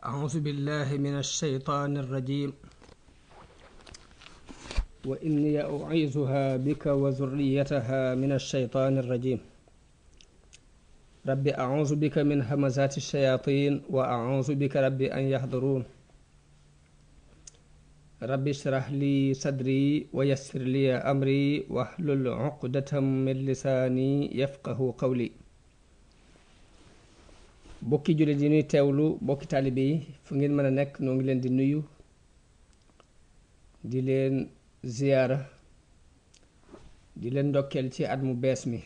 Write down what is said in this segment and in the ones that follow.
أعوذ بالله من الشيطان الرجيم وإني أعيذها بك وذريتها من الشيطان الرجيم رب أعوذ بك من همزات الشياطين وأعوذ بك رب أن يحضرون رب اشرح لي صدري ويسر لي أمري واحلل عقدة من لساني يفقه قولي bokki jullit yi ñuy teewlu bokki taalibe yi fu ngeen mën a nekk noo ngi leen di nuyu di leen ziyaara di leen ndokkeel ci at mu bees mi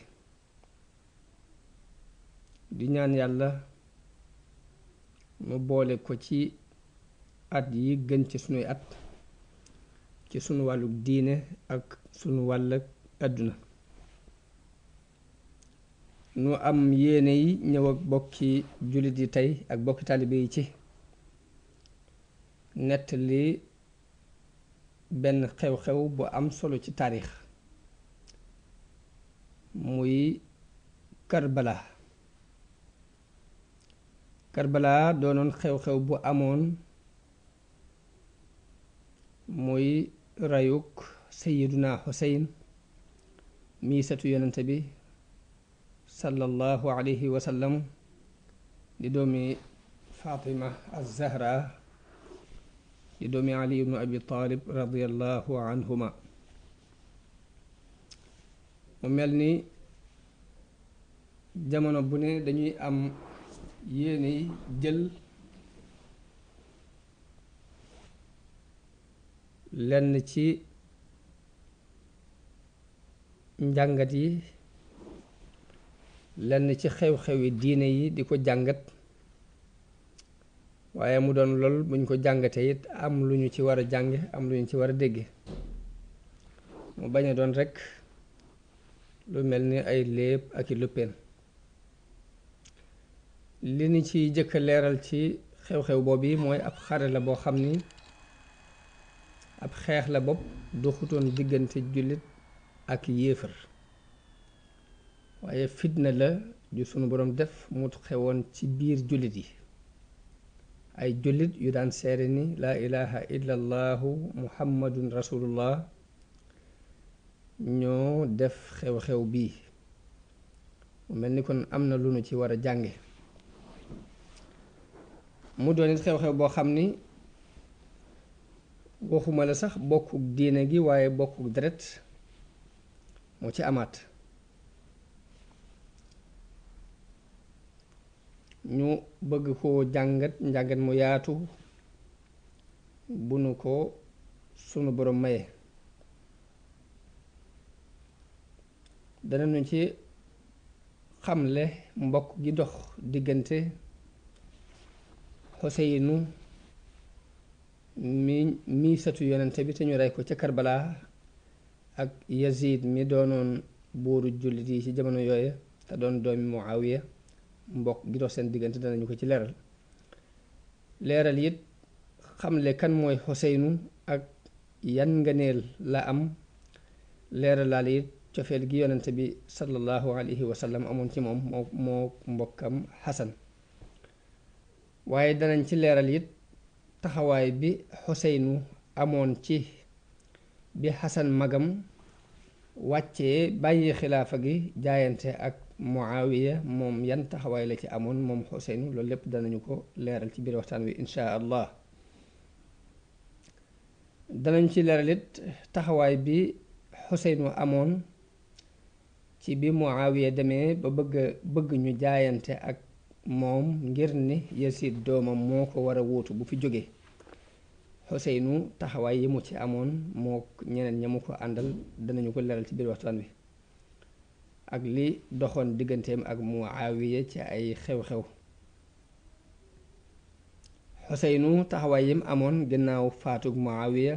di ñaan yàlla mu boole ko ci at yi gën ci sunuy at ci sunu wàllu diine ak sunu wàll àdduna nu am yéene yi ñëw ak bokki jullit yi tey ak bokki taalibe yi ci nettali benn xew-xew bu am solo ci taarix muy Karbala doonoon xew-xew bu amoon muy rayuk Sayyiduna Xuseyn miisatu yonente bi sallallahu alayhi wa sallam di doomi Fatima az-Zahra di doomi Ali ibnu Abi Talib radiyallahu anhuma mu mel ni jamono bu ne dañuy am yéene jël lenn ci njàngat yi lenn ci xew-xewi diine yi di ko jàngat waaye mu doon lool buñ ko jàngatee it am lu ñu ci war a jànge am lu ñu ci war a dégge mu bañ a doon rekk lu mel ni ay léeb ak i luppeen li ni ci jëkka leeral ci xew-xew boobu yi mooy ab xare la boo xam ni ab xeex la bopp doxutoon diggante jullit ak yéefar waaye fitna la ju sunu boroom def mu xewoon ci biir jullit yi ay jullit yu daan seere ni laa ilaha illa allahu muhammadun rasulullah ñoo def xew-xew bii mu mel ni kon am na lu nu ci war a jànge mu doon it xew-xew boo xam ni waxuma la sax bokkuk diine gi waaye bokkuk deret moo ci amaat ñu bëgg koo njàngat mu yaatu bu nu ko sunu boroom maye danañu ci xamle mbokk gi dox diggante Xuseynu mi satu yonente bi te ñu rey ko ca Karbala ak Yazid mi doonoon buuru jullit yi ci jamono yooye te doon doomi Muawiya mbokk gi dox seen diggante danañu ko ci leeral it xamle kan mooy Xuseynu ak yan ngëneel la am leeralaal it cofeel gi yonente bi sallallahu alayhi wa sallam amoon ci moom moo mbokkam Xasan waaye danañ ci leeral it taxawaay bi Xuseynu amoon ci bi Xasan magam wàccee bàyyi xilaafa gi jaayante ak Muawiya moom yan taxawaay la ci amoon moom Xuseynu loolu lépp danañu ko leeral ci biir waxtaan wi inshaa allah danañ ci leeral it taxawaay bi Xuseynu amoon ci bi Muawiya demee ba bëgg ñu jaayante ak moom ngir ni Yasid doomam moo ko war a wuutu bu fi jógee Xuseynu taxawaay yi mu ci amoon moo ñeneen ña mu ko àndal danañu ko leeral ci biir waxtaan wi ak li doxoon digganteem ak Muawiya ci ay xew-xew Xuseynu taxawaay yim amoon ginnaaw faatug Muawiya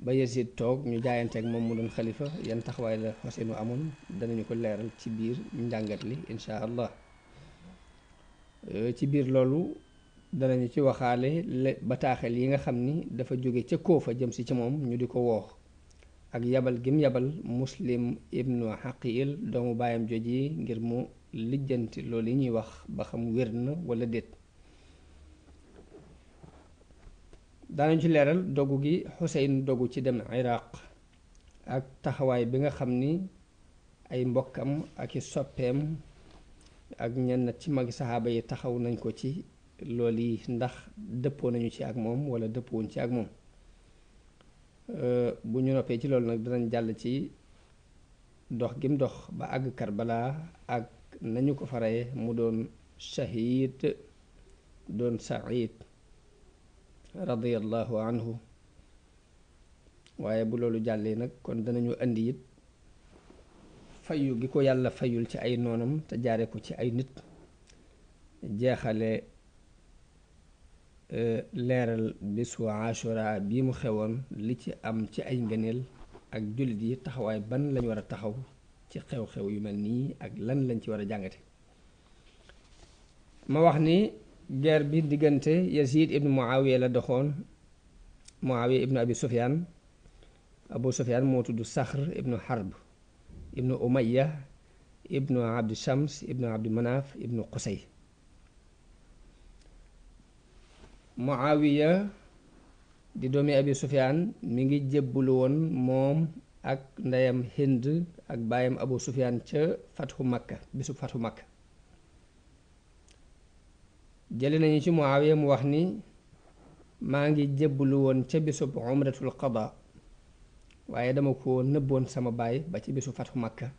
ba Yazid toog ñu jaayante ak moom mu doon xalifa yan taxawaay la Xuseynu amoon danañu ko leeral ci biir njàngat li insha allah ci biir loolu danañu ci waxaale bataaxel yi nga xam ni dafa jóge ca Koofa jëm si ci moom ñu di ko woo ak yabal gim yabal Muslim ibnu Xaqiil doomu baayam joj yi ngir mu lijjanti loolu yi ñuy wax ba xam wér na walla déet daanañu ci leeral dogu gi Xuseyn dogu ci dem Iraq ak taxawaay bi nga xam ni ay mbokkam ak i soppeem ak ñenn ci magi saxaaba yi taxaw nañ ko ci loolu yi ndax dëppoo nañu ci ak moom wala dëppoowuñ ci ak moom. bu ñu noppee ci loolu nag danañ jàll ci dox gim dox ba àgg Karbala ak nañu ko fa reye mu doon shahid doon said radiyallahu anhu. waaye bu loolu jàllee nag kon danañu indi it fayu gi ko yàlla fayul ci ay noonam te jaare ko ci ay nit, jeexale leeral bisu Ashura bii mu xewoon li ci am ci ay ngëneel ak jullit yi taxawaay ban lañ war a taxaw ci xew-xew yu mel nii ak lan lañ ci war a jàngate. ma wax ni guerre bi diggante Yazid ibnu Muawiya la doxoon. Muawiya ibnu Abi Sufyaan, Abu Sufyaan moo tudd Saxr ibnu Harb ibnu Umayya ibnu Abdi Shams ibnu Abdi Manaaf ibnu Qusay. Muawiya di doomi Abi Sufyaan mi ngi jébbulu woon moom ak ndeyam Hind ak baayam Abu Sufyaan ca fatxu Makka, bisu fatxu Makka. jële nañu ci Muawiya mu wax ni maa ngi jébbulu woon ca bisub umratul qada, waaye dama ko nëbboon sama baay ba ci bisu fatxu Makka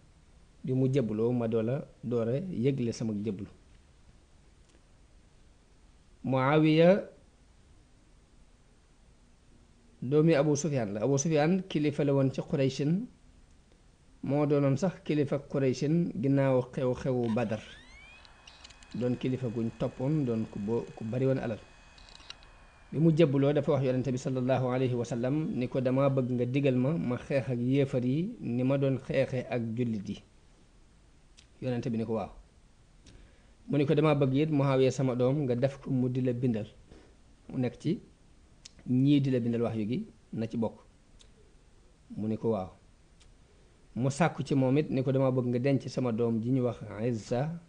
bi mu jébbuloo ma doora yëgle sama jébbulu. Muawiya doomi Abu Sufyaan la. Abu Sufyaan kilifa la woon ci Qurayshin, moo doonoon sax kilifa Qurayshin ginnaaw xew-xewu Badar, doon kilifa guñ toppoon, doon ku bari woon alal. bi mu jébbuloo dafa wax yonente bi sallallahu alayhi wa sallam ni ko dama bëgg nga digal ma xeex ak yéefar yi ni ma doon xeexe ak jullit yi. yonente bi ni ko waaw. mu ni ko dama bëgg it Muawiya sama doom nga def ko mu di la bindal, mu nekk ci ñii di la bindal wax yu gi na ci bokk. mu ni ko waaw. mu sàkku ci moom it ni ko dama bëgg nga denc sama doom ji ñu wax Izza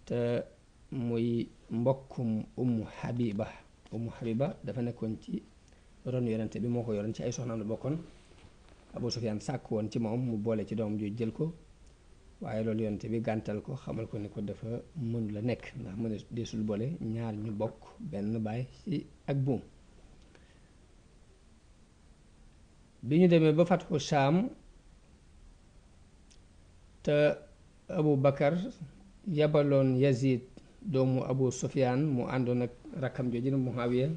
te muy mbokkum Ummu Habiba dafa nekkoon ci ron yonente bi, moo ko yoroon ci ay soxnaam la bokkoon. Abu Sufyaan sàkk woon ci moom mu boole ci doom ju jël ko, waaye loolu yonente bi gàntal ko, xamal ko ni ko dafa mënu la nekk ndax mën a deesul boole ñaar ñu bokk benn baay ci ak buum. bi ñu demee ba fatxu Shaam te Abu Bakar yabaloon Yazid doomu Abu Sufyaan mu àndoon ak rakkam jooju Muawiya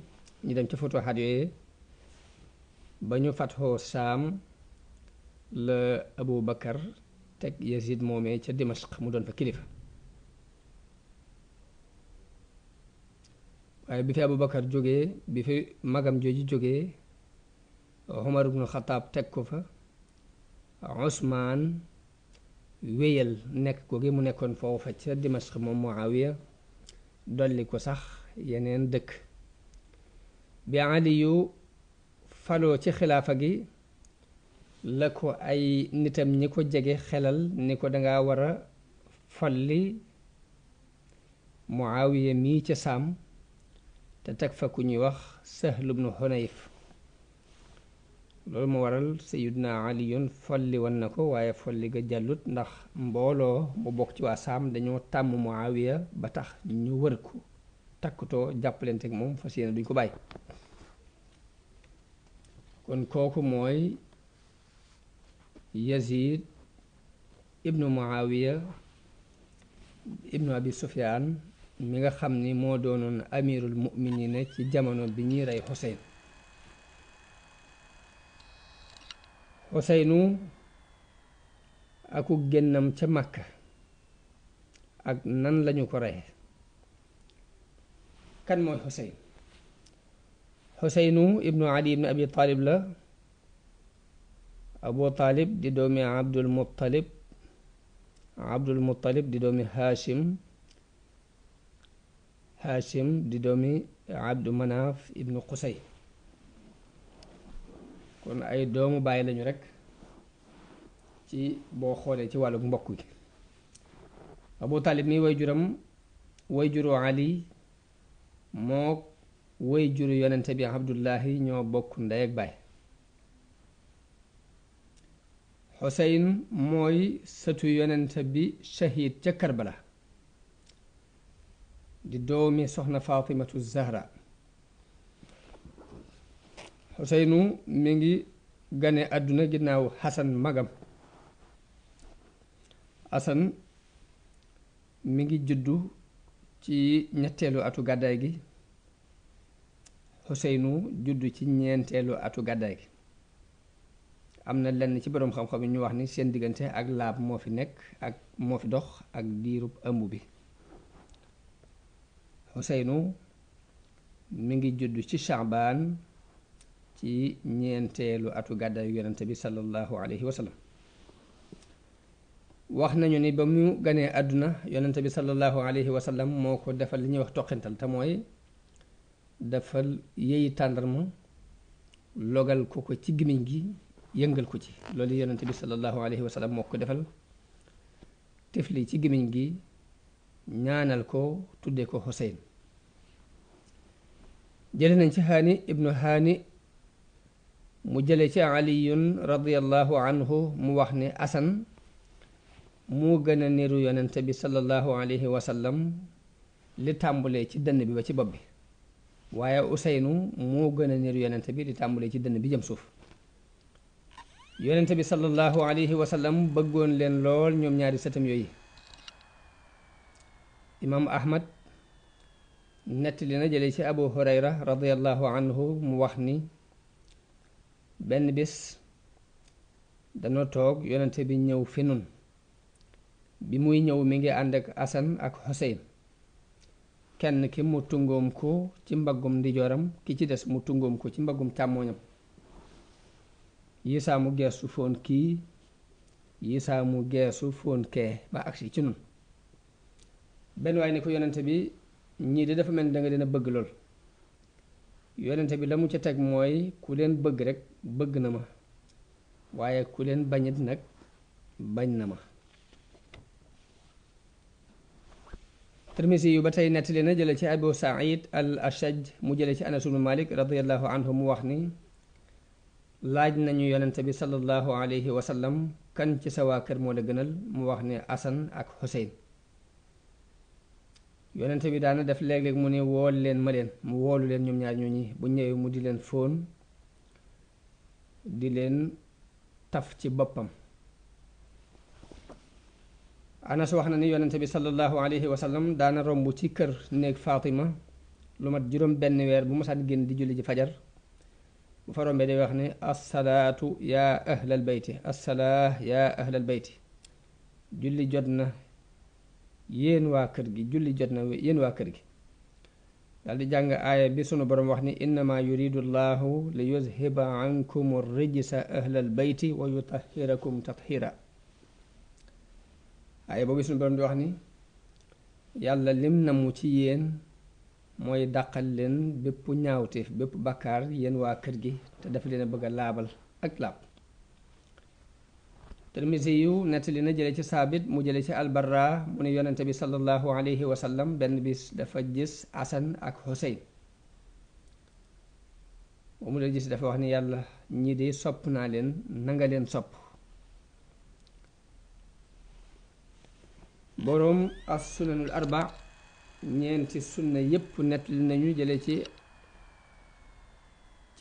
ñu dem ca futuhaat yooyu. ba ñu fatxoo Shaam la Abu Bakar teg Yazid moomee ca Dimashq mu doon fa kilifa. waaye bi fi Abu Bakar jógee, bi fi magam jooju jógee, Umar ibnu Xataab teg ko fa. Usmaan wéyal nekk ko gi mu nekkoon foofa ca Dimashq moom Muawiya, dolli ko sax yeneen dëkk. bi Aliyu faloo ci xilaafa gi la ko ay nitam ñi ko jege xelal ni ko danga war a folli Muawiya mii ca Saam te teg fa ku ñuy wax Sahl ibnu Hunayf. loolu moo waral Sayyiduna Aliyun folli woon na ko, waaye folli ga jàllut ndax mbooloo mu bokk ci waa Saam dañoo tàmm Muawiya ba tax ñu wër ko takkutoo jàppalante ak moom fas yéene duñ ko bàyyi. kon kooku mooy Yazid ibnu Muawiya ibnu Abi Sufyaan mi nga xam ni moo doonoon amirul mu'minina ci jamono bi ñuy rey Xuseyn. Xuseynu aku génnam ca Makka ak nan lañu ko reye. kan mooy Xuseyn? Xuseynu ibnu Ali ibnu Abi Talib la. Abu Talib di doomi Abdul Muttalib di doomi Hashim di doomi Abdu Manaaf ibnu Qusay. kon ay doomu bàyyi lañu rekk ci boo xoolee ci wàllu mbokk gi. Abu Talib mi way juru Ali moo woy juru yonente bi Abdullahi ñoo bokk ndey ak baay. Xuseyn mooy sëtu yonente bi shahid ca Karbala di doomi soxna Fatimatu Zahra. Xuseynu mi ngi gane àdduna ginnaaw Xasan magam. Xasan mi ngi juddu ci ñetteelu atu gàddaay gi. Xuseynu juddu ci ñeenteelu atu gàddaay gi. am na lenn ci boroom xam-xam yi ñu wax ni seen diggante ak laab moo fi nekk ak moo fi dox ak diirub ëmb bi. Xuseynu mi ngi juddu ci Shaabaan ci ñeenteelu atu gàddaayu yonente bi sallallahu alayhi wa sallam. wax nañu ni ba mu ganee àdduna yonente bi sallallahu alayhi wa sallam moo ko defal li ñuy wax toqintal te mooy defal yeyi tàndarma logal ko ci gimiñ gi yëngal ko ci loolu yonente bi sallallahu alayhi wa sallam moo ko defal tifli ci gimiñ gi ñaanal ko tudde ko Xuseyn. jële nañ ci Haani ibnu Haani mu jële ci Aliyun radiyallahu anhu mu wax ne Asan moo gën a niru yonente bi sallallahu alayhi wa sallam li tàmbulee ci dënn bi ba ci bopp bi, waaye Useynu moo gën a niru yonente bi li tàmbulee ci dënn bi jëm suuf. yonente bi sallallahu alayhi wa sallam bëggoon leen lool ñoom ñaari sëtam yooyu. imaam Ahmad nettali na jële ci Abu Hurayra radiyallahu anhu mu wax ni benn bis danoo toog yonente bi ñëw fi nun. bi muy ñëw mi ngi ànd ak Asan ak Xuseyn, kenn ki mu tungoom ko ci mbaggum ndijooram, ki ci des mu tungoom ko ci mbaggum càmmooñam. yisaa mu geesu foon kii, yisaa mu geesu foon kee ba agsi ci nun. benn waay ni ko yonente bi ñii de dafa mel ni danga dina bëgg lool. yonente bi la mu ca teg mooy ku leen bëgg rekk bëgg na ma, waaye ku leen bañit nag bañ na ma. Tirmisi yu ba tey nettali na jële ci Abu Saïd al Ashaj mu jële ci Anas ibnu Malik radiyallahu anhu mu wax ni laaj nañu yonente bi sallallahu alayhi wa sallam kan ci sa waa kër moo la gënal, mu wax ne Asan ak Xuseyn. yonente bi daana def léeg-léeg mu ne wool leen ma leen, mu woolu leen ñoom ñaar ñooñi bu ñëwee mu di leen fóon di leen taf ci boppam. Anas wax na ni yonente bi sallallahu alayhi wa sallam daana romb ci kër néeg Fatima lu mat juróom benn weer bu mosaan génn di julli ji fajar. bu fa rombee day wax ne assalaatu yaa ahlal bayti, assalaa yaa ahlal bayti, julli jot na yéen waa kër gi, julli jot na yéen waa kër gi. daal di jàng aaya bi sunu borom wax ni innama yuridu llahu li yuzhiba ankum rijsa ahlal bayti wa yutahhirakum tathira. aaya boobu sunu borom di wax ni yàlla lim namu ci yéen mooy dàqal leen bépp ñaawteef bépp bakkaar yéen waa kër gi te dafa leen a bëgg a laabal ak laab. Tirmisi yu nettali na jële ci Saabit mu jële ci Albarra mu ne yonente bi sallallahu alayhi wa sallam benn bis dafa gis Asan ak Xuseyn. mu la gis dafa wax ni yàlla ñii de sopp naa leen, nanga leen sopp. boroom as sunanul arba ñeenti sunna yépp nettali nañu jële ci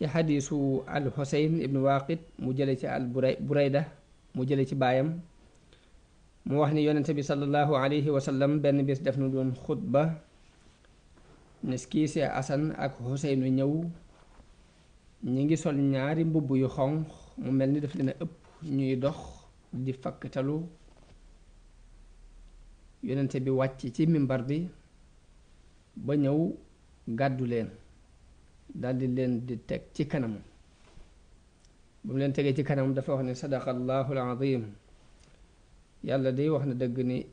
xadiisu al Xuseyn ibnu Waaqid mu jële ci al Burayda mu jële ci baayam mu wax ni yonente bi sallallahu alayhi wa sallam benn bis def na doon xutba ne kii see Asan ak Xuseynu ñëw ñi ngi sol ñaari mbubb yu xonq mu mel ni daf leen a ëpp ñuy dox di fakktalu. yonente bi wàcc ci mimbar bi ba ñëw gàddu leen daldi leen di teg ci kanam. ba mu leen tegee ci kanam dafa wax ne sadaqallahu alazim, yàlla day wax na dëgg ni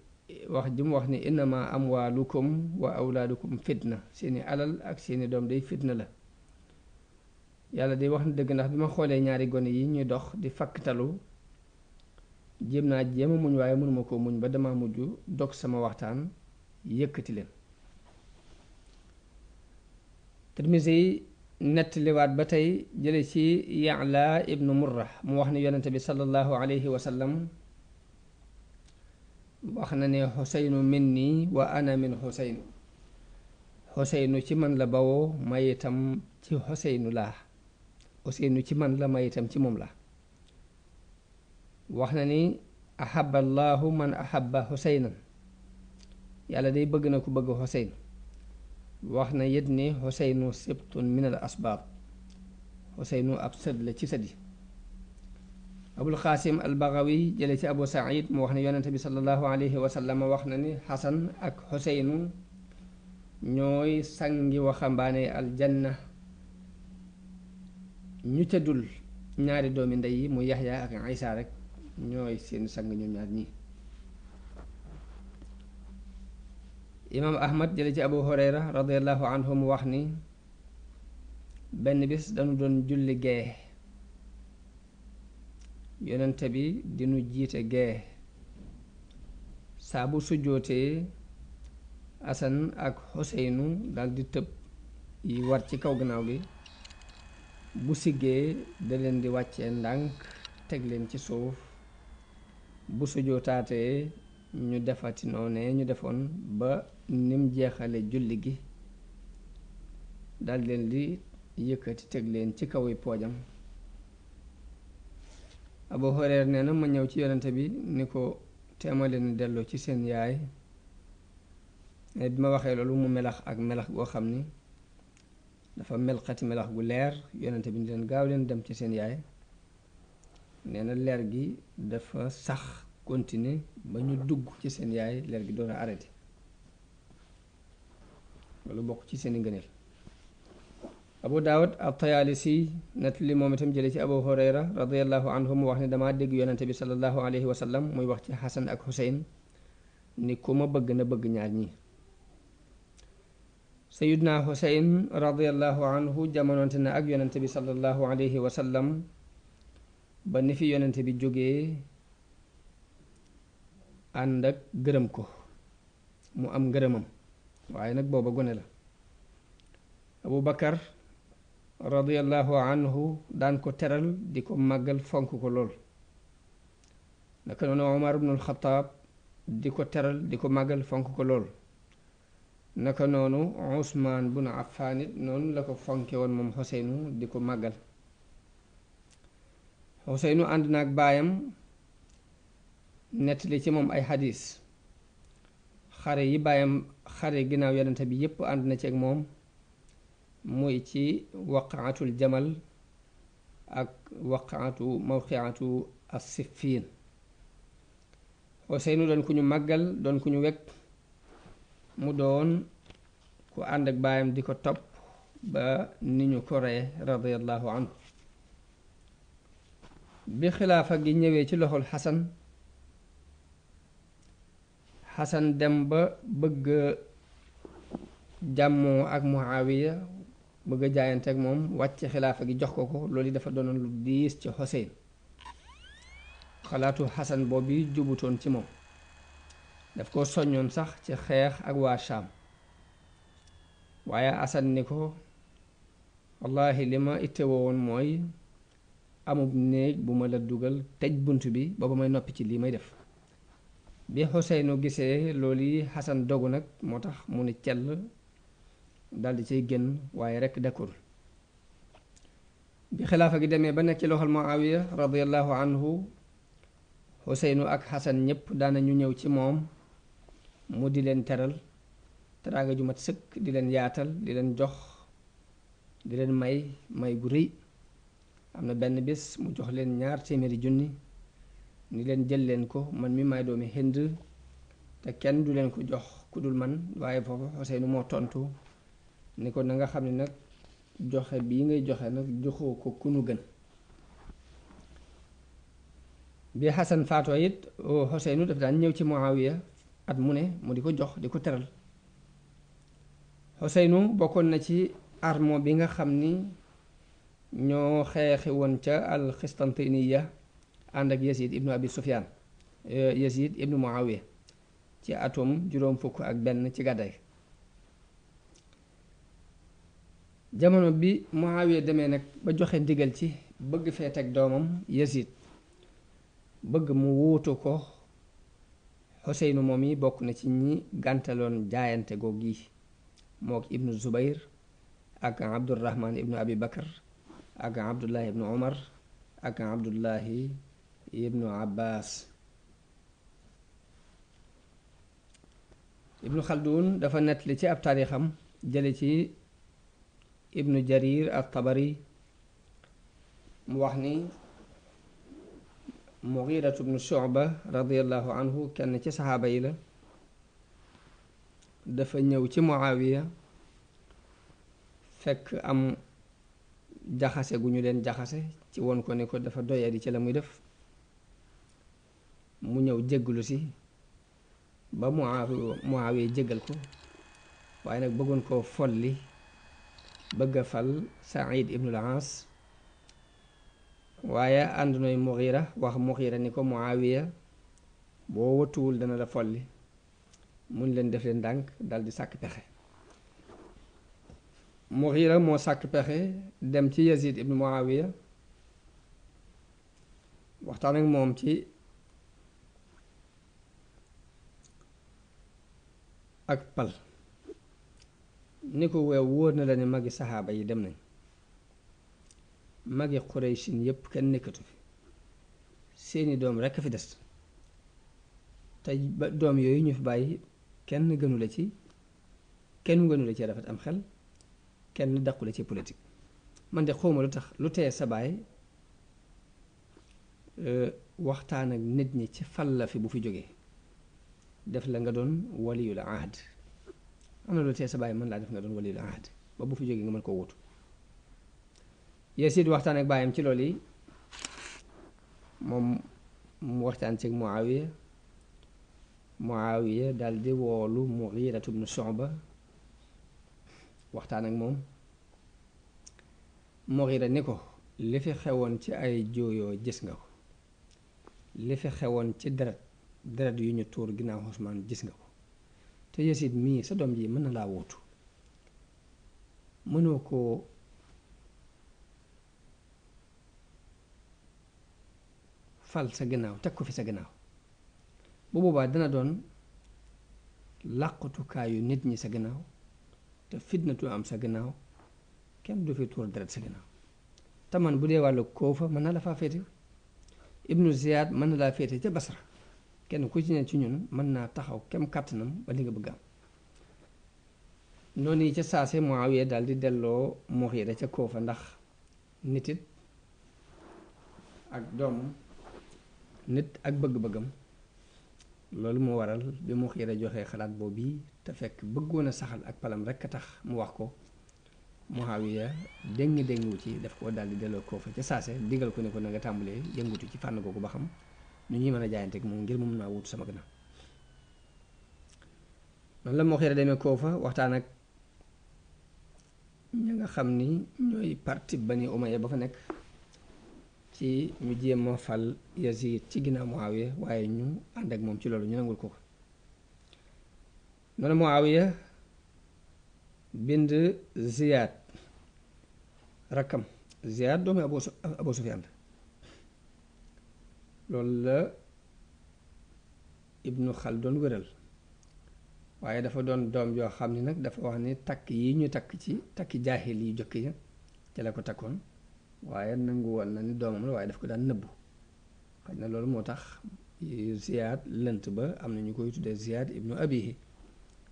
wax ji mu wax ni innama amwaalukum wa awlaadukum fitna, seeni alal ak seeni doom day fitna la. yàlla day wax na dëgg ndax bi ma xoolee ñaari gone yi ñuy dox di fakktalu jéem a muñ waaye mënuma koo muñ ba dama mujj dog sama waxtaan yëkkati leen. Tirmisi nettaliwaat ba tey jële ci Ya'la ibnu Murra mu wax ne yonente bi sallallahu alayhi wa sallam wax na ne xuseynu minni wa ana min xuseynu, xuseynu ci man la bawoo may itam ci xuseynu laa, xuseynu ci man la may itam ci moom la. wax na ni ahaba allahu man ahaba xuseynan, yàlla day bëgg na ku bëgg xuseyn. wax na yit ni xuseynu sibtun min al asbaab, xuseynu ab sët la ci sët yi. abul xaasim al bagawi jële ci abu saïd mu wax ne yonente bi sallallahu alayhi wa sallam wax na ni xasan ak xuseynu ñooy sangi waxambaane aljanna ñu ca dul ñaari doomi ndey yi mu yaxya ak isa rek ñooy seen sang ñoom ñaar ñi. imaam ahmad jële ci abu hurayra radiallahu anhu mu wax ni benn bis dañu doon julli gee, yonente bi dinu jiite gee, saa bu sujjootee asan ak xuseynu daldi tëb yi war ci kaw gannaaw gi, bu siggee da leen di wàccee ndànk teg leen ci suuf, bu sujjootaatee ñu defati noone ñu defoon ba nim jeexale julli gi, dal leen di yëkkati teg leen ci kaw yi poojam. Abu Hurayra nee na ma ñëw ci yonente bi ni ko teema leen delloo ci seen yaay. bi ma waxee loolu mu melax ak melax goo xam ni dafa melxati melax gu leer, yonente bi ni leen gaaw leen dem ci seen yaay. nee na leer gi dafa sax continuer ba ñu dugg ci seen yaay, leer gi doon a arrêté. loolu bokk ci seeni ngëneel. Abu Daawud at-Tayaalisi nettali moom itam jële ci Abu Hurayra radiyallahu anhu mu wax ne damaa dégg yonente bi sallallahu alayhi wa sallam muy wax ci Xasan ak Xuseyn ni ku ma bëgg na bëgg ñaar ñi. Sayyidna Xuseyn radiyallahu anhu jamononte na ak yonente bi sallallahu alayhi wa sallam ba ni fi yonente bi jógee ànd ak gërëm ko, mu am ngërëmam, waaye nag booba gone la. Abu Bakar radiyallahu anhu daan ko teral di ko màggal fonk ko lool. naka noonu Umar ibnul Xataab di ko teral di ko màggal fonk ko lool. naka noonu Usmaan bun Affaan it noonu la ko fonke woon moom Xuseynu di ko màggal. Xuseynu ànd na ak baayam nettali ci moom ay xadiis. xare yi baayam xare ginnaaw yonente bi yépp ànd na ci ak moom, muy ci waqaatul jamal ak waqaatu mawqiatu as-Siffiin. Xuseynu doon ku ñu màggal, doon ku ñu wekk, mu doon ku ànd ak baayam di ko topp ba ni ñu ko reye radiyallahu anhu. bi xilaafa gi ñëwee ci loxol Xasan dem ba bëgg jàmmoo ak Muawiya, bëgg a jaayante ak moom, wàcc xilaafa gi jox ko loolu dafa doonoon lu diis ci Xuseyn. xalaatu Xasan boobu jubutoon ci moom, daf ko soññoon sax ci xeex ak waa Shaam. waaye Xasan ni ko wallahi li ma ittewoo woon mooy amub néeg bu ma la dugal, tëj bunt bi booba may noppi ci lii may def. bi Xuseynu gisee loolu yi Xasan dogu nag, moo tax mu ne cell daldi ciy génn, waaye rekk dakkul. bi xilaafa gi demee ba nekk ci loxol Muawiya radiyallahu anhu, Xuseynu ak Xasan ñépp daana ñu ñëw ci moom mu di leen teral teraanga ju mat sëkk, di leen yaatal, di leen jox, di leen may gu rëy. am na benn bés mu jox leen 200 junni ni leen jël leen ko, man mi may doomi Hind te kenn du leen ko jox ku dul man. waaye foofu Xuseynu moo tontu ni ko na nga xam ne nag joxe bii ngay joxe nag joxoo ko ku nu gën. bi Xasan faatoo it Xuseynu daf daan ñëw ci Muawiya at mu ne mu di ko jox, di ko teral. Xuseynu bokkoon na ci armo bi nga xam ni ñoo xeexi woon ca al-Xistantiniya ànd ak Yazid ibnu Abi Sufyaan, Yazid ibnu Muawiya ci atum 61 ci gàddaay. jamono bi Muawiya demee nag ba joxe ndigal ci bëgg fee teg doomam Yazid bëgg mu wuutu ko Xuseynu moom yi bokk na ci ñi gàntaloon jaayante googu gi mook ibnu Zubayr ak Abdurrahman ibnu Abi Bakar ak Abdullahi ibnu Umar ak Abdullahi ibnu Abbas. Ibnu Xaldun dafa nettali ci ab taarixam jële ci ibnu Jarir at-Tabari mu wax ni Mughiratu ibnu Shu'ba radiyallahu anhu kenn ci saxaaba yi la, dafa ñëw ci Muawiya fekk am jaxase gu ñu leen jaxase ci won ko ne ko dafa doyadi ci la muy def, mu ñëw jégglu si ba Muawiya jéggal ko, waaye nag bëggoon koo folli bëgg a fal Saïd ibnul Aas, waaye ànd nooy Mughira wax Mughira ni ko Muawiya boo wëtuwul dana la folli, mun leen def leen ndànk daldi sàkk pexe. Mughira moo sàkk pexe dem ci Yazid ibnu Muawiya waxtaan ak moom ci ak pal ni ko weew wóor na la ne magi saxaaba yi dem nañ, magi Quraysin yépp kenn nekkatu fi, seeni doom rekk a fi des, te ba doom yooyu ñu fi bàyyi kenn gënu la ci rafet am xel, kenn daqu la ci politique. man de xawma lu tax lu tee sa baay waxtaan ak nit ñi ci fal la fi bu fi jógee def la nga doon waliyul ahd, am na lu tee sa baay mën laa def nga doon waliyul ahd ba bu fi jógee nga mën koo wutu. Yasid waxtaan ak baayam ci loolu yi moom mu waxtaan ci Muawiya daldi woolu Mughiratu ibnu Shu'ba waxtaan ak moom. Mughira ni ko li fi xewoon ci ay jooyoo gis nga ko, li fi xewoon ci deret yu ñu tuur ginnaaw Usmaan gis nga ko, te Yasid mii sa doom ji mën na laa wuutu, mënoo koo fal sa gannaaw teg ko fi sa gannaaw, bu boobaa dana doon làqutukaayu nit ñi sa gannaaw, te fitnatu am sa gannaaw, kenn du fi tuur deret sa gannaaw. te man bu dee wàllu Koofa mën na la faa féete, Ibnu Ziyaad mën na laa féete ca Basra, kenn ku ci ne ci ñun mën naa taxaw kem kàttanam ba li nga bëgg am. noonu yi ca saase Muawiya daal di delloo Mughira ca Koofa, ndax nit it ak doomam, nit ak bëgg-bëggam. loolu moo waral bi Mughira joxee xalaat boobu yi te fekk bëggoon a saxal ak palam rekk a tax mu wax ko, Muawiya déng-déngu ci daf koo daal di delloo Koofa ca saase, digal ko ne ko na nga tàmbalee yëngutu ci fànn googu ba xam nu ñuy mën a jaayanteeg moom ngir mu mën naa wutu sama gannaaw. noonu la Mughira demee Koofa waxtaan ak ña nga xam ni ñooy parti Bani Umayya ba fa nekk ci ñu jéem a fal Yazid ci ginnaaw Muawiya, waaye ñu ànd ak moom ci loolu ñu nangul ko. noonu Muawiya bind Ziyaad rakkam, Ziyaad doomu Abu Sufyaan la, loolu la Ibnu Xaldun wéral, waaye dafa doon doom joo xam ni nag dafa wax ni takk yi ñu takk ci takki jaahil yi jëkk ya ci la ko takkoon, waaye nangu woon na ni doomam la, waaye daf ko daan nëbbu. xëy na loolu moo tax Ziyaad lënt ba am na ñu koy tuddee Ziyaad ibnu Abihi,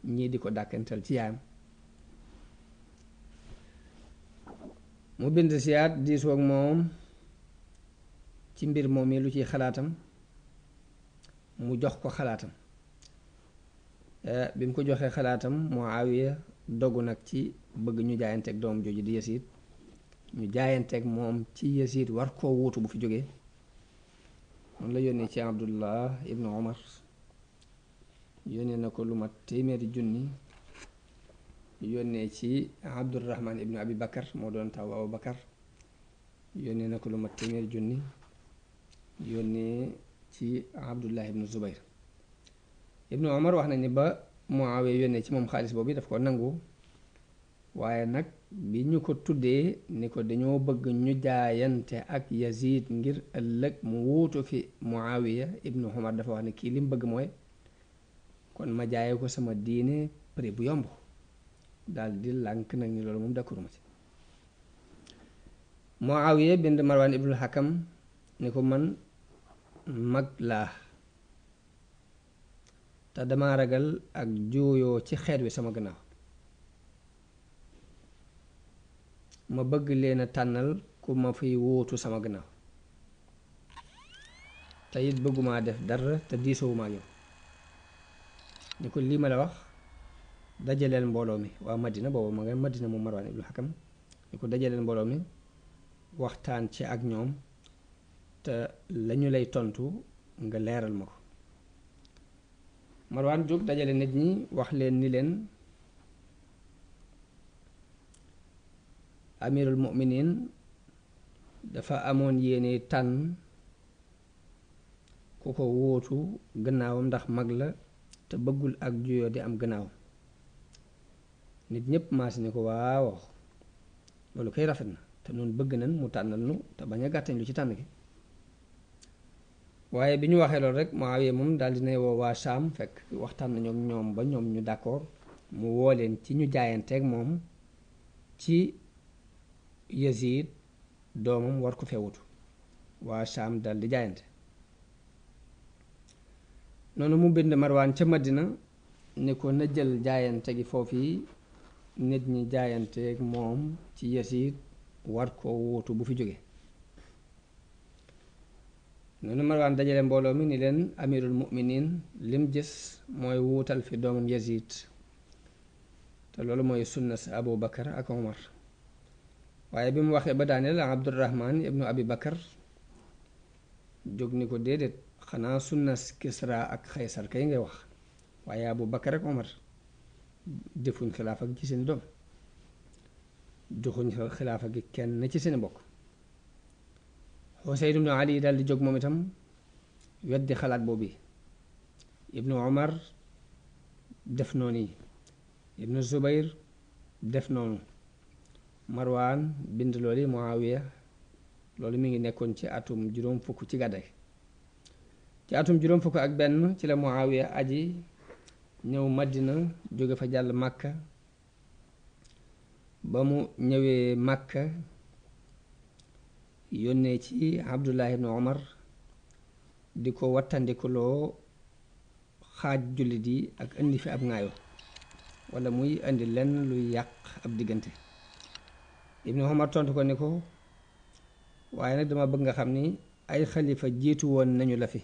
ñii di ko dàkkantal ci yaayam. mu bind Ziyaad diisoo ak moom ci mbir moom yi lu ciy xalaatam, mu jox ko xalaatam. bi mu ko joxee xalaatam Muawiya dogu nag ci bëgg ñu jaayanteeg doom jooju di Yazid, ñu jaayanteeg moom ci Yazid war koo wuutu bu fi jógee. noonu la yónnee ci Abdullah ibnu Umar, yónnee na ko lu mat téeméeri junni, yónnee ci Abdurrahman ibnu Abi Bakar moo doon taw Abu Bakar, yónnee na ko lu mat téeméeri junni, yónnee ci Abdullah ibnu Zubayr. Ibnu Umar wax na ni ba Muawiya yónnee ci moom xaalis boobu daf ko nangu, waaye nag bi ñu ko tuddee ni ko dañoo bëgg ñu jaayante ak Yazid ngir ëllëg mu wuutu fi Muawiya ibnu Umar dafa wax ne kii li mu bëgg mooy kon ma jaaye ko sama diine prix bu yomb daal di lànk nag ni loolu moom d'accord ma ci. Muawiya bind Marwan ibnul Hakam ni ko man mag laa te dama ragal ak juuyoo ci xeet wi sama gannaaw, ma bëgg leen a tànnal ku ma fiy wuutu sama gannaaw te it bëgguma def dara te diisoowuma ak yow. ni ko lii ma la wax dajaleel mbooloo mi waa Madina, boobu ma nga Madina moom Marwan ibnul Hakam, ni ko dajaleel mbooloo mi waxtaan ci ak ñoom te lañu lay tontu nga leeral ma ko. Marwan jóg dajale nit ñi wax leen ni leen amirul mu'minin dafa amoon yéene tànn ku ko wóotu gannaawam ndax mag la te bëggul ak juyoo di am gannaaw. nit ñépp maasi ni ko waaw loolu koy rafet na te noonu bëgg nañ mu tànnal nu te bañ a gàttañ lu ci tànn gi. waaye bi ñu waxee loolu rek Muawiya moom daal dinay woo waa Saam, fekk waxtaan nañu ak ñoom ba ñoom ñu d'accord, mu woo leen ci ñu jaayanteeg moom ci Yazid doomam war ko fewutu. waa Saam dal di jaayante noonu mu bind Marwaan ca Madina ni ko na jël jaayante gi foofu yi nit ñi jaayanteeg moom ci Yazid war ko wuutu bu fi jóge. noonu Marwaan dajale mbooloo mi ni leen amirul mu'minin lim gis mooy wuutal fi doomam Yazid te loolu mooy sunna sa Abu Bakar ak Omar. waaye bi mu waxee ba daaneel Abdurrahman ibnu Abi Bakar jóg ni ko déedéet, xanaa sunna Kisra ak Xaysar kay ngay wax, waaye Abu Bakar ak Omar defuñ xilaafa gi ci seeni doom, joxuñ xilaafa gi kenn ci seeni mbokk. Xuseyn ibnu Ali daal di jóg moom itam weddi xalaat boobu. ibnu Omar def noonu yi, ibnu Zubayr def noonu. Marwaan bind loolu Muawiya, loolu mi ngi nekkoon ci atum juróom fukk ci gàddaay. ci atum juróom fukk ak benn ci la Muawiya aji ñëw Madina jóge fa jàll Màkka. ba mu ñëwee Màkka yónnee ci Abdullah ibn Omar di ko wattandikuloo xaaj jullit yi ak indi fi ab ŋaayo wala muy indi lenn luy yàq ab diggante. Ibnu Omar tontu ko ni ko waaye nag dama bëgg nga xam ni ay xalifa jiitu woon nañu la fi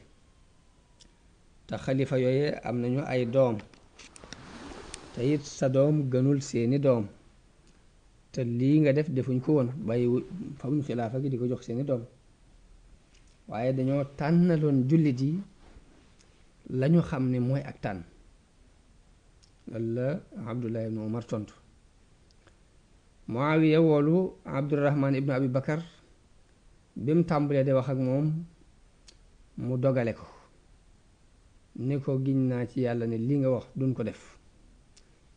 te xalifa yooye am nañu ay doom te it sa doom gënul seeni doom te lii nga def defuñ ko woon bàyyi fawuñ xilaafa gi di ko jox seeni doom, waaye dañoo tànnaloon jullit yi lañu xam ne mooy ak tànn. loolu la Abdullah ibn Omar tontu. Muawiya woolu Abdurrahman ibnu Abi Bakar bi mu tàmbalee di wax ak moom mu dogale ko ni ko giñ naa ci yàlla ne li nga wax duñ ko def,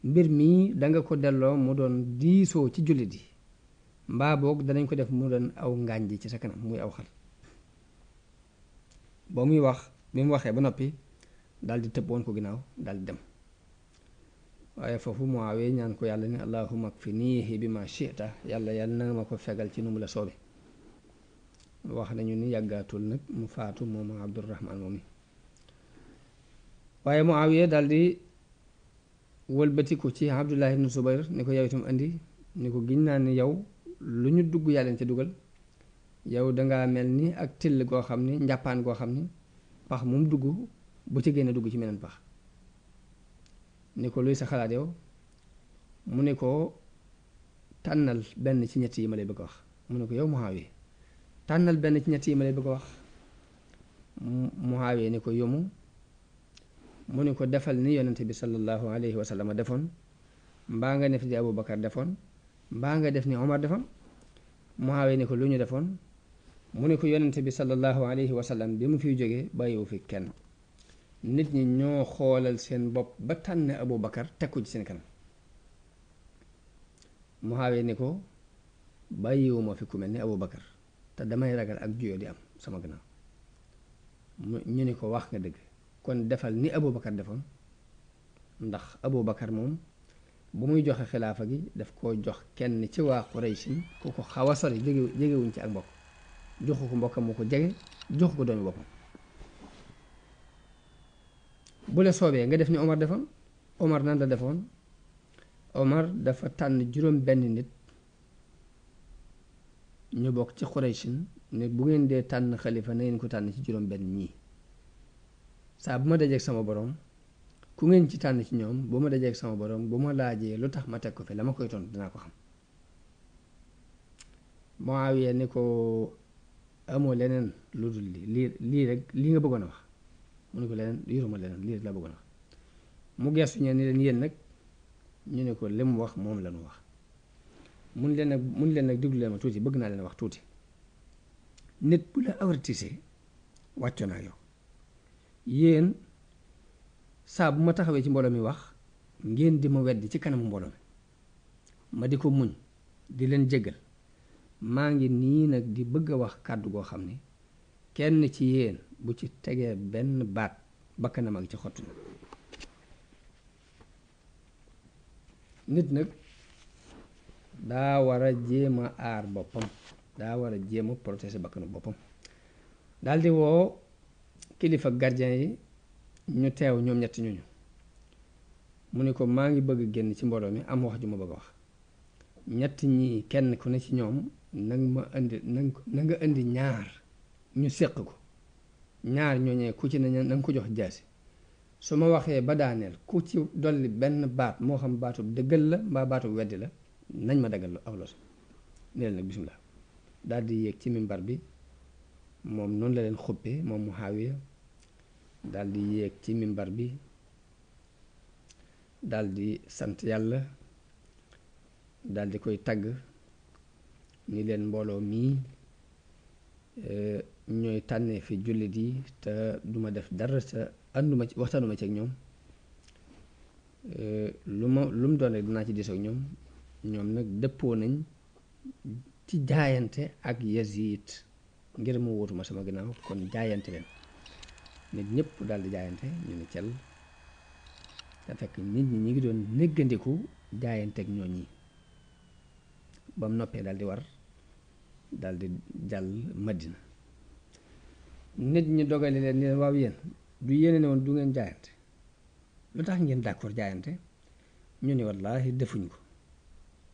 mbir mii danga ko delloo mu doon diisoo ci jullit yi mbaa boog danañ ko def mu doon aw ngànj ci sa kanam muy aw xal. ba muy wax bi mu waxee ba noppi daldi tëb woon ko ginnaaw daldi dem. waaye foofu Muawiya ñaan ko yàlla ni allahumma kfinihi bima shi'ta, yàlla na ma ko fegal ci nu mu la soobe. wax nañu ni yàggaatul nag mu faatu moom Abdurrahman moom mi. waaye Muawiya daldi wëlbatiku ci Abdullah ibn Zubayr ni ko yow itam andi ni ko giñ naa ni yow lu ñu dugg yàlla ci dugal, yow dangaa mel ni ak till goo xam ni njàppaan goo xam ni pax mu dugg bu ci génne dugg ci meneen pax. ni ko luy sa xalaat yow, mu ne ko tànnal benn ci ñett yi ma lay bëgg a wax. mu ne ko yow Muawiya tànnal benn ci ñett yi ma lay bëgg a wax. Muawiya ni ko yomu, mu ne ko defal ni yonente bi sallallahu alayhi wa sallam defoon, mbaa nga def ni Abu Bakar defoon, mbaa nga def ni Omar defoon. Muawiya ni ko lu ñu defoon, mu ne ko yonente bi sallallahu alayhi wa sallam bi mu fiy jógee bàyyiwu fi kenn, nit ñi ñoo xoolal seen bopp ba tànn Abu Bakar teg ko ci seen kanam. Muawiya ni ko bàyyiwuma fi ku mel ni Abubakar te damay ragal ak juyoo di am sama gannaaw ñu ni ko wax nga dëgg kon defal ni Abubakar defoon ndax Abubakar moom bu muy joxe xilaafa gi daf koo jox kenn ci waa Quraysin ku ko xaw a sori jegewuñ ci ak mbokk joxu ko mbokkam mu ko jege joxu ko doomi boppam bu la soobee nga def ni Omar defoon Omar nan la defoon Omar dafa tànn juróom benn nit ñu bokk ci Quraysin ne bu ngeen dee tànn xalifa na ngeen ko tànn ci juróom benn ñii saa bu ma dajeeg sama borom ku ngeen ci tànn ci ñoom bu ma dajeeg sama borom bu ma laajee lu tax ma teg ko fi la ma koy tontu dinaa ko xam Muawiya ni ko amoo leneen lu dul lii rek lii nga bëggoon a wax mu ne ko leneen yoruma leneen lii rek la bëggoon a wax mu geestu ñeen ni leen yéen nag ñu ne ko li mu wax moom la ñu wax mun leen nag déglu leen ma tuuti bëgg naa leen wax tuuti nit bu la avertise wàccoo naa yow yéen saa bu ma taxawee ci mbooloo mi wax ngeen di ma weddi ci kanamu mbooloo mi ma di ko muñ di leen jéggal maa ngi nii nag di bëgg a wax kàddu goo xam ne kenn ci yéen bu ci tegee benn baat bakkanam ak ci xottu na nit nag daa war a jéem a aar boppam daa war a jéem a protéger bakkanu boppam daldi woo kilifa gardien yi ñu teew ñoom ñett ñooñu mu ne ko maa ngi bëgg génn ci mbooloo mi am wax ju ma bëgg a wax ñett ñi kenn ku ne ci ñoom na nga indi ñaar ñu séq ko ñaar ñooñee ku ci ne na nga ko jox jaasi su ma waxee ba daaneel ku ci dolli benn baat moo xam baatu dëggal la mbaa baatu weddi la nañ ma daggal aw los ne leen nag bismillah daal di yéeg ci mimbar bi moom noonu la leen xuppee moom Muawiya daal di yéeg ci mimbar bi daal di sant yàlla daal di koy tagg ni leen mbooloo mii ñooy tànnee fi jullit yi te duma def dara sa ànduma ci waxtaanuma ci ak ñoom lu mu doon rek dinaa ci diisoo ak ñoom ñoom nag dëppoo nañ ci jaayante ak Yazid ngir mu wóotuma sama gannaaw kon jaayante leen nit ñëpp daal di jaayante ñu ne cel te fekk nit ñi ngi doon néggandiku jaayante ak ñooñ yi ba mu noppee daal di war daal di jàll Madina nit ñi dogale leen ni leen waaw yéen du yéene ne woon du ngeen jaayante lu tax ngeen d'accord jaayante ñu ne wallaahi defuñ ko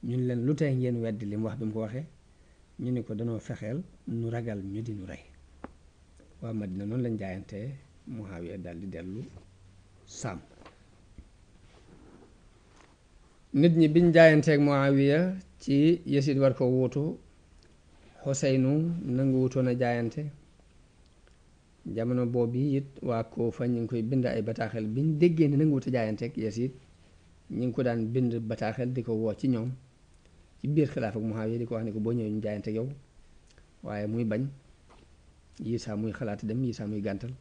ñun leen lu tey ngeen weddi li mu wax bi mu ko waxee ñu ne ko danoo fexeel nu ragal ñu di nu rey waa Madina noonu lañ jaayantee Muawiya daal di dellu Saam nit ñi biñ jaayanteeg Muawiya ci Yazid war ko wuutu Xuseynu nangu wutoon a jaayante jamono boobu it waa Kuufa ñu ngi koy bind ay bataaxel biñ déggee ne nangu wut a jaayanteeg Yazid ñu ngi ko daan bind bataaxel di ko woo ci ñoom ci biir xilaaf ak Muawiya di ko wax ne ko boo ñëwee ñu jaayanteeg yow waaye muy bañ yii saa muy xalaat dem yii saa muy gàntal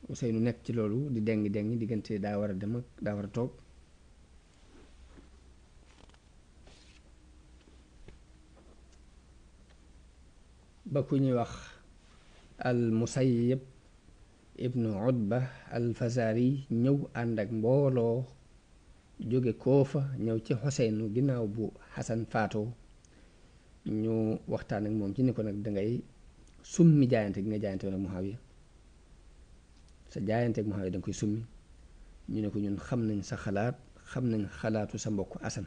Xuseynu nekk ci loolu di dengi diggante daa war a dem ak daa war a toog ba ku ñuy wax al Musayyib ibnu Utba al Fazari ñëw ànd ak mbooloo jóge Koofa ñëw ci Xuseynu ginnaaw bu Xasan faatoo ñu waxtaan ak moom ci ni ko nag dangay summi jaayante gi nga jaayante woon ak Muawiya sa jaayante ak Muawiya danga koy summi ñu ne ko ñun xam nañ sa xalaat xam nañ xalaatu sa mbokk Asan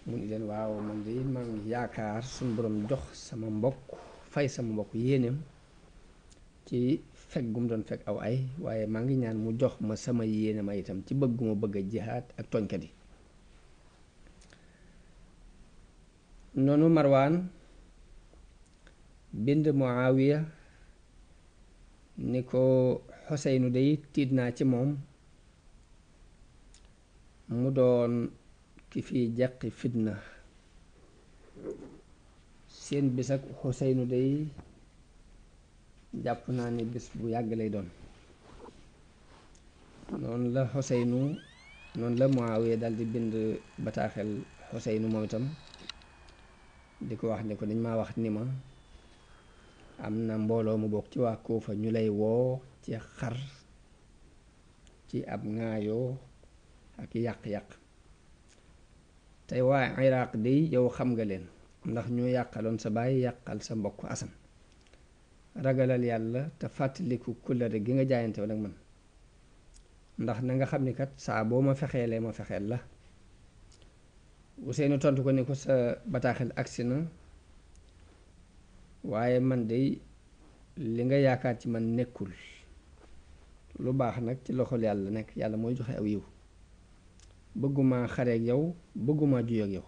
mu ni leen waaw man de maa ngi yaakaar suñu borom jox sama mbokk fay sama mbokk yéeneem ci fekk gum doon fekk aw ay waaye maa ngi ñaan mu jox ma sama yéene ma itam ci bëgguma bëgg a jihaad ak tooñkat yi noonu Marwaan bind Muawiya ni ko Xuseynu day tiit naa ci moom mu doon ki fi jàqi fitna seen bis ak Xuseynu day jàpp naa ni bis bu yàgg lay doon noonu la Xuseynu noonu la Muawiya dal di bind bataaxel Xuseynu moom itam di ko wax ne ko dañ maa wax ni ma am na mbooloo mu bokk ci waa Kuufa ñu lay woo ci xar ci ab ŋaayoo ak yàq-yàq tey waa Iraq day yow xam nga leen ndax ñoo yàqaloon sa baay yàqal sa mbokk Asan ragalal yàlla te fàttaliku kóllëre gi nga jaayante woon ak man ndax na nga xam ni kat saa boo ma fexeelee ma fexeel la Useynu tontu ko ni ko sa bataaxel agsi na waaye man de li nga yaakaar ci man nekkul lu baax nag ci loxol yàlla nekk yàlla mooy joxe aw yiw bëgguma xareek yow bëgguma juyoog yow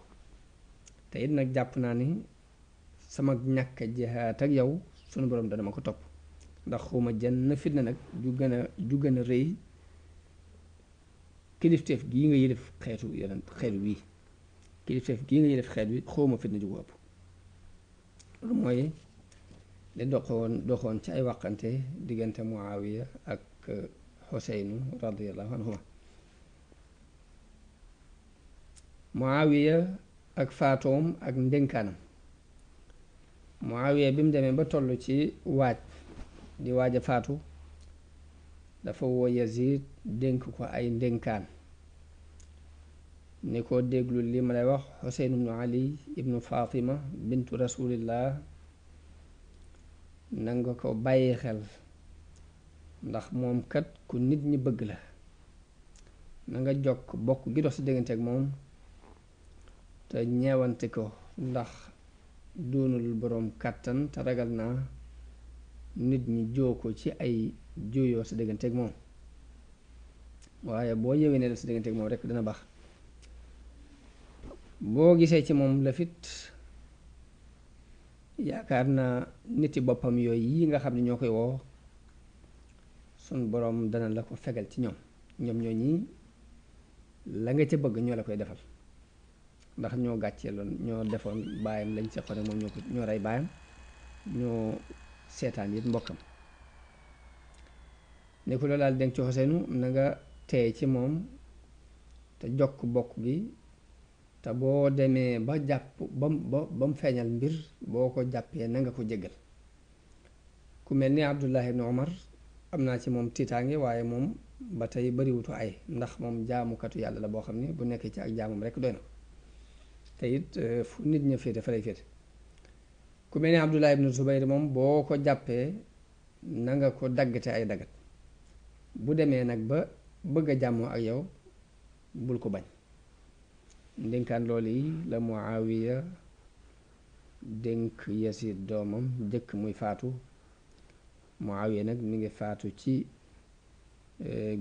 te it nag jàpp naa ni sama ñàkk a jihaat ak yow sunu borom dana ma ko topp ndax xuma jenn fitna nag ju gën a rëy kilifteef gii nga yilif xeetu wii kilifteef gii nga yilif xeet wi xawma fitna ju ko ëpp loolu mooy li doxoon ci ay waqante diggante Muawiya ak Xuseynu radiyallahu anhuma Muawiya ak faatoom ak ndénkaanam Muawiya bi mu demee ba toll ci di waaj a faatu dafa woo Yazid dénk ko ay ndénkaan ni ko déglu li ma lay wax Xuseyn ibnu Ali ibnu Fatima bintu rasulillah nanga ko bàyyi xel ndax moom kat ku nit ñi bëgg la na nga jokk bokk gi dox ci diggante ak moom te ñeewante ko ndax doonul boroom kàttan te ragal naa nit ñi joo ko ci ay juyoo sa diggante ak moom waaye boo yëwee ne la sa diggante ak moom rekk dina baax boo gisee ci moom lafit yaakaar naa niti boppam yooyu yi nga xam ne ñoo koy woo sun boroom dana la ko fegal ci ñoom ñoo ñi la nga ca bëgg ñoo la koy defal ndax ñoo gàcceeloon ñoo defoon baayam lañ seqoon ak moom ñoo rey baayam ñoo seetaan it mbokkam ne ko loolu daal denk ci Xuseynu na nga teey ci moom te jokk bokk gi te boo demee ba jàpp ba mu feeñal mbir boo ko jàppee na nga ko jéggal ku mel ni Abdullah ibn Umar am naa ci moom tiitaange waaye moom ba tey bariwutu ay ndax moom jaamukatu yàlla la boo xam ne bu nekkee ci ak jaamam rekk doy na te it fu nit ña féete fa lay féete ku mel ni Abdullah ibn Zubayr moom boo ko jàppee na nga ko daggate ay daggat bu demee nag ba bëgg a jàmmoo ak yow bul ko bañ ndénkaan loolu yi la Muawiya dénk Yasid doomam jëkk muy faatu Muawiya nag mi ngi faatu ci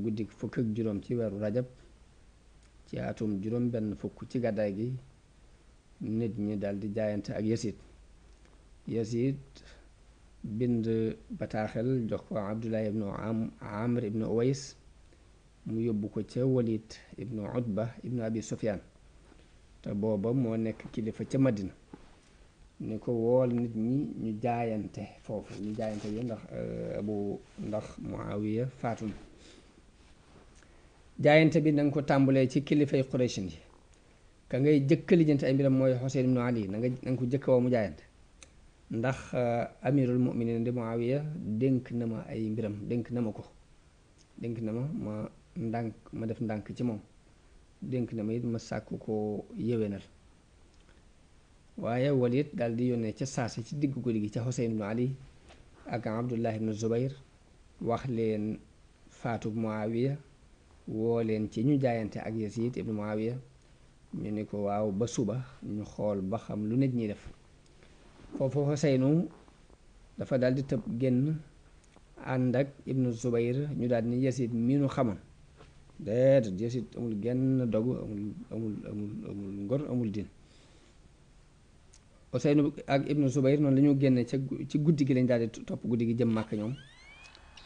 guddi fukk ak juróom ci weeru rajab ci atum juróom benn fukk ci gàddaay gi nit ñi daldi jaayante ak Yasid bind bataaxel jox ko Abdullah ibnu Amr ibnu Uways mu yóbbu ko ca Walid ibnu Utba ibnu Abi Sufyaan te booba moo nekk kilifa ca Madina ni ko wool nit ñi ñu jaayante foofu ñu jaayante yi ndax Muawiya faatu na jaayante bi nanga ko tàmbalee ci kilifay Qurayshin yi ka ngay jëkk lijjanti ay mbiram mooy Xuseyn ibnu Ali nanga ko jëkk woo mu jaayante ndax amirul mu'minin di Muawiya dénk na ma ay mbiram dénk na ma def ndànk ci moom dénk na ma it ma sàkku ko yéwénal waaye Walid daal di yónnee ca saasa ci diggu guddi gi ca Xuseyn ibnu Ali ak Abdullah ibnu Zubayr wax leen faatu Muawiya woo leen ci ñu jaayante ak Yazid ibnu Muawiya ñu ni ko waaw ba suba ñu xool ba xam lu nit ñi def foofu Xuseynu dafa daal di tëb génn ànd ak ibnu Zubayr ñu daal ni Yazid mi nu xamoon déedéet Yazid amul genn dogu amul ngor amul din Xuseynu ak ibnu Zubayr noonu la ñu génne ci guddi gi lañ daal di topp guddi gi jëm Màkka ñoom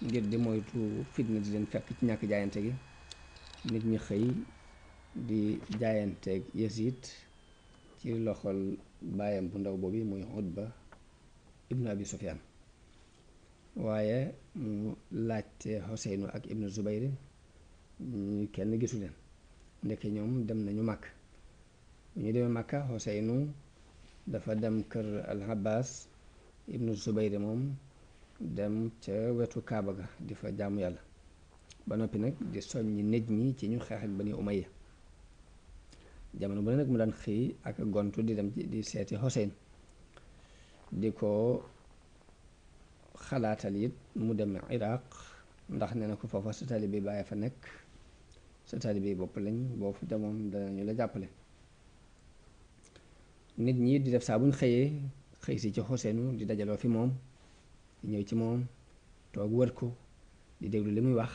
ngir di moytu fitna di leen fekk ci ñàkk jaayante gi nit ñi xëy di jaayanteeg Yazid ci loxol baayam bu ndaw boobu muy Utba ibnu Abi Sufyaan waaye mu laajte Xuseynu ak ibnu Zubayr ñu kenn gisu leen ndeke ñoom dem nañu màkk bu ñu demee Makka Xuseynu dafa dem kër al Abbas ibnu Zubayr moom dem ca wetu Kaaba ga di fa jaamu yàlla ba noppi nag di soññi nit ñi ci ñu xeex ak Bani Umayya jamono bu ne nag mu daan xëy ak gontu di dem di seeti Xuseyn di ko xalaatal it mu dem Iraq ndax nee na ko foofa sa taalibe bàyyi fa nekk sa taalibe bopp lañ boo fa demoon danañu la jàppale nit ñi di def saa buñ xëyee xëy si ci Xuseynu di dajaloo fi moom di ñëw ci moom toog wër ko di déglu li muy wax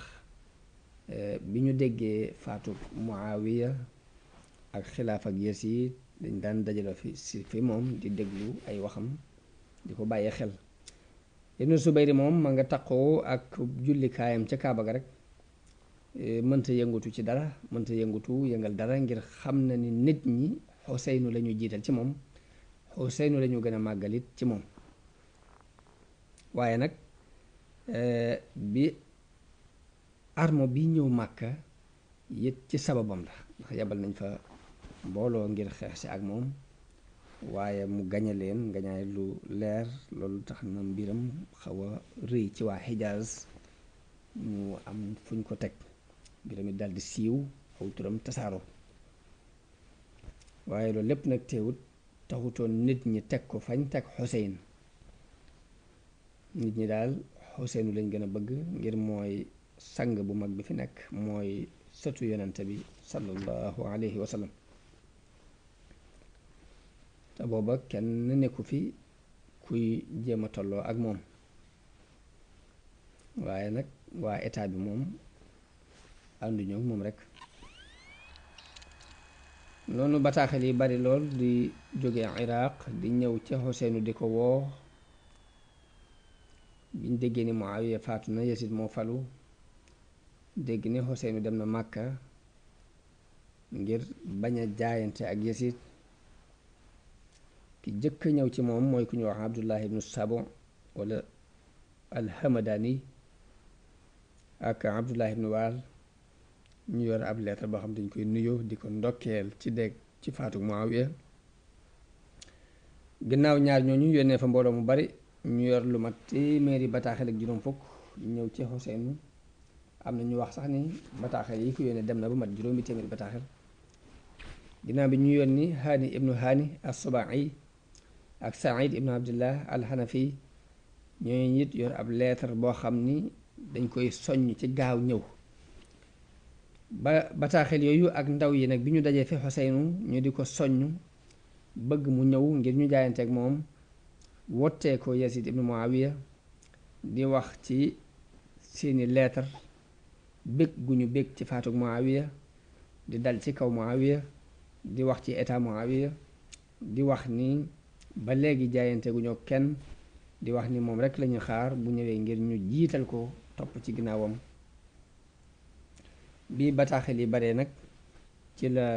bi ñu déggee faatu Muawiya ak xilaaf ak Yasiid dañ daan dajaloo fi moom di déglu ay waxam di ko bàyyee xel Ibnu Zubayr moom ma nga taqoo ak jullikaayam ca Kaaba ga rek mënta yëngutu ci dara mënta yëngal dara ngir xam na ni nit ñi Xuseynu la ñu jiital ci moom Xuseynu la ñu gën a màggalit ci moom waaye nag bi armo bi ñëw Màkka it ci sababam la ndax yabal nañ fa mbooloo ngir xeex si ak moom waaye mu gañe leen ngañaay lu leer loolu tax na mbiram xaw a rëy ci waa Xijaaz ñu am fuñ ko teg mbiram it daldi siiw aw turam tasaaroo waaye loolu lépp nag teewut taxutoon nit ñi teg ko fañ teg Xuseyn nit ñi daal Xuseynu lañ gën a bëgg ngir mooy sang bu mag bi fi nekk mooy sëtu yonente bi sallallahu alayhi wa sallam te booba kenn nekku fi kuy jéem a tolloo ak moom waaye nag waa état bi moom ànduñu ak moom rek noonu bataaxel yi bari lool di jóge Iraq di ñëw ca Xuseynu di ko woo biñ déggee ni Muawiya faatu na Yasid moo falu dégg ni Xuseynu dem na Màkka ngir bañ a jaayante ak Yasid ki jëkk ñëw ci moom mooy ku ñu wax Abdullah ibnu Sabo wala alhamadani ak Abdullah ibnu Waal ñu yor ab lettre boo xam dañ koy nuyoo di ko ndokkeel ci dégg ci faatu Muawiya gannaaw ñaar ñooñu yónnee fa mbooloo mu bari ñu yor lu mat téeméeri bataaxel ak juróom fukk ñëw ci Xuseynu am na ñu wax sax ni bataaxel yi ko yónnee dem na ba mat juróomi téeméeri bataaxel ginnaaw bi ñu yónni Haani ibnu Haani as-Subai ak Saïd ibnu Abdullah al-Hanafi ñooñu it yor ab lettre boo xam ni dañ koy soññ ci gaaw ñëw ba bataaxel yooyu ak ndaw yi nag bi ñu dajee fi Xuseynu ñu di ko soññ bëgg mu ñëw ngir ñu jaayanteeg moom wottee ko Yazid ibnu Muawiya di wax ci seeni lettre bég gu ñu bég ci faatug Muawiya di dal ci kaw Muawiya di wax ci état Muawiya di wax ni ba léegi jaayante gu ñoo kenn di wax ni moom rek lañu xaar bu ñëwee ngir ñu jiital ko topp ci ginnaawam bi bataaxel yi bare nag ci la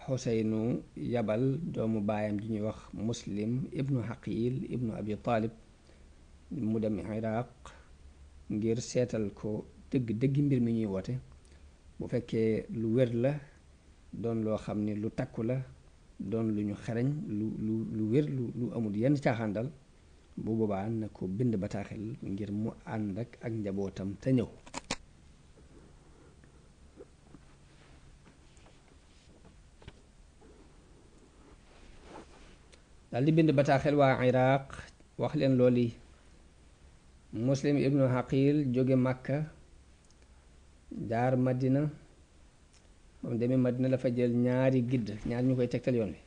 Xuseynu yabal doomu baayam ji ñuy wax Muslim ibnu Xaqil ibnu Abi Talib mu dem Iraq ngir seetal ko dëgg dëggi mbir mi ñuy woote bu fekkee lu wér la doon loo xam ne lu takku la doon lu ñu xereñ lu wér lu amul yenn caaxaan dal bu boobaa na ko bind bataaxel ngir mu ànd ak njabootam te ñëw dal di bind bataaxel waa Iraq wax leen loolu yi Muslim ibnu Xaqil jóge Màkka jaar Madina ba mu demee Madina la fa jël ñaari gidd ñaar ñu koy tegtal yoon wi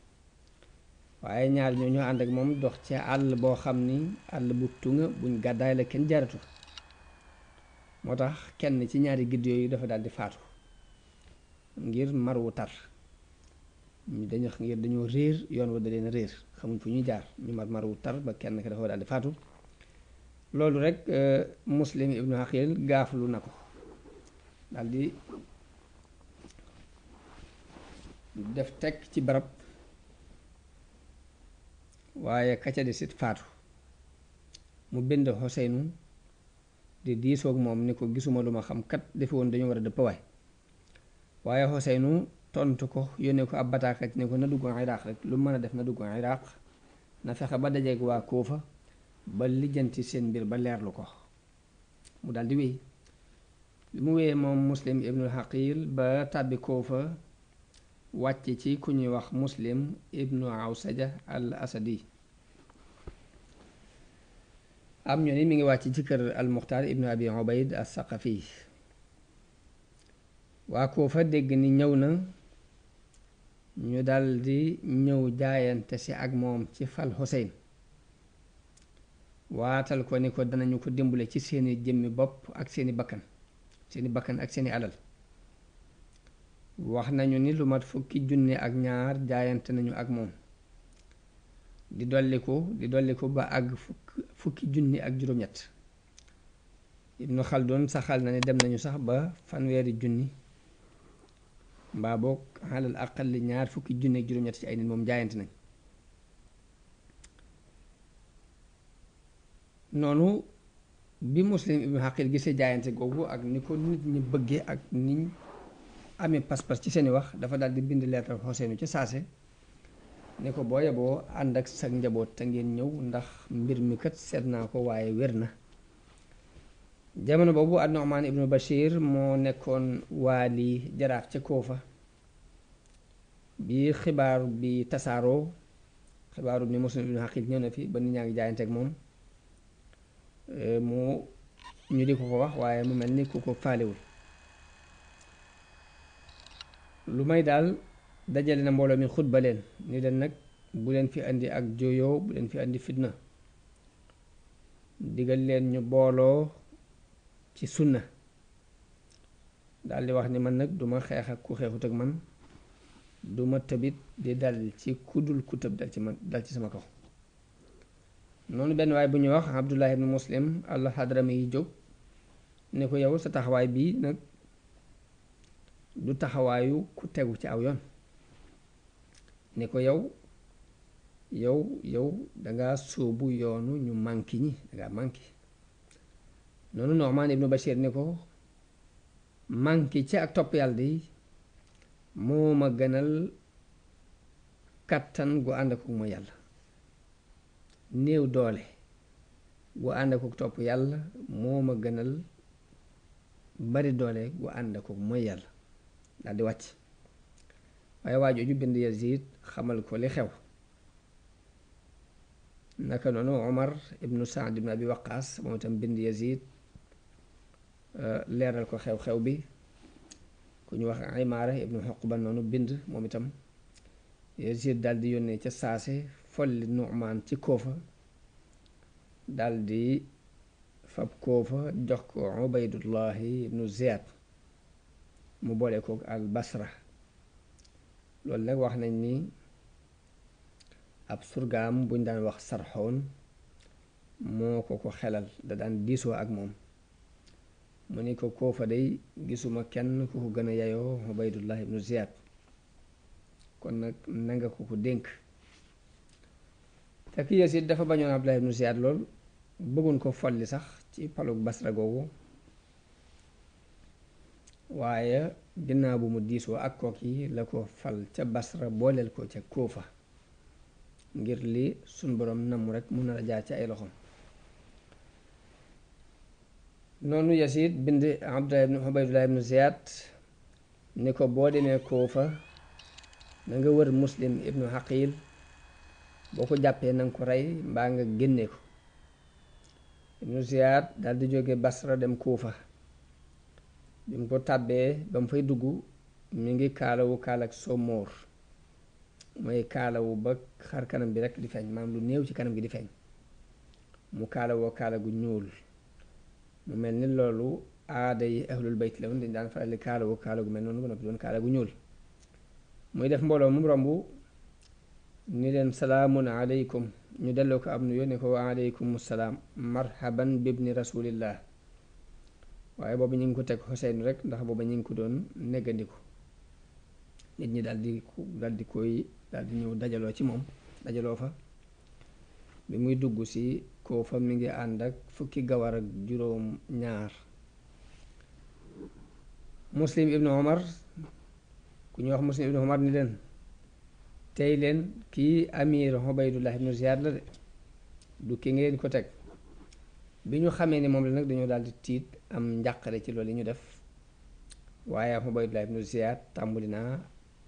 waaye ñaar ñoo ñu ànd ak moom dox ci àll boo xam ni àll bu tunga buñ gàddaay la kenn jaaratu moo tax kenn ci ñaari gidd yooyu dafa daal di faatu ngir mar wu tar dañoo réer yoon wa da leen réer xamuñ fu ñuy jaar ñu mar wu tar ba kenn ka dafa daal di faatu loolu rek Muslim ibnu Xaqil gaaflu na ko daal di def teg ci barab waaye kaca di sit faatu mu bind Xuseynu di diisoog moom ni ko gisuma lu ma xam kat defe woon dañu war a dëpp waay waaye Xuseynu tontu ko yónnee ko ab bataaxal ne ko na dugg Iraq rek lu mën a def na dugg Iraq na fexe ba dajeeg waa Kuufa ba lijjanti seen mbir ba leerlu ko mu daldi wéy bi mu wéyee moom Muslim ibnul Haqil ba tàbbi Kuufa wàcc ci ku ñuy wax Muslim ibnu Awsaja al Asadi am ñu ni mi ngi wàcc ci kër al Muxtaar ibnu Abi Ubayd as Saqafi waa Kuufa dégg ni ñëw na ñu daldi ñëw jaayante si ak moom ci fal Xuseyn waatal ko ni ko danañu ko dimbale ci seeni jëmmi bopp ak seeni bakkan ak seeni alal wax nañu ni lu mat 1,200 jaayante nañu ak moom di dolliku ba àgg 1,000 Ibnu Xaldun saxal na ne dem nañu sax ba 1,000 mbaa boog alal aqalli 2,000 ci ay nit moom jaayante nañ noonu bi Muslim ibnu Haqil gisee jaayante googu ak ni ko nit ñi bëggee ak niñ amee pas-pas ci seeni wax dafa daal di bind leetar Xuseynu ci saase ne ko boo yeboo ànd ak sa njaboot te ngeen ñëw ndax mbir mi kat seet naa ko waaye wér na jamono boobu an-Nu'man ibnu Bashir moo nekkoon waali jaraaf ca Kuufa bi xibaar bi tasaaroo xibaaru ni Muslim ibnu Haqil ñëw na fi ba nit ñaa ngi jaayante ak moom mu ñu di ko wax waaye mu mel ni ku ko faalewul lu may daal dajale na mbooloo mi xutba leen ni leen nag bu leen fi andi ak jooyoo bu leen fi andi fitna digal leen ñu booloo ci sunna daal di wax ni man nag duma xeex ak ku xeexut ak man duma tëbit di dal ci kudul ku tëb dal ci sama kaw noonu benn waay bu ñuy wax Abdullah ibn Muslim al-Hadrami yi jóg ne ko yow sa taxawaay bii nag du taxawaayu ku tegu ci aw yoon ne ko yow danga sóobu yoonu ñu manki ñi danga manki noonu Nu'man ibnu Bashir ne ko manki ci ak topp yàlla di moo ma gënal kattan gu ànd ak mooy yàlla néew doole gu ànd ak topp yàlla moo ma gënal bari doole gu ànd ak mooy yàlla daal di wàcc waaye waajooju bind Yazid xamal ko li xew naka noonu Omar ibnu Saad ibnu Abi Waqaas moom itam bind Yazid leeral ko xew-xew bi ku ñu wax Imaara ibnu Xuqba noonu bind moom itam Yazid daal di yónnee ca saase folli Nu'man ci Kuufa daal di fab Kuufa jox ko Ubaydullahi ibnu Ziyad mu boole ko al Basra loolu nag wax nañ ni ab surgaam buñ daan wax Sarxoon moo ko xelal da daan diisoo ak moom mu ni ko Kuufa day gisuma kenn ku ko gën a yayoo Ubaydullah ibnu Ziyad kon nag nanga ko dénk fekk Yazid dafa bañoon Abdullah ibnu Ziyad lool bëggoon ko folli sax ci palug Basra googu waaye ginnaaw bu mu diisoo ak kooki la ko fal ca Basra booleel ko ca Kuufa ngir li suñ boroom namm rek mun na la jaar ci ay loxoom noonu Yazid bind Ubaydullah ibnu Ziyad ni ko boo demee Kuufa na nga wër Muslim ibnu Haqil boo ko jàppee na nga ko rey mbaa nga génne ko ibnu Ziyad dal di jóge Basra dem Kuufa bi mu ko tàbbee ba mu fay dugg mi ngi kaalawu kaalak somóor mooy kaalawu ba xar kanam bi rek di feeñ maanaam lu néew ci kanam gi di feeñ mu kaalawoo kaala gu ñuul mu mel ni loolu aada yi ahlul bayt la woon dañ daan faral di kaalawu kaala gu mel noonu ba noppi doon kaala gu ñuul muy def mbooloo mu romb ni leen salaamun aleykum ñu delloo ko am nu yónne ko wa aleykum salaam marhaban bibni rasulillah waaye boobu ñu ngi ko teg Xuseyn rek ndax boobu ñu ngi ko doon neggandiku nit ñi daal di ñëw dajaloo ci moom dajaloo fa bi muy dugg si Kuufa mi ngi ànd ak 10 gawar ak juróom ñaar Muslim ibnu Omar ku ku ñuy wax Muslim ibnu Umar ni leen tey leen kii amir Ubaydullah ibnu Ziyad la de du ki ngeen ko teg. bi ñu xamee ni moom la nag dañoo daal di tiit am njàqare ci loolu yi ñu def waaye Ubaydullah ibnu Ziyad tàmbali naa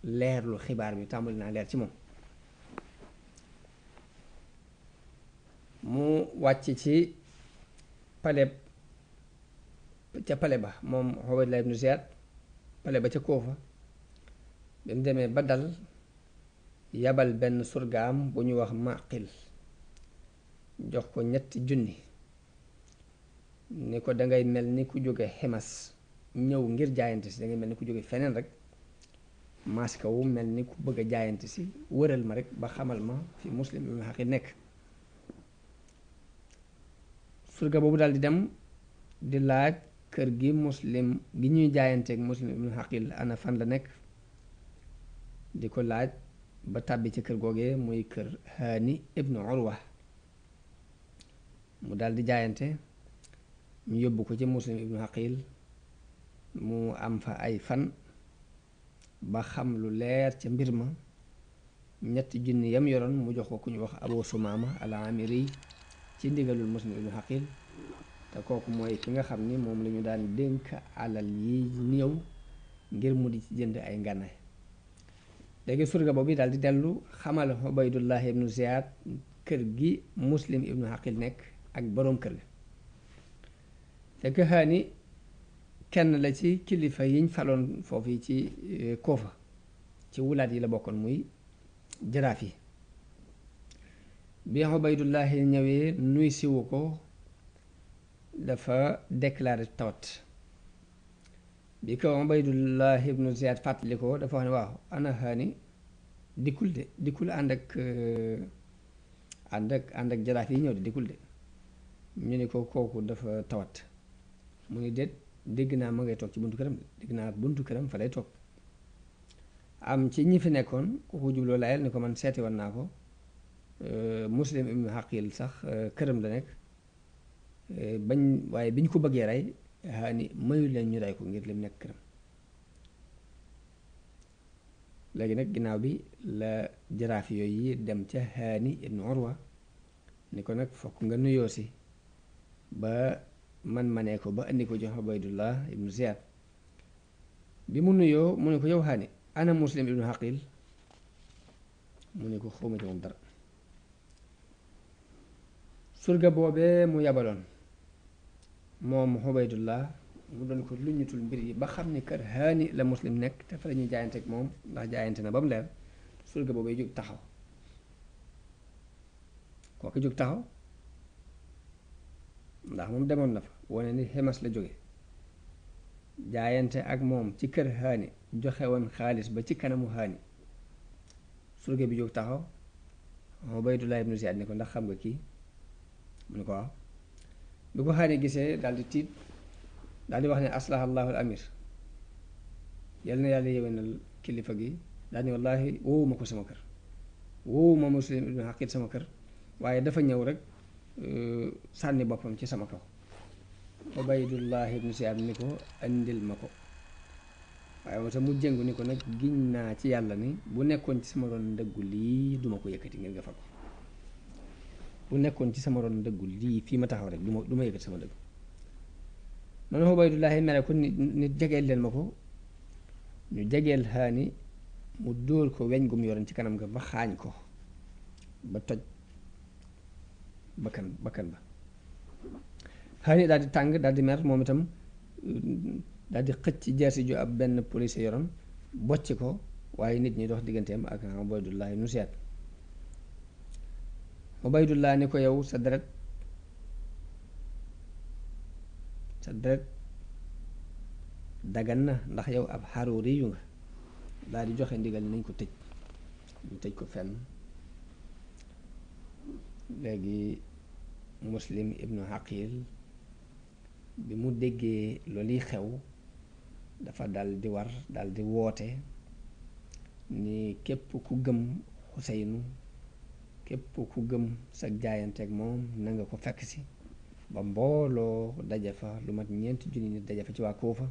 leerlu xibaar bi tàmbali naa leer ci moom mu wàcc ci pale ca pale ba moom Ubaydullah ibnu Ziyad pale ba ca Koofa bi mu demee ba dal yabal benn surgaam bu ñu wax Maqil jox ko 3,000 ni ko dangay mel ni ku jóge Ximas ñëw ngir jaayante si dangay mel ni ku jóge feneen rek maaska wu mel ni ku bëgg a jaayante si wëral ma rek ba xamal ma fi Muslim ibnu Aqil nekk. surga boobu daal di dem di laaj kër gi Muslim gi ñuy jaayanteeg Muslim ibnu Aqil ana fan la nekk di ko laaj ba tàbbi ci kër googee muy kër Haani ibnu Urwa mu daal di jaayante ñu yóbbu ko ci Muslim ibnu Aqil mu am fa ay fan ba xam lu leer ca mbir ma 3,000 yam yoroon mu jox ko ku ñu wax Abu Sumaama al-Amiri ci ndigalul Muslim ibnu Aqil te kooku mooy ki nga xam ni moom la ñu daan dénk alal yi néew ngir mu di ci jënd ay ngànnaay. léegi surga boobu daal di dellu xamal Ubaydullah ibnu Ziyad kër gi Muslim ibnu Aqil nekk ak boroom kër gi. fekk Haani kenn la ci kilifa yiñ faloon foofu yi ci Koofa ci wulaat yi la bokkoon muy jaraaf yi. bi Ubaydullahi ñëwee nuy siwu ko dafa déclaré tawat bi ko Ubaydullahi ibnu Ziyad fàttali ko dafa wax ne waaw ana Haani dikkul ànd ak jaraaf yi ñëw de dikkul de ñu ni ko kooku dafa tawat mu ni déet dégg naa ma ngay toog ci buntu këram dégg naa buntu këram fa lay toog am ci ñi fi nekkoon ku ko jubloo layel ni ko man seeti woon naa ko Muslim ibnu Aqil sax këram la nekk waaye bi ñu ko bëggee rey Haani mayu leen ñu rey ko ngir lim nekk këram. léegi nag ginnaaw bi la jaraaf yooyu dem ca Haani ibnu Urwa ni ko nag fokk nga nuyoo si ba man manee ko ba indi ko jox Ubaydullah ibnu Ziyad bi mu nuyoo mu ne ko yow Haani ana Muslim ibnu Aqil mu ne ko xawma ci moom dara. surga boobee mu yabaloon moom Ubaydullah mu doon ko luñutul mbir yi ba xam ni kër Haani la Muslim nekk te fa la ñuy jaayante ak moom ndax jaayante na ba mu leer surga boobee jóg taxaw kooku jóg taxaw ndax moom demoon na fa wane ni Ximas la jóge jaayante ak moom ci kër Haani joxe woon xaalis ba ci kanamu Haani surga bi jóg taxaw Ubaydullah ibnu Ziyad ni ko ndax xam nga kii mu ne ko waaw bi ko Haani gisee daal di tiit daal di wax ne aslaha allahu al amir yal na yàlla yéwénal kilifa gi daal ni wallaahi woowuma ko sama kër woowuma Muslim ibnu Aqil sama kër waaye dafa ñëw rek sànni boppam ci sama kaw. Ubaydullah ibnu Ziyad ni ko andil ma ko waaye moom sax mu jëngu ni ko nag giñ naa ci yàlla ni bu nekkoon ci sama ron ndëggu lii duma ko yëkkati ngir nga fa ko bu nekkoon ci sama ron ndëggu lii fii ma taxaw rek du ma yëkkati sama dëgg. man Ubaydullahi mere ko nit jegeel leen ma ko ñu jegeel Haani mu dóor ko weñ gu mu yoroon ci kanam ga ba xaañ ko ba toj bakkan ba Haani daal di tàng daal di mer moom itam daal di xëcc jeesi ju ab benn police yoroon bocc ko waaye nit ñi dox digganteem ak Ubaydullahi ibnu Ziyad. Ubaydullah ni ko yow sa deret dagan na ndax yow ab xaruuri yu nga daal di joxe ndigal nañ ko tëj ñu tëj ko fenn. léegi Muslim ibnu Aqil bi mu déggee loolu xew dafa dal di war dal di woote ni képp ku gëm Xuseynu képp ku gëm sa jaayanteeg moom na nga ko fekk si ba mbooloo daje fa lu mat 4 junni nit daje fa ci waa Kuufa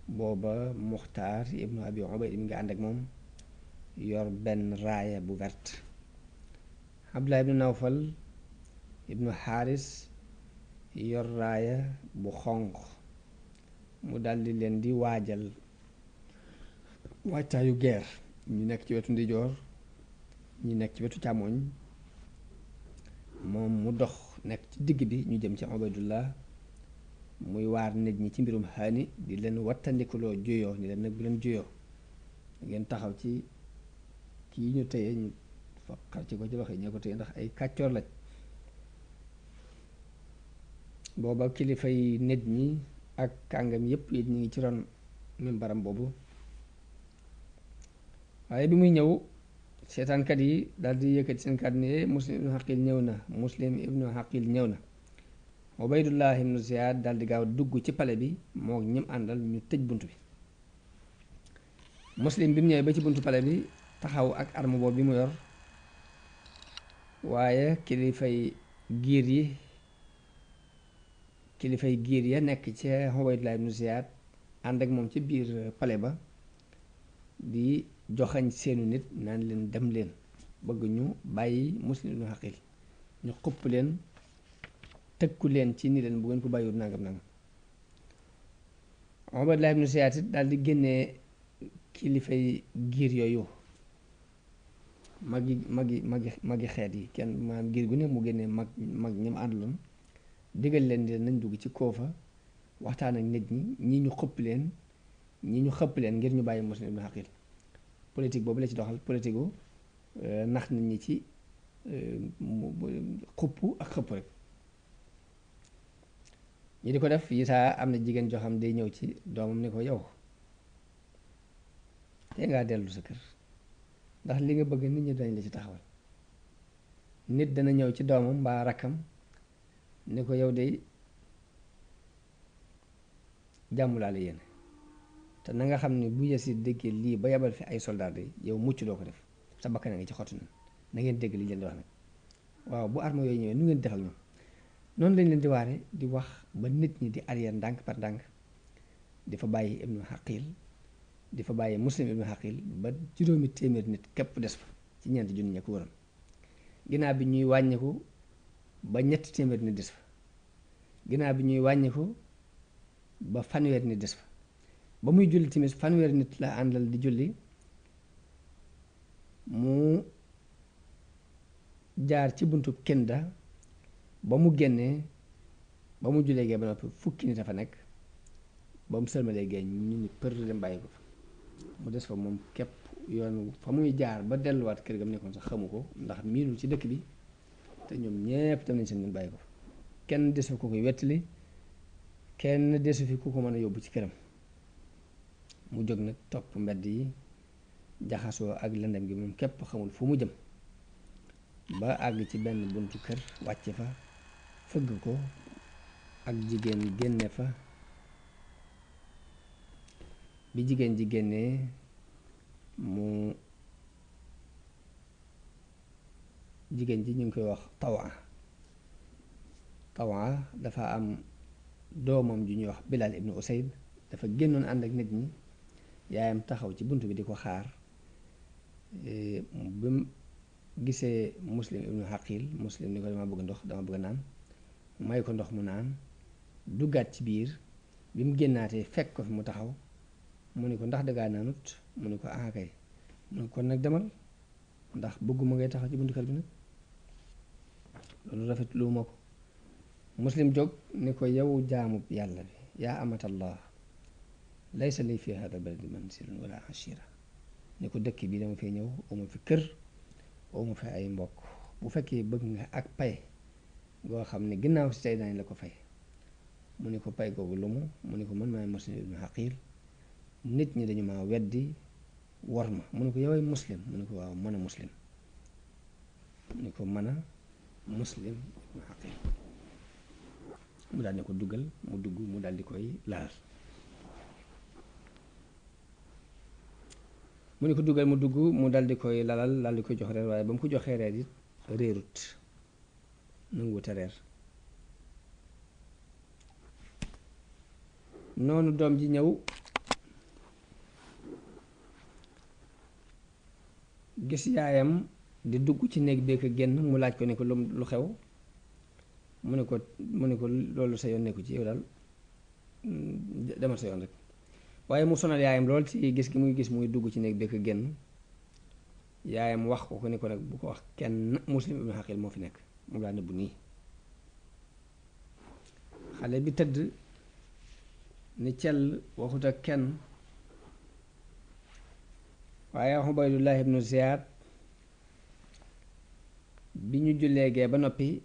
booba Muxtaar ibnu Abi Ubayd mi nga ànd ak moom yor benn raaya bu vert. Abdullah ibnu Nawfal ibnu Xaaris yor raaya bu xonq. mu daldi leen di waajal waajtaayu guerre. ñi nekk ci wetu ndijoor ñi nekk ci wetu càmmoñ, moom mu dox nekk ci digg bi, ñu jëm ci Ubaydullah muy waar nit ñi ci mbirum xaani, di leen wattandikuloo juyoo, ni leen nag bu leen juyoo, ngeen taxaw ci kii ñu téye, ñu fa xar ci ko ci loxo yi ñoo ko téye ndax ay kàccoor lañ. booba kilifay nit ñi ak kàngam yépp yi ñu ngi ci ron mimbaram boobu. waaye bi muy ñëw seetaankat yi daal di yëkkati seen kàddu ne Muslim ibnu Xaqil ñëw na, Muslim ibnu Xaqil ñëw na. Ubaydullah ibnu Ziyaad daal di gaaw dugg ci pale bi moo ñim àndal, ñu tëj bunt bi. Muslim bi mu ñëwee ba ci buntu pale bi taxaw ak arme boobu bi mu yor, waaye kilifay giir ya nekk ci Ubaydullah ibnu Ziyaad ànd ak moom ci biir pale ba di joxañ seenu nit naan leen dem leen, bëgg ñu bàyyi Muslim ibnu Xaqil, ñu xupp leen tëkku leen ci ni leen bu ngeen ko bàyyiwul nangam nangam. Ubaydullah ibnu Ziyaad it daal di génnee kilifay giir yooyu, magi xeet yi, kenn maanaam giir gu ne mu génnee mag ñam àndaloon, digal leen di nañ dugg ci koofa waxtaan ak nit ñi ñu xëpp leen ngir ñu bàyyi Muslim ibnu Xaqil. politique boobu la ci doxal, politique gu nax nit ñi ci xupp ak xëpp rek. ñi di ko def yitaa am na jigéen joo xam day ñëw ci doomam ni ko yow te ngaa dellu sa kër, ndax li nga bëgg nit ñi dañ la ci taxawal. nit dana ñëw ci doomam mbaa rakkam ni ko yow de jàmm laa la yéene, te na nga xam ne bu Yasiid déggee lii ba yabal fi ay soldaar de yow mucc doo ko def, sa bakkan a ngi ci xottu na ngeen dégg li leen di wax nag. waaw bu arme yooyu ñëwee nu ngeen defal ñoom. noonu lañ leen di waare di wax ba nit ñi di arrière ndànk par ndànk, di fa bàyyi ibnu Xaqil, di fa bàyyi Muslim ibnu Xaqil ba juróomi téeméer nit képp des fa ci ñeenti junni ña ko waroon. ginnaaw bi ñuy wàññiku ba ñetti téeméer nit des fa, ginnaaw bi ñuy wàññiku ba fanweer nit des fa. ba muy julli timis fanweer nit la àndal di julli, mu jaar ci buntu Kinda, ba mu génnee ba mu jullee gee ba noppi fukki nit a fa nekk, ba mu sëlmalee gee ñu ni për dem bàyyi ko fa. mu des fa moom képp, yoon fa muy jaar ba delluwaat kër ga mu nekkoon sax xamu ko, ndax miinul ci dëkk bi, te ñoom ñépp dem nañ seen yoon bàyyi ko fa. kenn desu ko koy wettali, kenn desu fi ku ko mën a yóbbu ci këram. mu jóg nag topp mbedd yi jaxasoo ak lëndëm gi, moom képp xamul fu mu jëm, ba àgg ci benn buntu kër wàcce fa, fëgg ko, ak jigéen génne fa. bi jigéen ji génnee jigéen ji ñu ngi koy wax Tawa dafa am doomam ju ñuy wax Bilal ibnu Usayd, dafa génnoon ànd ak nit ñi, yaayam taxaw ci bunt bi di ko xaar. bi mu gisee Muslim ibnu Xaqil, Muslim ni ko dama bëgg ndox, dama bëgg naan, may ko ndox mu naan, duggaat ci biir. bi mu génnaatee fekk ko fi mu taxaw, mu ne ko ndax dangaa naanut, mu ne ko kay, mu ne ko kon nag demal, ndax bëgguma ngay taxaw ci buntu kër bi nag, loolu rafet lu ma ko. Muslim jóg ni ko yow jaamub yàlla bi, yaa amatallah, laysa li fi hada baladi manzilun wala ashira, ni ko dëkk bi dama fee ñëw, uma fi kër, uma fi ay mbokk. bu fekkee bëgg nga ak pay goo xam ne ginnaaw si tey daañu la ko fay. mu ne ko pay googu lu mu ne ko man maay Muslim ibnu Xaqil, nit ñi dañu maa weddi war ma. mu ne ko yoway Muslim, mu ne ko waaw mën a Muslim, mu ne ko mën a Muslim ibnu Xaqil. mu daal di ko duggal, mu dugg, mu daal di koy laal. mu ne ko duggal mu dugg, mu daal di koy lalal, daal di koy jox reer, waaye ba mu ko joxee reer it réerut, nanguwut a reer. noonu doom ji ñëw gis yaayam di dugg ci néeg bi ak génn mu laaj ko ne ko lu xew mu ne ko loolu sa yoon nekku ci yow daal demal sa yoon rek waaye mu sonal yaayam lool ci gis gi muy gis muy dugg ci néeg bi ak génn yaayam wax ko ne ko nag bu ko wax kenn Muslim ibnu Aqil moo fi nekk mu laa nëbbu nii xale bi tëdd ni cell waxut ak kenn waaye Ubaydullah ibnu Ziyaad bi ñu jullee gee ba noppi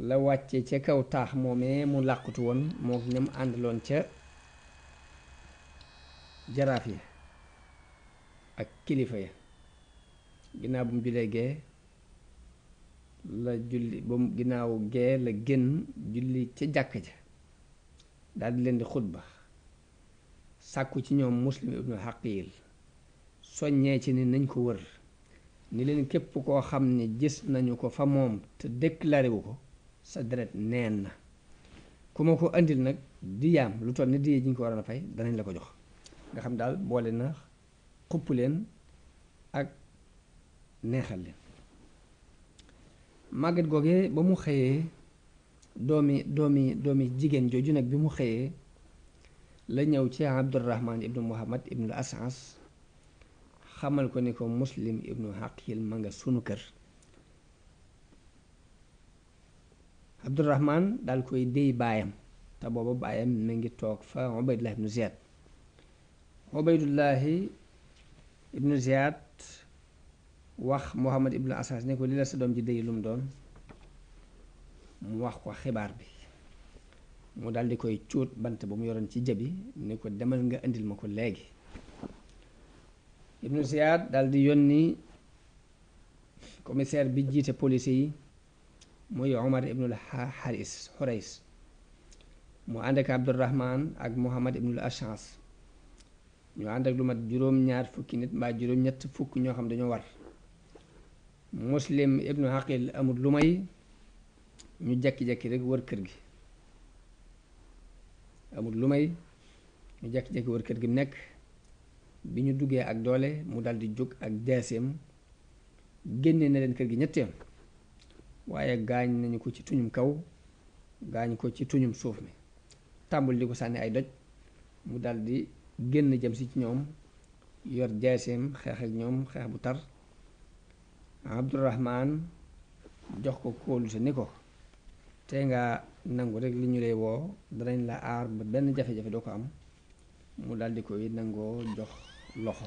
la wàcce ca kaw taax moomee mu làqutu woon moo ñam àndaloon ca jaraaf yi ak kilifa ya ginnaaw bu mu jullee gee la julli ba mu ginnaaw gee la génn julli ca jàkk ja daldi leen di xutba sàkku ci ñoom Muslim ibnu Aqil soññee ci ni nañ ko wër ni leen képp koo xam ne gis nañu ko fa moom te déclaré wu ko sa deret neen na ku ma ko andil nag diyaam lu toll ni diye ji ñu ko waroon a fay danañ la ko jox nga xam daal boole na xupp leen ak neexal leen màgget googee ba mu xëyee doomi jigéen jooju nag bi mu xëyee la ñëw ci Abdurrahman ibnu Muhammad ibnu Asas xamal ko ni ko Muslim ibnu Aqil ma nga sunu kër Abdurrahman daal koy déy baayam te booba baayam mi ngi toog fa Ubaydullah ibnu Ziyad Ubaydullahi ibnu Ziyad wax Muhammad ibnu Asas ne ko li la sa doom ji déy lu mu doon mu wax ko xibaar bi mu daldi koy cuut bant ba mu yoroon ci jabi ni ko demal nga indil ma ko léegi ibnu Ziyad daldi yónni commissaire bi jiite police yi muy Omar ibnul Xurays mu ànd ak Abdurrahman ak Muhammad ibnul Ashas ñu ànd ak lu mat juróom-ñaar fukki nit mbaa juróom-ñett fukk ñoo xam dañoo war Muslim ibnu Aqil amul lu may ñu jekki-jekki rek wër kër gi amul lu may ñu jekki-jekki wër kër gi mu nekk bi ñu duggee ak doole mu daldi jóg ak jaaseem génne na leen kër gi ñetti yoon waaye gaañ nañu ko ci tuñum kaw gaañ ko ci tuñum suuf mi tàmbul di ko sànni ay doj mu daldi génn jëm si ci ñoom yor jaaseem xeex ak ñoom xeex bu tar Abdurrahman jox ko kóolute ni ko te nga nangu rek li ñu lay woo danañ la aar ba benn jafe-jafe doo ko am mu daldi koy nangoo jox loxo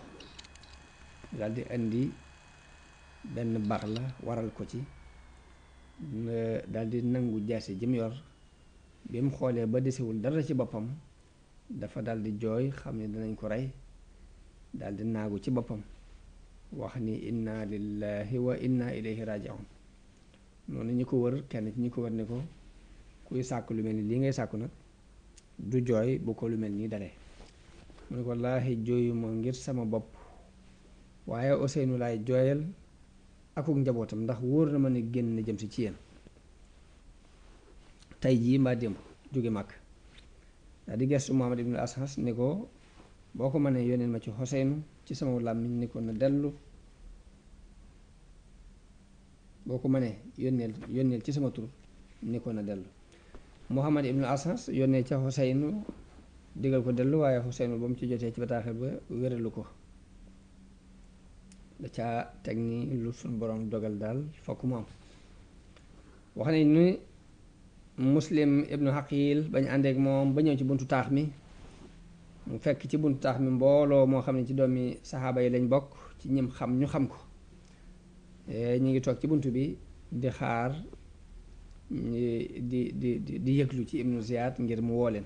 daldi indi benn baax la waral ko ci daldi nangu jaase jëm yor bi mu xoolee ba desewul dara ci boppam dafa daldi jooy xam ne danañ ko rey daldi naagu ci boppam wax ni inna lillahi wa inna ilayhi raji'un noonu ñi ko wër kenn ci ñi ko wër ne ko kuy sàkk lu mel ni lii ngay sàkku nag du jooy bu ko lu mel nii dalee mu ne ko wallaahi jooyuma ngir sama bopp waaye Ousseynou laay jooyal akuk njabootam ndax wóor na ma ne génn na jëm si ci yéen tey jii mbaa démb jóge màkk daal di gestu Muhammad ibnu Ashas ni ko boo ko mënee yónneel ma ci Ousseynou ci sama làmmiñ ni ko na dellu boo ko mënee yónneel ci sama tur ni ko na dellu Muhammad ibnu Ashas yónnee ca Ousseynou digal ko dellu waaye Ousseynou ba mu ci jotee ci bataaxel ba wéralu ko da caa teg ni lu suñ borom dogal daal fokk mu am wax nañ ni Muslim ibnu Aqil bañ àndeek moom ba ñëw ci buntu taax mi mu fekk ci buntu taax mi mbooloo moo xam ne ci doomi saxaaba yi lañ bokk ci ñim xam ñu xam ko ñu ngi toog ci bunt bi di xaar di yëglu ci ibnu Ziyad ngir mu woo leen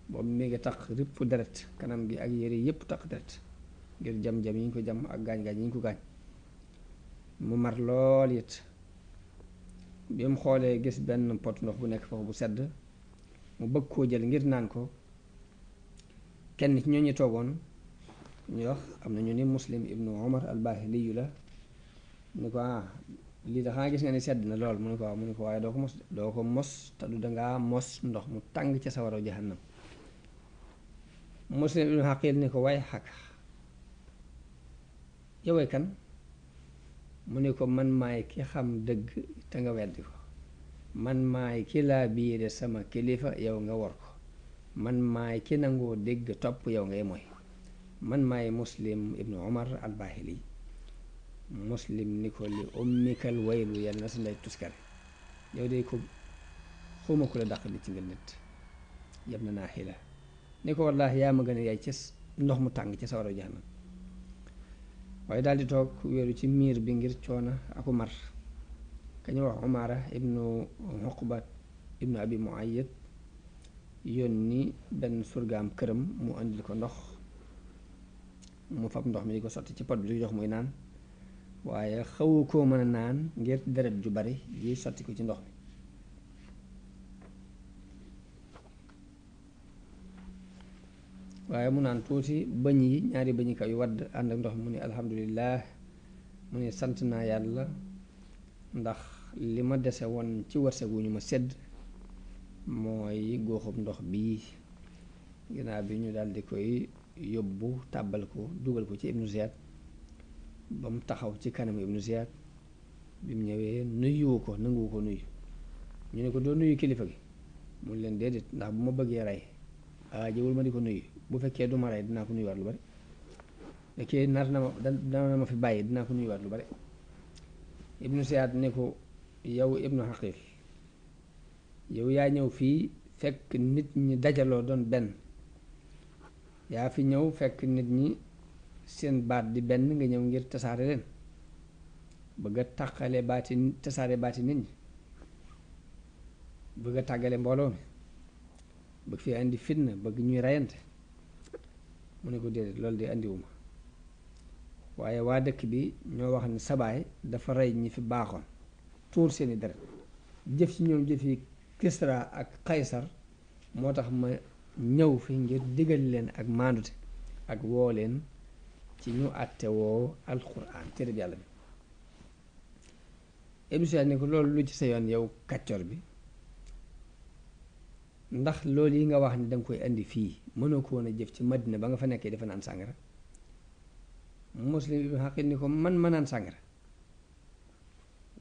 boobu mi ngi tax ripp deret kanam gi ak yére yépp tax deret ngir jam-jam yi ñu ko jam ak gaañ-gaañ yi ñu ko gaañ mu mar lool it bi mu xoolee gis benn pot ndox bu nekk foofu bu sedd mu bëgg koo jël ngir naan ko kenn ci ñooñu toogoon ñu wax am na ñu ni Muslim ibnu Umar al-Bahiliyu la mu ne ko lii da xanaa gis nga ni sedd na lool mu ne ko waaw mu ne ko waaye doo ko mos te du dangaa mos ndox mu tàng ca sawaraw jahannam Muslim ibnu Aqil ni ko waaye xaq yowee kan mu ne ko man maay ki xam dëgg te nga weddi ko, man maay ki laa biire sama kilifa yow nga war ko, man maay ki nangoo dégg topp yow ngay mooy, man maay Muslim ibnu Umar al-Bahili. Muslim ni ko li ummikal waylu yal na sa ndey tuskare, yow de ko xawma ku la dàq di ci nga nit yam na naa xila ni ko wallaahi yaa ma gën a yaay ci ndox mu tàng ci sawara jahannam. waaye daal di toog wéeru ci miir bi ngir coona aku mar. kañu wax Umaara ibnu Uqba ibnu Abi Muayyad yónni benn surgaam këram mu andil ko ndox, mu fab ndox mi di ko sotti ci pot bi di jox muy naan, waaye xawu koo mën a naan ngir deret ju bari ji sotti ko ci ndox mi. waaye mu naan tuuti bëñ yi ñaari bëñ yi kaw yu wadd ànd ak ndox mi mu ne alhamdulillah, mu ne sant naa yàlla ndax li ma dese woon ci wërsëgu ñu ma sedd mooy góoxub ndox bii. ginnaaw bi ñu daldi koy yóbbu tàbbal ko dugal ko ci Ibnu Ziyad ba mu taxaw ci kanamu Ibnu Ziyad. bi mu ñëwee nuyuwu ko nanguwu ko nuyu. ñu ne ko doo nuyu kilifa gi mun leen déedéet, ndax bu ma bëggee rey jëwul ma di ko nuyu, bu fekkee du ma rey dinaa ko nuyuwaat lu bari, fekkee nar na ma dana ma fi bàyyi dinaa ko nuyuwaat lu bari. Ibnu Ziyad ne ko yow Ibnu Xaqil, yow yaa ñëw fii fekk nit ñi dajaloo doon benn, yaa fi ñëw fekk nit ñi seen baat di benn nga ñëw ngir tasaare leen, bëgg a tàqale baati tasaare baati nit ñi, bëgg a tàggale mbooloo mi, bëgg fi indi fitna, bëgg ñuy reyante. mu ne ko déedéet, loolu de indiwuma, waaye waa dëkk bi ñoo wax ne sabaay dafa rey ñi fi baaxoon tuur seeni deret, jëf ci ñoom jëfi Kisra ak Kaysar, moo tax ma ñëw fi ngir digal leen ak maandute ak woo leen ci ñu àtte woo alxuraan téere bi yàlla bi. Ibnu Siyad ne ko loolu lu ci sa yoon yow kàccor bi, ndax loolu yi nga wax ni danga koy indi fii mënoo ko woon a jëf ci Madina ba nga fa nekkee dafa naan sàngara. Muslim ibnu Xaqil ni ko man ma naan sàngara,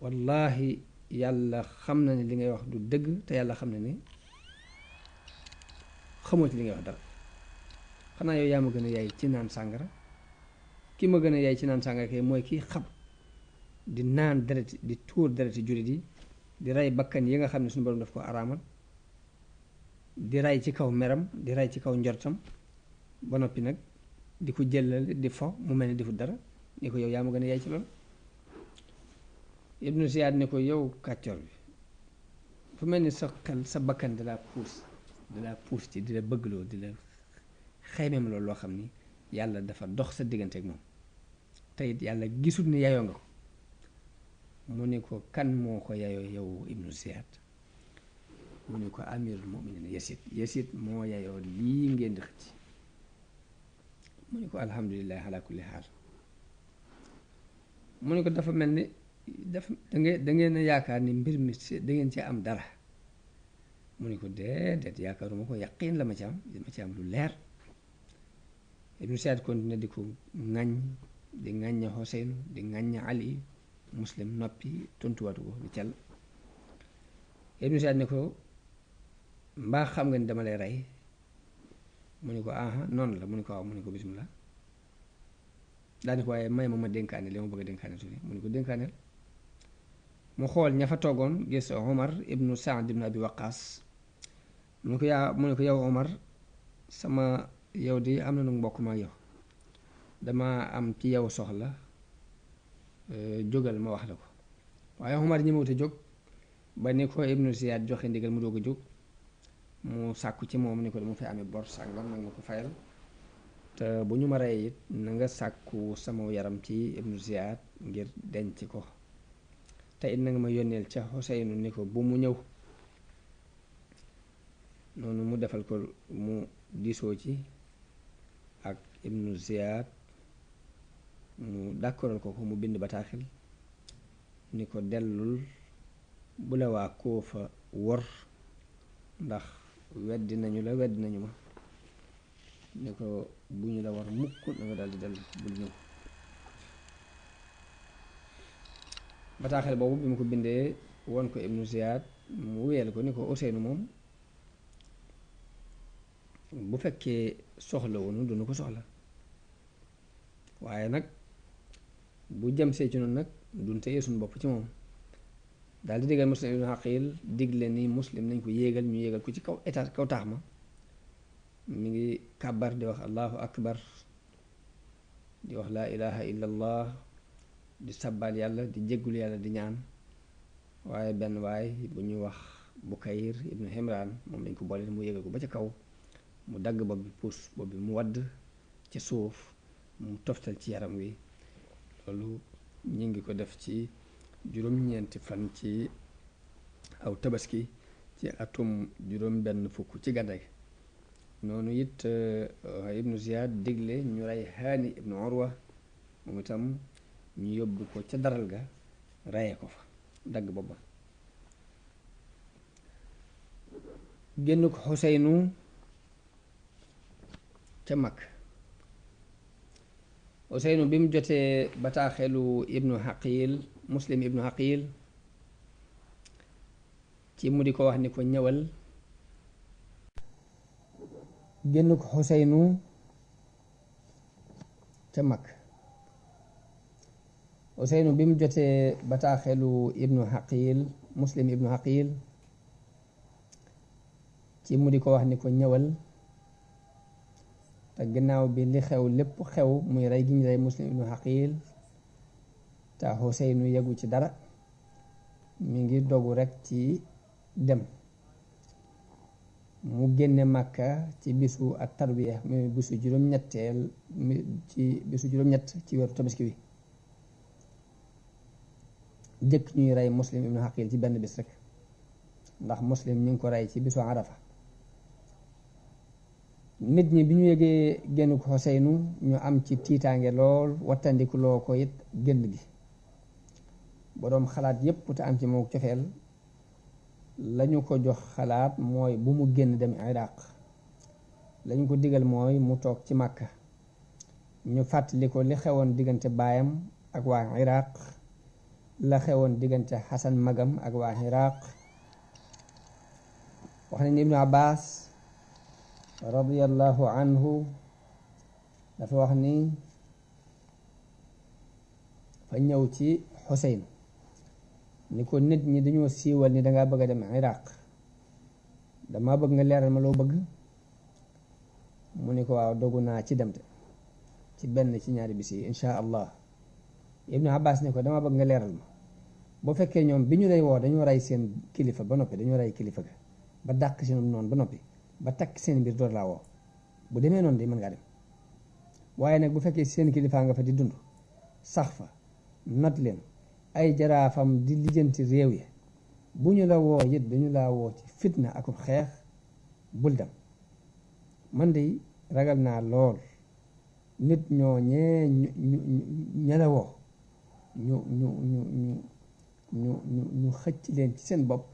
wallahi yàlla xam na ne li ngay wax du dëgg, te yàlla xam na ne xamoo ci li ngay wax dara. xanaa yow yaa ma gën a yaay ci naan sàngara, ki ma gën a yaay ci naan sàngara kay mooy kii xam di naan dereti di tuur dereti jullit yi, di rey bakkan yi nga xam ne suñu borom daf ko araamal, di rey ci kaw meram, di rey ci kaw njortam, ba noppi nag di ko jëlal di fo mu mel ni defut dara. ni ko yow yaa ma gën a yaay ci loolu. Ibnu Ziyad ne ko yow kàccoor bi, fu mel ni sa xel sa bakkan di la puus ci di la bëggloo, di la xaymeem loolu loo xam ni yàlla dafa dox sa diggante ak moom, te it yàlla gisul ni yayoo nga ko. mu ne ko kan moo ko yayoo yow Ibnu Ziyad? mu ne ko amirul muminin Yasid moo yayoo lii ngeen di xëcc. mu ne ko alhamdulilah ala kulli xaal. mu ne ko dafa mel ni da ngeen a yaakaar ni mbir mi da ngeen ci am dara. mu ne ko déedéet yaakaaruma ko, yaqiin la ma ci am lu leer. Ibnu Ziyad continué di ko ŋàññ di ŋàññ Xuseynu di ŋàññ Ali. Muslim noppi tontuwaatu ko ni cel. Ibnu Ziyad ne ko mbaa xam nga ni dama lay rey? mu ne ko aha noonu la. mu ne ko waaw. mu ne ko bismillah. daane ko waaye may ma dénkaane li ma bëgg a dénkaane tuuti. mu ne ko dénkaaneel. mu xool ña fa toogoon gis Omar ibnu Saad ibnu Abi Waqaas. mu ne ko yow Omar, sama yow di am na nu mbokk ma yow, dama am ci yow soxla, jógal ma wax la ko. waaye Omar ñemewut a jóg ba ni ko Ibnu Ziyad joxe ndigal mu doog a jóg. mu sàkku ci moom ni ko dama fi amee bor sàngam nag ma ko fayal, te bu ñu ma rey it na nga sàkku sama yaram ci Ibnu Ziyad ngir denc ko, te it na nga ma yónneel ca Xuseynu ni ko bu mu ñëw. noonu mu defal ko, mu diisoo ci ak Ibnu Ziyad, mu dàkkoral ko mu bind bataaxel ni ko dellul bu la waa Koofa wor, ndax weddi nañu ma. ni ko bu ñu la war mukk na nga daldi dellu bul ñëw. bataaxel boobu bi mu ko bindee woon ko Ibnu Ziyad mu wéyal ko ni ko Ousseynou moom bu fekkee soxla woonu duñu ko soxla waaye nag bu jëm see ci noonu nag duñ téye suñu bopp ci moom daal di digal Muslim ibnu Aqil digle ni Muslim nañ ko yéegal ñu yéegal ko ci kaw étage kaw taax ma mi ngi kàbbar di wax allahu akbar di wax laa ilaha illa allah di sabbal yàlla di jéggul yàlla di ñaan waaye benn waay bu ñuy wax Bukayr ibnu Himran moom lañ ko boole mu yéegal ko ba ca kaw mu dagg bopp bi puus bopp bi mu wadd ci suuf mu toftal ci yaram wi loolu ñu ngi ko def ci juróom-ñeenti fan ci aw tabaski ci atum juróom benn fukk ci gàddaay noonu it Ibnu Ziyad digle ñu rey Haani ibnu Urwa moom itam ñu yóbbu ko ca daral ga reye ko fa dagg boppam génn ko Xuseynu ca mag Ousseynou bi mu jotee bataaxelu ibnu Aqil Muslim ibnu Aqil ci mu di ko wax ni ko ñëwal génn ko Ousseynou ca mag Ousseynou bi mu jotee bataaxelu ibnu Aqil Muslim ibnu Aqil ci mu di ko wax ni ko ñëwal te gannaaw bi li xew lépp xew muy rey gi ñu rey Muslim ibnu Aqil te Ousseynou yegu ci dara mi ngi dogu rekk ci dem mu génne Màkka ci bisu at tarwiya muy bisu juróom-ñetteel ci bisu juróom-ñett ci weeru tabaski wi jëkk ñuy rey Muslim ibnu Aqil ci benn bis rek ndax Muslim ñu ngi ko rey ci bisu Arafa nit ñi bi ñu yëgee génn ko Ousseynou ñu am ci tiitaange lool wattandiku loo ko it génn gi boroom xalaat yépp te am ci moom cofeel lañu ko jox xalaat mooy bu mu génn dem Iraq lañu ko digal mooy mu toog ci Màkka ñu fàttali ko li xewoon diggante baayam ak waa Iraq la xewoon diggante Xasan magam ak waa Iraq wax nañ Ibnu Abbas radiyallahu anhu dafa wax ni fa ñëw ci Xuseyn ni ko nit ñi dañoo siiwal ni dangaa bëgg a dem Iraq dama bëgg nga leeral ma loo bëgg mu ni ko waaw dogu naa ci dem te ci benn ci ñaari bis yi insha allah Ibnu Abbas ni ko dama bëgg nga leeral ma boo fekkee ñoom bi ñu lay woo dañoo rey seen kilifa ba noppi dañoo rey kilifa ga ba dàq seen noonu ba noppi ba takk seen mbir door laa woo bu demee noonu de mën ngaa dem waaye nag bu fekkee seen kilifaa nga fa di dund sax fa not leen ay jaraafam di lijjanti réew yi bu ñu la woo it dañu laa woo ci fitna akub xeex bul dem man de ragal naa lool nit ñooñee ña la woo ñu xëcc leen ci seen bopp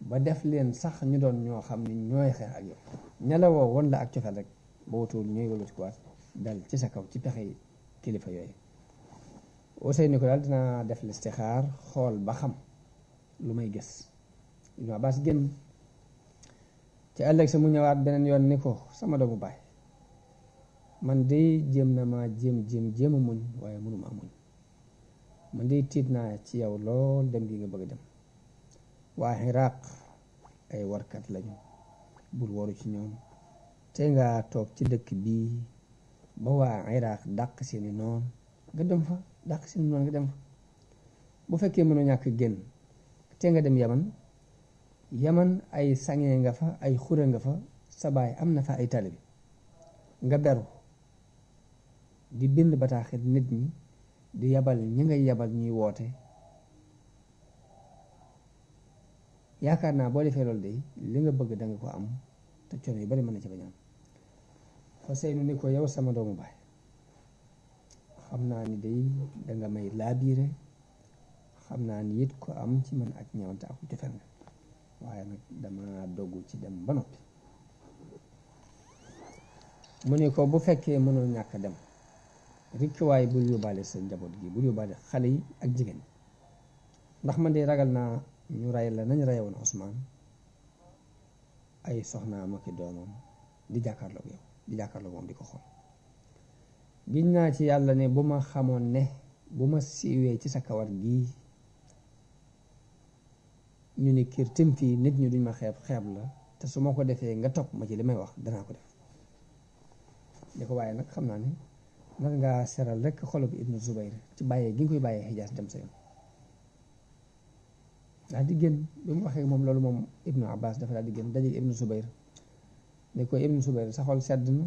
ba def leen sax ñu doon ñoo xam ni ñooy xeex ak yow ña la woo woon la ak cofeel rek ba wutul ñooy wala ci kuwaat dal ci sa kaw ci pexe kilifa yooyu Ousseynou ko daal dinaa def listixaar xool ba xam lu may gis Ibnu Abbas génn ci ëllëg sa mu ñëwaat beneen yoon ni ko sama doomu baay man de jéem na ma jéem a muñ waaye mënuma muñ man de tiit naa ci yow lool dem gi nga bëgg a dem waa Iraq ay warkat lañu bul waru ci ñoom te nga toog ci dëkk bii ba waa Iraq dàq seeni noon nga dem fa dàq seeni noon nga dem fa bu fekkee mënoo ñàkk génn te nga dem Yaman ay sangee nga fa ay xure nga fa sa baay am na fa ay taalibe nga beru di bind bataaxit nit ñi di yabal ñi ngay yabal ñuy woote yaakaar naa boo defee loolu de li nga bëgg danga ko am te coono yu bari mën na ci bañ am Ousseynou ni ko yow sama doomu baay xam naa ni day danga may laabiire xam naa ni it ko am ci man ak ñëwante ak cofeel nga waaye nag dama doggu ci dem ba noppi mu ni ko bu fekkee mënoo ñàkk dem rikk waaye bul yóbbaale sa njaboot gi bul yóbbaale xale yi ak jigéen ndax man de ragal naa ñu rey la nañ rey woon Usmaan ay soxnaam ak i doomam di jàkkaarloog yow di jàkkaarloog moom di ko xool giñ naa ci yàlla ne bu ma xamoon ne bu ma siiwee ci sa kawar gii ñu ni kiir tim fii nit ñu duñ ma xeeb la te su ma ko defee nga topp ma ci li may wax danaa ko def li ko waaye nag xam naa ne nar ngaa seral rek xolub Ibnu Zubayr ci bàyyee gi nga koy bàyyee Hijaas dem sa yoon daal di génn bi mu waxee moom loolu moom Ibnu Abbas dafa daal di génn daje Ibnu Zubayr ne ko Ibnu Zubayr sa xol sedd na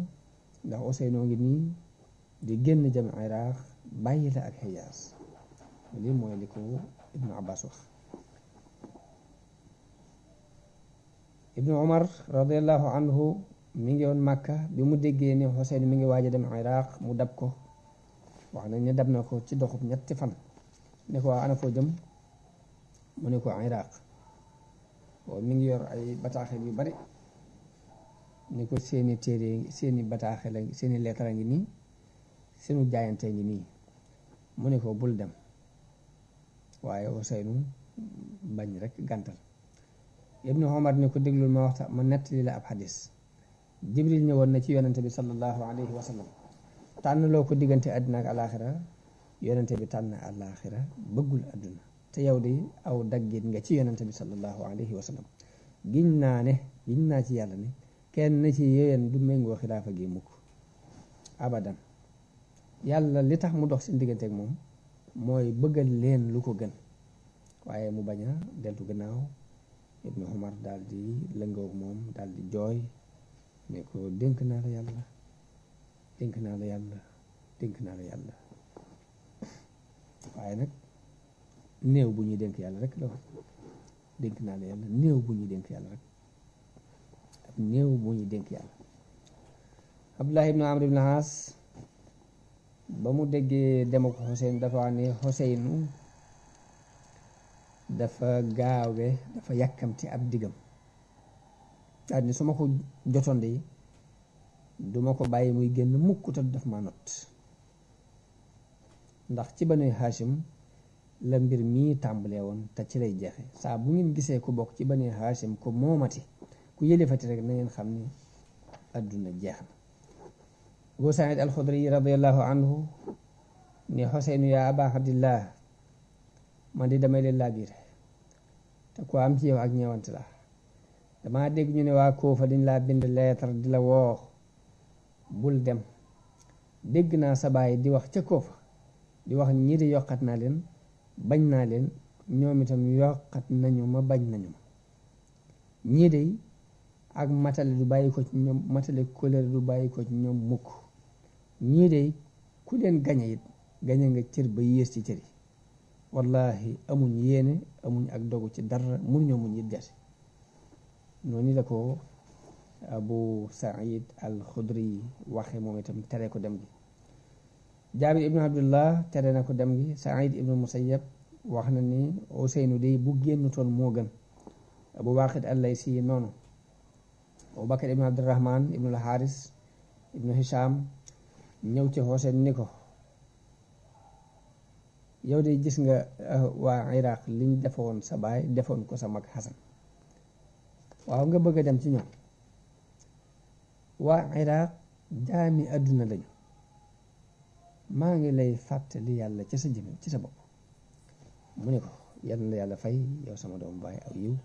ndax Ousseynou ngi nii di génn jëm Iraq bàyyi la ak Hijaas lii mooy li ko Ibnu Abbas wax. Ibnu Umar radiallahu anhu mi ngi woon Màkka bi mu déggee ne Ousseynou mi ngi waaj a dem Iraq mu dab ko wax nañ ne dab na ko ci doxub ñetti fan ne ko waa ana foo jëm mu ne ko Iraq boobu mi ngi yor ay bataaxel yu bari ni ko seeni téere seeni bataaxel seeni leetara ngi nii seenu jaayante ngi nii mu ne ko bul dem waaye Ousseynou bañ rek gàntal. Ibnu Umar ne ko déglul ma waxta ma nettali la ab xadis Jibril ñëwoon na ci yonente bi sallallahu alayhi wa sallam tànn loo ko diggante àddina ak alaaxira yonente bi tànn alaaxira bëggul àdduna te yow de aw daggit nga ci yonente bi sallallahu alayhi wa sallam giñ naa ci yàlla ne kenn ci yéen du méngoo xilaafa gi mukk abadan yàlla li tax mu dox seen diggante ak moom mooy bëggal leen lu ko gën waaye mu bañ a deltu gannaaw. Ibnu Umar daal di lëngoog moom daal di jooy ne ko dénk naa la yàlla dénk naa la yàlla dénk naa la yàlla waaye nag néew bu ñuy dénk yàlla rek la wax dénk naa la yàlla néew bu ñuy dénk yàlla rek ab néew bu ñuy dénk yàlla. Abdullah ibnu Amr ibn As ba mu déggee dem ak Xuseyn dafa wax ne Xuseynu dafa gaawe dafa yàkkamti ab diggam daal ni su ma ko jotoon de duma ko bàyyi muy génn mukk te daf ma not ndax ci Banu Haashim la mbir mii tàmbalee woon te ci lay jeexe saa bu ngeen gisee ku bokk ci Banu Haashim ko moomati ku yëlifati rek na ngeen xam ni adduna jeex na. Abu Saïd al-Xudri radiyallahu anhu ni Xuseynu yaa Aba Abdillah man di damay leen laa biir te ko am ci yow ak ñeewante la dama dégg ñu ne waa Koofa dañ laa bind leetar di la woo bul dem dégg naa sa baay di wax ca Koofa di wax ñii di yokkat naa leen bañ naa leen ñoom itam yokkat nañu ma bañ nañu ma ñii de ak matale du bàyyi ko ci ñoom matale kóllëre du bàyyi ko ci ñoom mukk ñii de ku leen gañe it gañe nga cër ba yées ci cër yi wallahi amuñ yéene amuñ ak dogu ci dara mënuñoo muñ it gase noonu la ko Abu Saïd al-Xudri waxe moom itam tere ko dem gi. Jaabir ibnu Abdullah tere na ko dem gi. Saïd ibnu Musayyab wax na ni Ousseynou de bu génnutoon moo gën. Abu Waaqid al-Laysi noonu. Abu Bakr ibnu Abdurrahman ibnu al-Haris ibnu Hisham ñëw ci Ousseynou ni ko yow de gis nga waa Iraq liñ defoon sa baay defoon ko sa mag Xasan waaw nga bëgg a dem ci ñoom waa Iraq jaami àdduna lañu maa ngi lay fàttali yàlla ci sa jëm ci sa bopp mu ne ko yal na yàlla fay yow sama doom baay aw yiw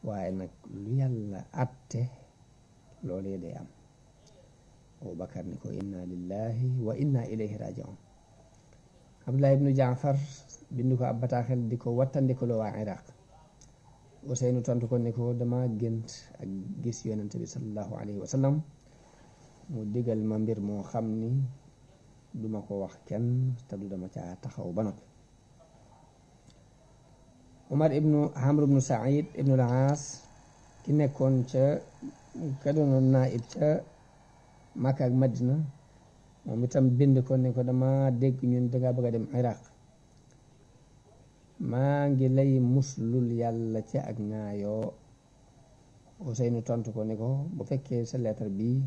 waaye nag lu yàlla àtte loolee day am. Abu Bakar ni ko inna lillahi wa inna ilayhi raji'un. Abdullah ibnu Jaafar bind ko ab bataaxel di ko wattandikuloo waa Iraq. Ousseynou tontu ko ni ko dama gént ak gis yonente bi sallallahu alayhi wa sallam mu digal ma mbir moo xam ni duma ko wax kenn te du dama caa taxaw ba noppi. Umar ibnu Amr ibnu Saïd ibnu al-Aas ki nekkoon ka doonoon naib ca Makka ak Madina moom itam bind ko ne ko dama dégg ñun danga bëgg a dem Iraq maa ngi lay muslul yàlla ci ak ŋaayoo. Ousseynou tontu ko ne ko bu fekkee sa lettre bi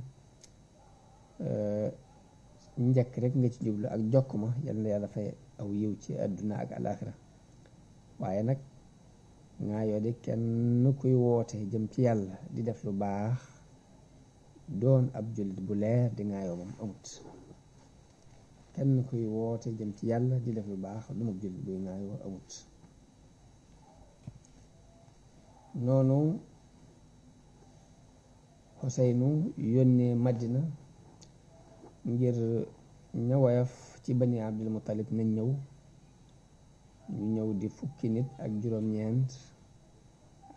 njëkk rek nga ci jublu ak jokk ma yal na yàlla fay aw yiw ci àdduna ak alaaxira waaye nag ŋaayoo de kenn kuy woote jëm ci yàlla di def lu baax doon ab jullit bu leer di ŋaayoo moom amut. kenn kuy woote jëm ci yàlla di def lu baax doon ab jullit buy ŋaayoo amut. noonu Xuseynu yónnee Madina ngir ña woyof ci bani Abdul Muttalib nañ ñëw. ñu ñëw di fukki nit ak juróom-ñeent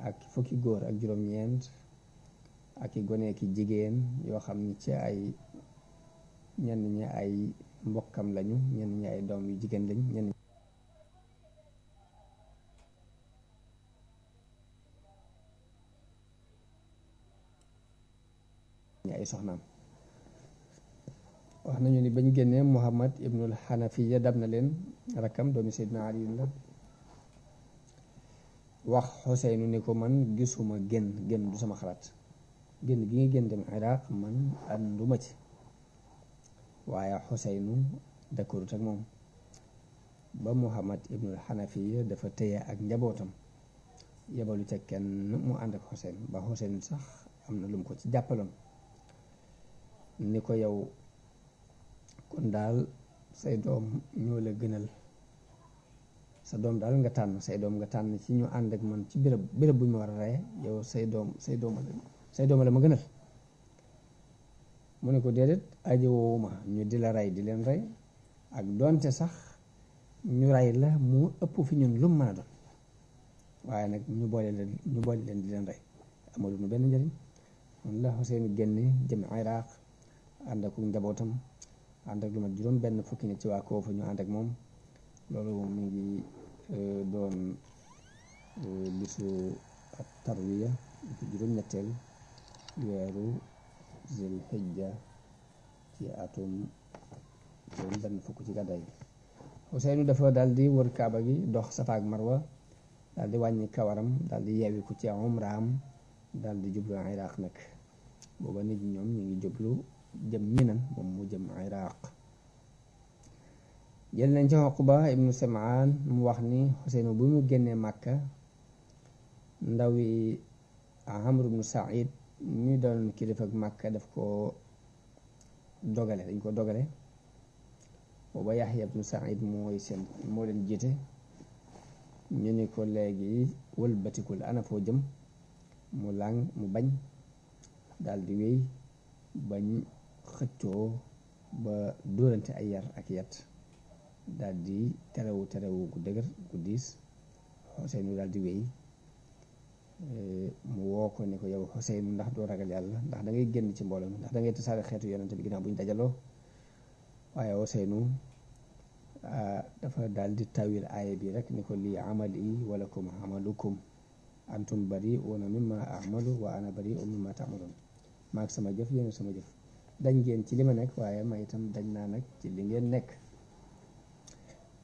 ak fukki góor ak juróom-ñeent ak i gone ki jigéen yoo xam ni ci ay ñenn ñi ay mbokkam lañu, ñenn ñi ay doom yu jigéen lañ, ñenn ñi ay soxnaam. wax nañu ni bañ génnee Muhammad ibnul Xanafiya dab na leen, rakkam doomi Seydina Ali la, wax Xuseynu ni ko man gisuma génn du sama xalaat, génn gi nga génn dem Iraq man ànduma ci. waaye Xuseynu dakkarut ak moom ba Muhammad ibnul Xanafiya dafa téye ak njabootam, yebalu ca kenn mu ànd ak Xuseynu, ba Xuseynu sax am na lu mu ko ci jàppaloon ni ko yow kon daal say doom ñoo la gënal, sa doom daal nga tànn, say doom nga tànn ci ñu ànd ak man ci béréb bu ñu ma war a reye, yow say doom la ma gënal. mu ne ko déedéet ajowoowuma ñu di la rey di leen rey, ak doonte sax ñu rey la mu ëpp fi ñun lu mu mën a doon, waaye nag ñu boole leen di leen rey amul nu benn njëriñ. noonu la Xuseynu génne jëm Iraq ànd ak njabootam, ànd ak lu mat juróom benn fukki nit ci waa Koofa ñu ànd ak moom. loolu mi ngi doon bisu ak tarwiya ci juróom-ñetteel weeru zil hijja ci atum juróom benn fukk ci gàddaay bi. Xuseynu dafa daal di wër kaaba gi, dox Safa ak Marwa, daal di wàññi kawaram, daal di yeewi ku ci umraam, daal di jublu Iraq nag. booba nit ñi ñoom ñu ngi jublu jëm Minan, moom mu jëm Iraq. jël nañ ci Uqba ibnu Samaan mu wax ni Xuseynu bu mu génnee Màkka, ndawi Amr ibnu Saïd ñu doon kilifa ak Màkka dañ ko dogale. booba Yaxya ibnu Saïd moo leen jiite. ñu ni ko léegi wëlbatikul, ana foo jëm? mu bañ, daal di wéy bañ xëccoo ba dóorante ay yar ak yat, daal di terewu gu dëgër gu diis. Xuseynu daal di wéy, mu woo ko ne ko yow Xuseynu ndax doo ragal yàlla, ndax da ngay génn ci mbooloo mi, ndax da ngay tasaare xeetu yonente bi ginnaaw bu ñu dajaloo. waaye Xuseynu dafa daal di tawil aaya bi rek ni ko lii amali walakum amalukum antum bari'una mimma a'malu wa ana bari'un mimma ta'malun. maag sama jëf yéen sama jëf, dañ ngeen ci li ma nekk, waaye ma itam dañ naa nag ci li ngeen nekk.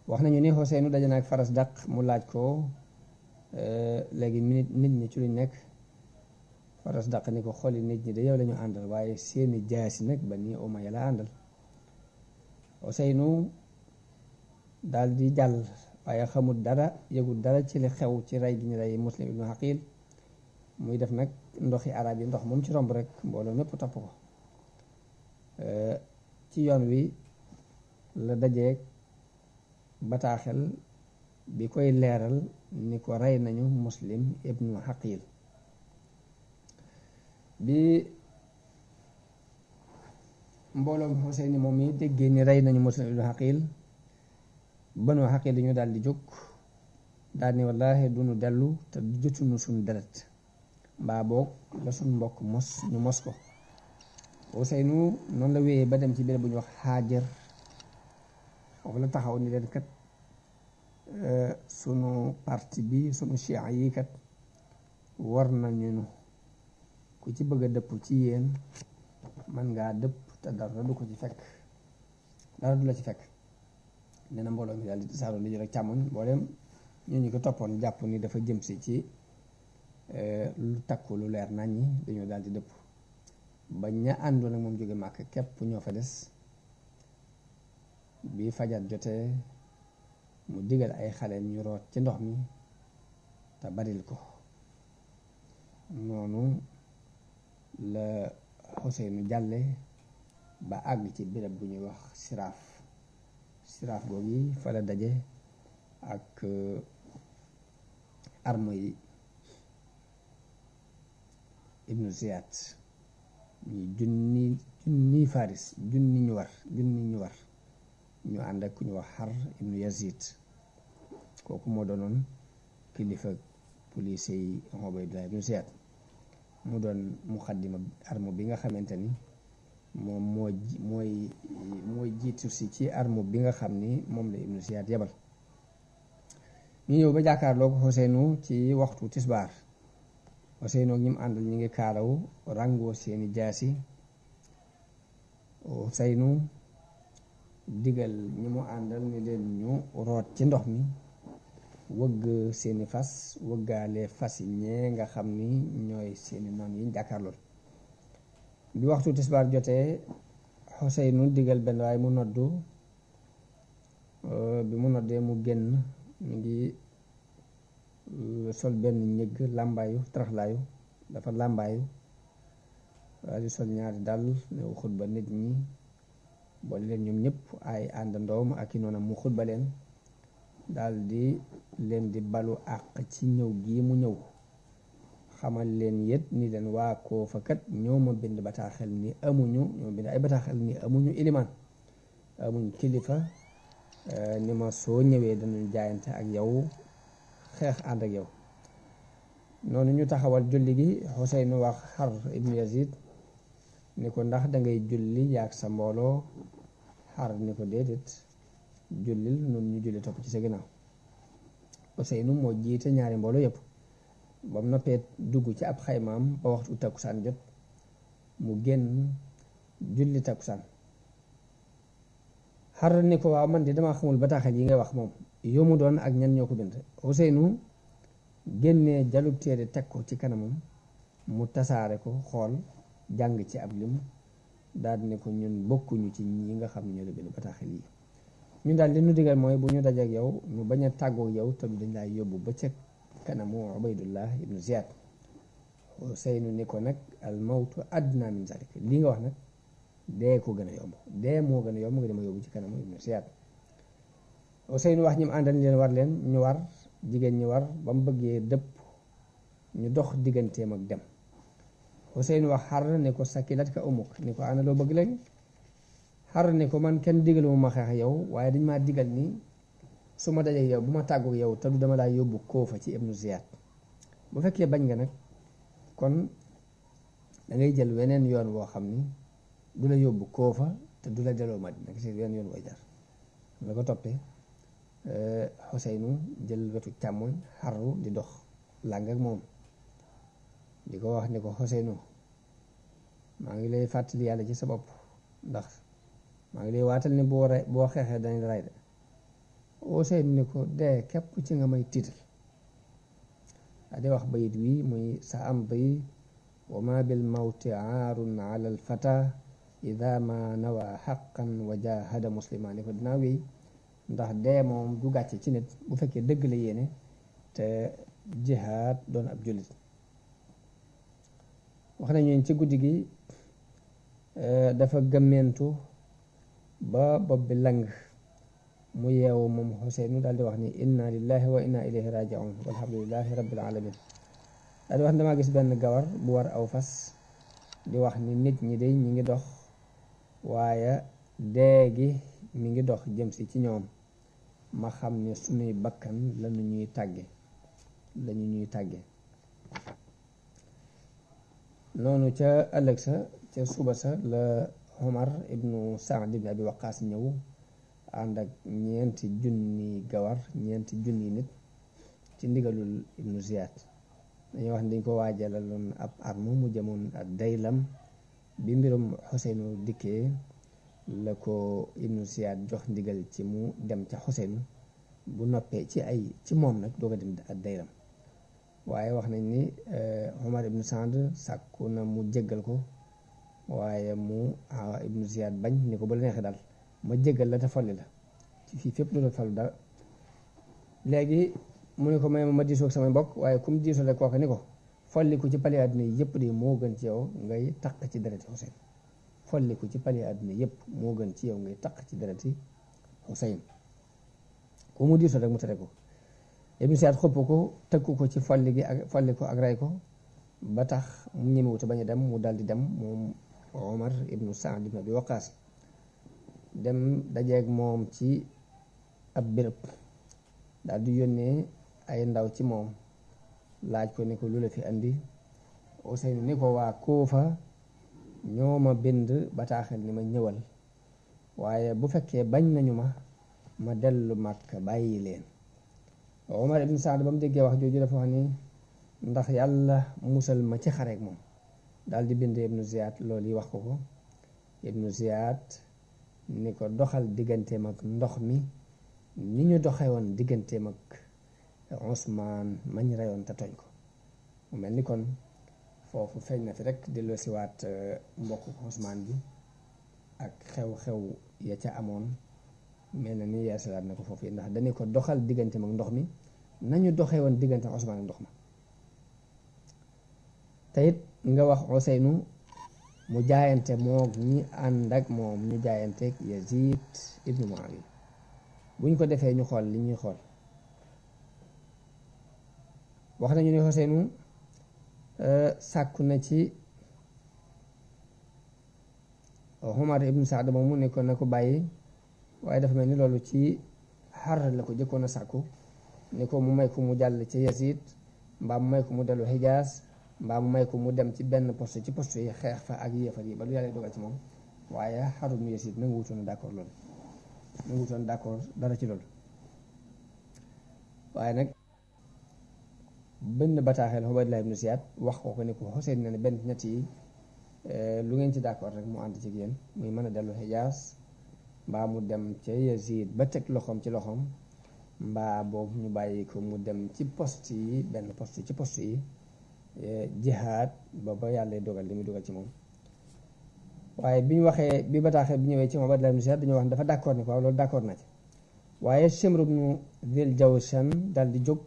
wax nañu ni Xuseynu daje na ak Farasdaq, mu laaj ko léegi nit ñi ci luñ nekk. Farasdaq ni ko xooli nit ñi de yow la ñu àndal, waaye seeni jaasi nag Bani Umayya la àndal. Xuseynu daal di jàll, waaye xamul dara, yëgul dara ci li xew ci rey gi ñu rey Muslim ibnu Aqil. muy def nag ndoxi arab yi, ndox moom ci romb rek mbooloo mépp topp ko. ci yoon wi la dajeeg bataaxel bi koy leeral ni ko rey nañu Muslim ibnu Aqil. bi mbooloom Xuseyni moom yi déggee ni rey nañu Muslim ibnu Aqil, Banu Aqil dañu daal di jóg, daal ni wallaahi duñu dellu te jotuñu suñu deret, mbaa boog la suñ mbokk ñu mos ko. Xuseynu noonu la wéyee ba dem ci béréb bu ñu wax Xaajar. foofu la taxaw ni leen kat sunu parti bi, sunu chia yi kat war nañu ku ci bëgg a dëpp ci yéen man ngaa dëpp te dara du ko ci fekk, dara du la ci fekk. nee na mbooloo mi daal di tasaaroo li rek càmmoñ, mboolem ñu ko toppoon jàpp ni dafa jëm si ci lu takku lu leer nañ ñi, dañoo daal di dëpp. ba ña àndoon ak moom jóge Màkka képp ñoo fa des. bi fajar jotee mu digal ay xale ñu root ci ndox mi te baril ko. noonu la Xuseynu jàlle ba àgg ci béréb bu ñuy wax siraaf googu fa la daje ak arme yi ibnu Ziyad ñuy junni faris junni ñu war ñu ànd ak ku ñu wax Xar ibnu Yazid kooku moo doonoon kilifa police yi Ubaydullah ibnu Ziyad mu doon muqaddima arme bi nga xamante ni moom mooy jiitu si ci arme bi nga xam ni moom la ibnu Ziyad yebal. ñu ñëw ba jàkkaarloo ko Xuseynu ci waxtu tisbaar. Xuseynu ak ñi mu àndal ñu ngi kaalaw ràngoo seeni jaasi. Xuseynu digal ñi mu àndal ni leen ñu root ci ndox mi wëgg seeni fas wëggaale fas yi ñee nga xam ni ñooy seeni noon yi jàkkaarlool. bi waxtu tisbaar jotee Xuseynu digal benn waaye mu noddu. bi mu noddee mu génn mu ngi sol benn ñëgg làmbaayu taraxlaayu dafa làmbaayu waaye di sol ñaari dàll new xutba nit ñi boole leen ñoom ñëpp ay àndandoom ak i noonam mu xutba leen daal di leen di balu àq ci ñëw gii mu ñëw xamal leen yët ni leen waa Koofa kat ñoo ma bind bataaxel ni amuñu ñoo bind ay bataaxel ni amuñu ilimaan amuñ kilifa ni ma soo ñëwee danañ jaayante ak yow xeex ànd ak yow. noonu ñu taxawal julli gi Xuseynu wax Xar ibnu Yazid ni ko ndax dangay julli yaag sa mbooloo. Xar ni ko déedéet jullil noonu ñu julli topp ci sa ginnaaw. Xuseynu moo jiite ñaari mbooloo yëpp ba mu noppee dugg ci ab xaymaam ba waxtu takkusaan jot mu génn julli takkusaan. Xar ni ko waaw man de damaa xamul bataaxal yi ngay wax moom yow mu doon ak ñan ñoo ko bind. Xuseynu génnee jalub téere teg ko ci kanamam mu tasaare ko xool jàng ci ab lim daal di ne ko ñun bokkuñu ci ñi nga xam ne ñoo la bind bataaxal yi ñun daal li nu digal mooy bu ñu dajeek yow ñu bañ a tàggook yow te du dañ laa yóbbu ba ca kanamu Ubaydullah ibnu Ziyad. Xuseynu ni ko nag al mawtu adna min zalik lii nga wax nag dee ko gën a yomb dee moo gën a yomb nga dama yóbbu ci kanamu ibnu Ziyad. Xuseynu wax ñi mu àndal leen war leen ñu war jigéen ñi war ba mu bëggee dëpp ñu dox digganteem ak dem. Xuseynu wax Xar ne ko sakilat ka umuk ni ko ana loo bëgg léegi. Xar ne ko man kenn digalu ma xeex yow waaye dañ maa digal ni su ma dajee yow bu ma tàggook yow te du dama laa yóbbu Koofa ci ibnu Ziyad. bu fekkee bañ nga nag kon dangay jël weneen yoon woo xam ni du la yóbbu Koofa te du la delloo Madina gis nga weneen yoon wooy jar la ko toppee. Xuseynu jël wetu càmmoñ Xarru di dox làng ak moom di ko wax ni ko Xuseynu maa ngi lay fàttali yàlla ci sa bopp ndax maa ngi lay waatal ni boo xeexee dañ la rey de. Xuseynu ni ko dee képp ci nga may tiital a di wax bayit wi muy sa am bay wa ma bil mawti aarun ala al fata ida ma nawa xaqan wa jahada muslima ni ko dinaa wéy ndax dee moom du gàcce ci nit bu fekkee dëgg la yéene te jihaad doon ab jullit. wax nañu ci guddi gi dafa gëmmentu ba bopp bi lang mu yeewu moom Xuseynu daal di wax ni inna lillahi wa inna ilayhi raji'un walhamdulillahi rabbil alamin daal di wax ni damaa gis benn gawar bu war aw fas di wax ni nit ñi de ñi ngi dox waaye dee gi mi ngi dox jëm si ci ñoom ma xam ne sunuy bakkan lañu ñuy tàgge noonu ca ëllëg sa ca suba sa la Omar ibnu Saad ibnu Abi Waqaas ñëw ànd ak ñeenti junni nit ci ndigalul ibnu Ziyad. dañuy wax ne dañ ko waajalaloon ab arme mu jëmoon ak Daylam bi mbirum Xuseynu dikkee la ko ibnu Ziyad jox ndigal ci mu dem ca Xuseynu bu noppee ci moom nag doo ko dem ak Daylam. waaye wax nañ ni Omar ibnu Saad sàkku na mu jéggal ko waaye mu ibnu Ziyad bañ ni ko ba la neexee daal ma jéggal la te folli la ci fii fépp du la falu dara. léegi mu ne ko may ma diisoo ak samay mbokk waaye comme diisoo rek kooka ni ko folliku ci pali àdduna yi yëpp de moo gën ci yow ngay taq ci dereti Xuseyn folliku ci pali àdduna yëpp moo gën ci yow ngay taq ci dereti Xuseyn ku mu diisoo rek mu tere ko. Ibnu Siyaad xopp ko tëkku ko ci folli ko ak rey ko ba tax mu ñemewuta bañ a dem mu daldi dem moom Omar ibnu Saad ibnu Abi Waqaas dem dajeeg moom ci ab béréb daldi yónnee ay ndaw ci moom laaj ko ni ko lu la fi andi Useynu ni ko waa Kuufa ñoo ma bind bataaxel ni ma ñëwal waaye bu fekkee bañ nañu ma dellu Makka bàyyi leen. Omar ibn Saad ba mu déggee wax jooju dafa wax ni ndax yàlla musal ma ci xareek moom daal di bind Ibnu Ziyaad loolu yi wax ko Ibnu Ziyaad ni ko doxal digganteem ak ndox mi ni ñu doxe woon digganteem ak Usmaan mañ reyoon te tooñ ko. mu mel ni kon foofu feeñ na fi rek delloo si waat mbokku Usmaan bi ak xew-xew ya ca amoon mel na ni yeesalaat na ko foofu ndax dañu ko doxal digganteem ak ndox mi nañu doxee woon diggante Usmaan ak ndox ma. te it nga wax Useynu mu jaayante moog ñi ànd ak moom ñu jaayanteeg Yazid ibnu Muawiya buñ ko defee ñu xool li ñuy xool. wax nañu ne Useynu sàkku na ci Umar ibnu Saad moomu ne ko na ko bàyyi waaye dafa mel ni loolu ci xar la ko jëkkoon a sàkku ni ko mu may ko mu jàll ci Yazid mbaa mu may ko mu dellu Hijaas mbaa mu may ko mu dem ci benn poste ci poste yi xeex fa ak yéefar yi ba lu yàlla dogal ci moom waaye Harun ibn Yazid nangu wutoon d'accord loolu nangu wutoon d'accord dara ci loolu. waaye nag benn bataaxel Ubaydullah ibn Ziyad wax ko ni ko Xuseyn na ne benn ñett yi lu ngeen ci d'accord rek mu ànd ci yéen muy mën a dellu Hijaas mbaa mu dem ca Yazid ba teg loxoom ci loxoom mbaa boobu ñu bàyyi ko mu dem ci poste yi benn poste ci poste yi jihaad ba yàlla dogal li muy dogal ci moom. waaye bi ñu waxee bi bataaxel bi ñëwee ci Ubaydullah ibn Ziyad dañoo wax dafa d'accord ni ko waaw loolu d'accord na ci waaye Shimr ibn Dhil Jawshan dal di jóg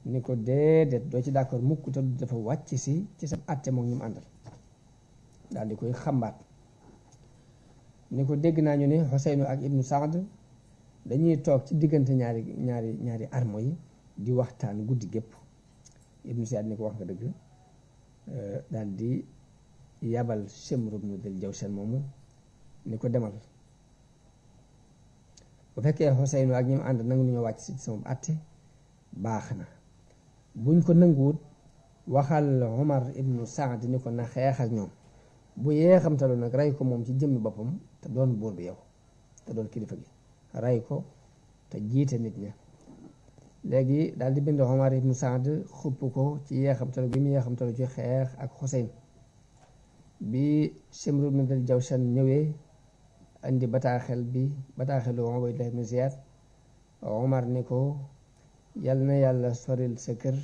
ni ko déedéet doo ci d'accord mukk te dafa wàcc si ci sa àtte moom ñu mu àndal daal di koy xambaat ni ko dégg naa ñu ne Xuseynu ak Ibnu Saad dañuy toog ci diggante ñaari armo yi di waxtaan guddi gépp. Ibnu Saad ni ko wax nga dëgg daal di yabal Shimr ibn Dhil Jawshan moomu ni ko demal bu fekkee Xuseynu ak ñi mu ànd nangu ñu wàcc si sama àtte baax na buñ ko nanguwut waxal Umar ibnu Saad ni ko na xeex ak ñoom bu yeexamtalu nag rey ko moom ci jëmmi boppam te doon buur bi yow te doon kilifa gi rey ko te jiite nit ña. léegi daal di bind Umar ibnu Saad xupp ko ci yeexamtalu bi mu yeexamtalu ci xeex ak Xuseyn. bi Shimr ibn Dhil Jawshan ñëwee andi bataaxelu Ubaydullah ibn Ziyad Umar ni ko yal na yàlla soril sa kër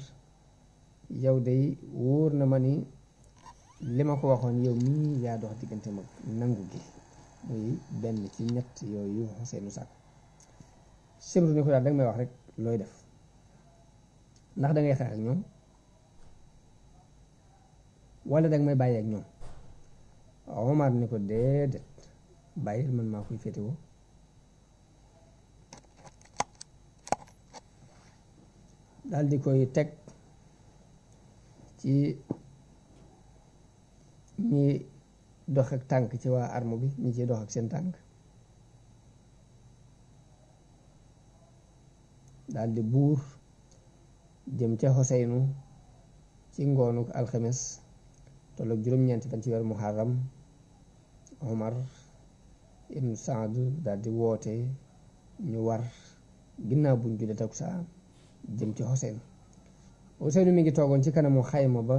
yow de wóor na ma ni li ma ko waxoon yow mii yaa dox diggante mag nangu gi muy benn ci ñett yooyu Xuseynu sàkk. Shimr ni ko daal danga may wax rek looy def ndax dangay xeex ak ñoom wala danga may bàyyi ak ñoom. Omar ni ko déedéet bàyyil man maa koy féetewoo. daal di koy teg ci ñi dox ak tànk ci waa arme bi ñi ciy dox ak seen tànk daal di buur jëm ca Xuseynu ci ngoonu alxames tolloog juróom-ñeenti fan ci weeru Muharram. Omar ibn Saad daal di woote ñu war ginnaaw buñ jullee takkusaan jëm ci Xuseynu mi ngi toogoon ci kanamu xayma ba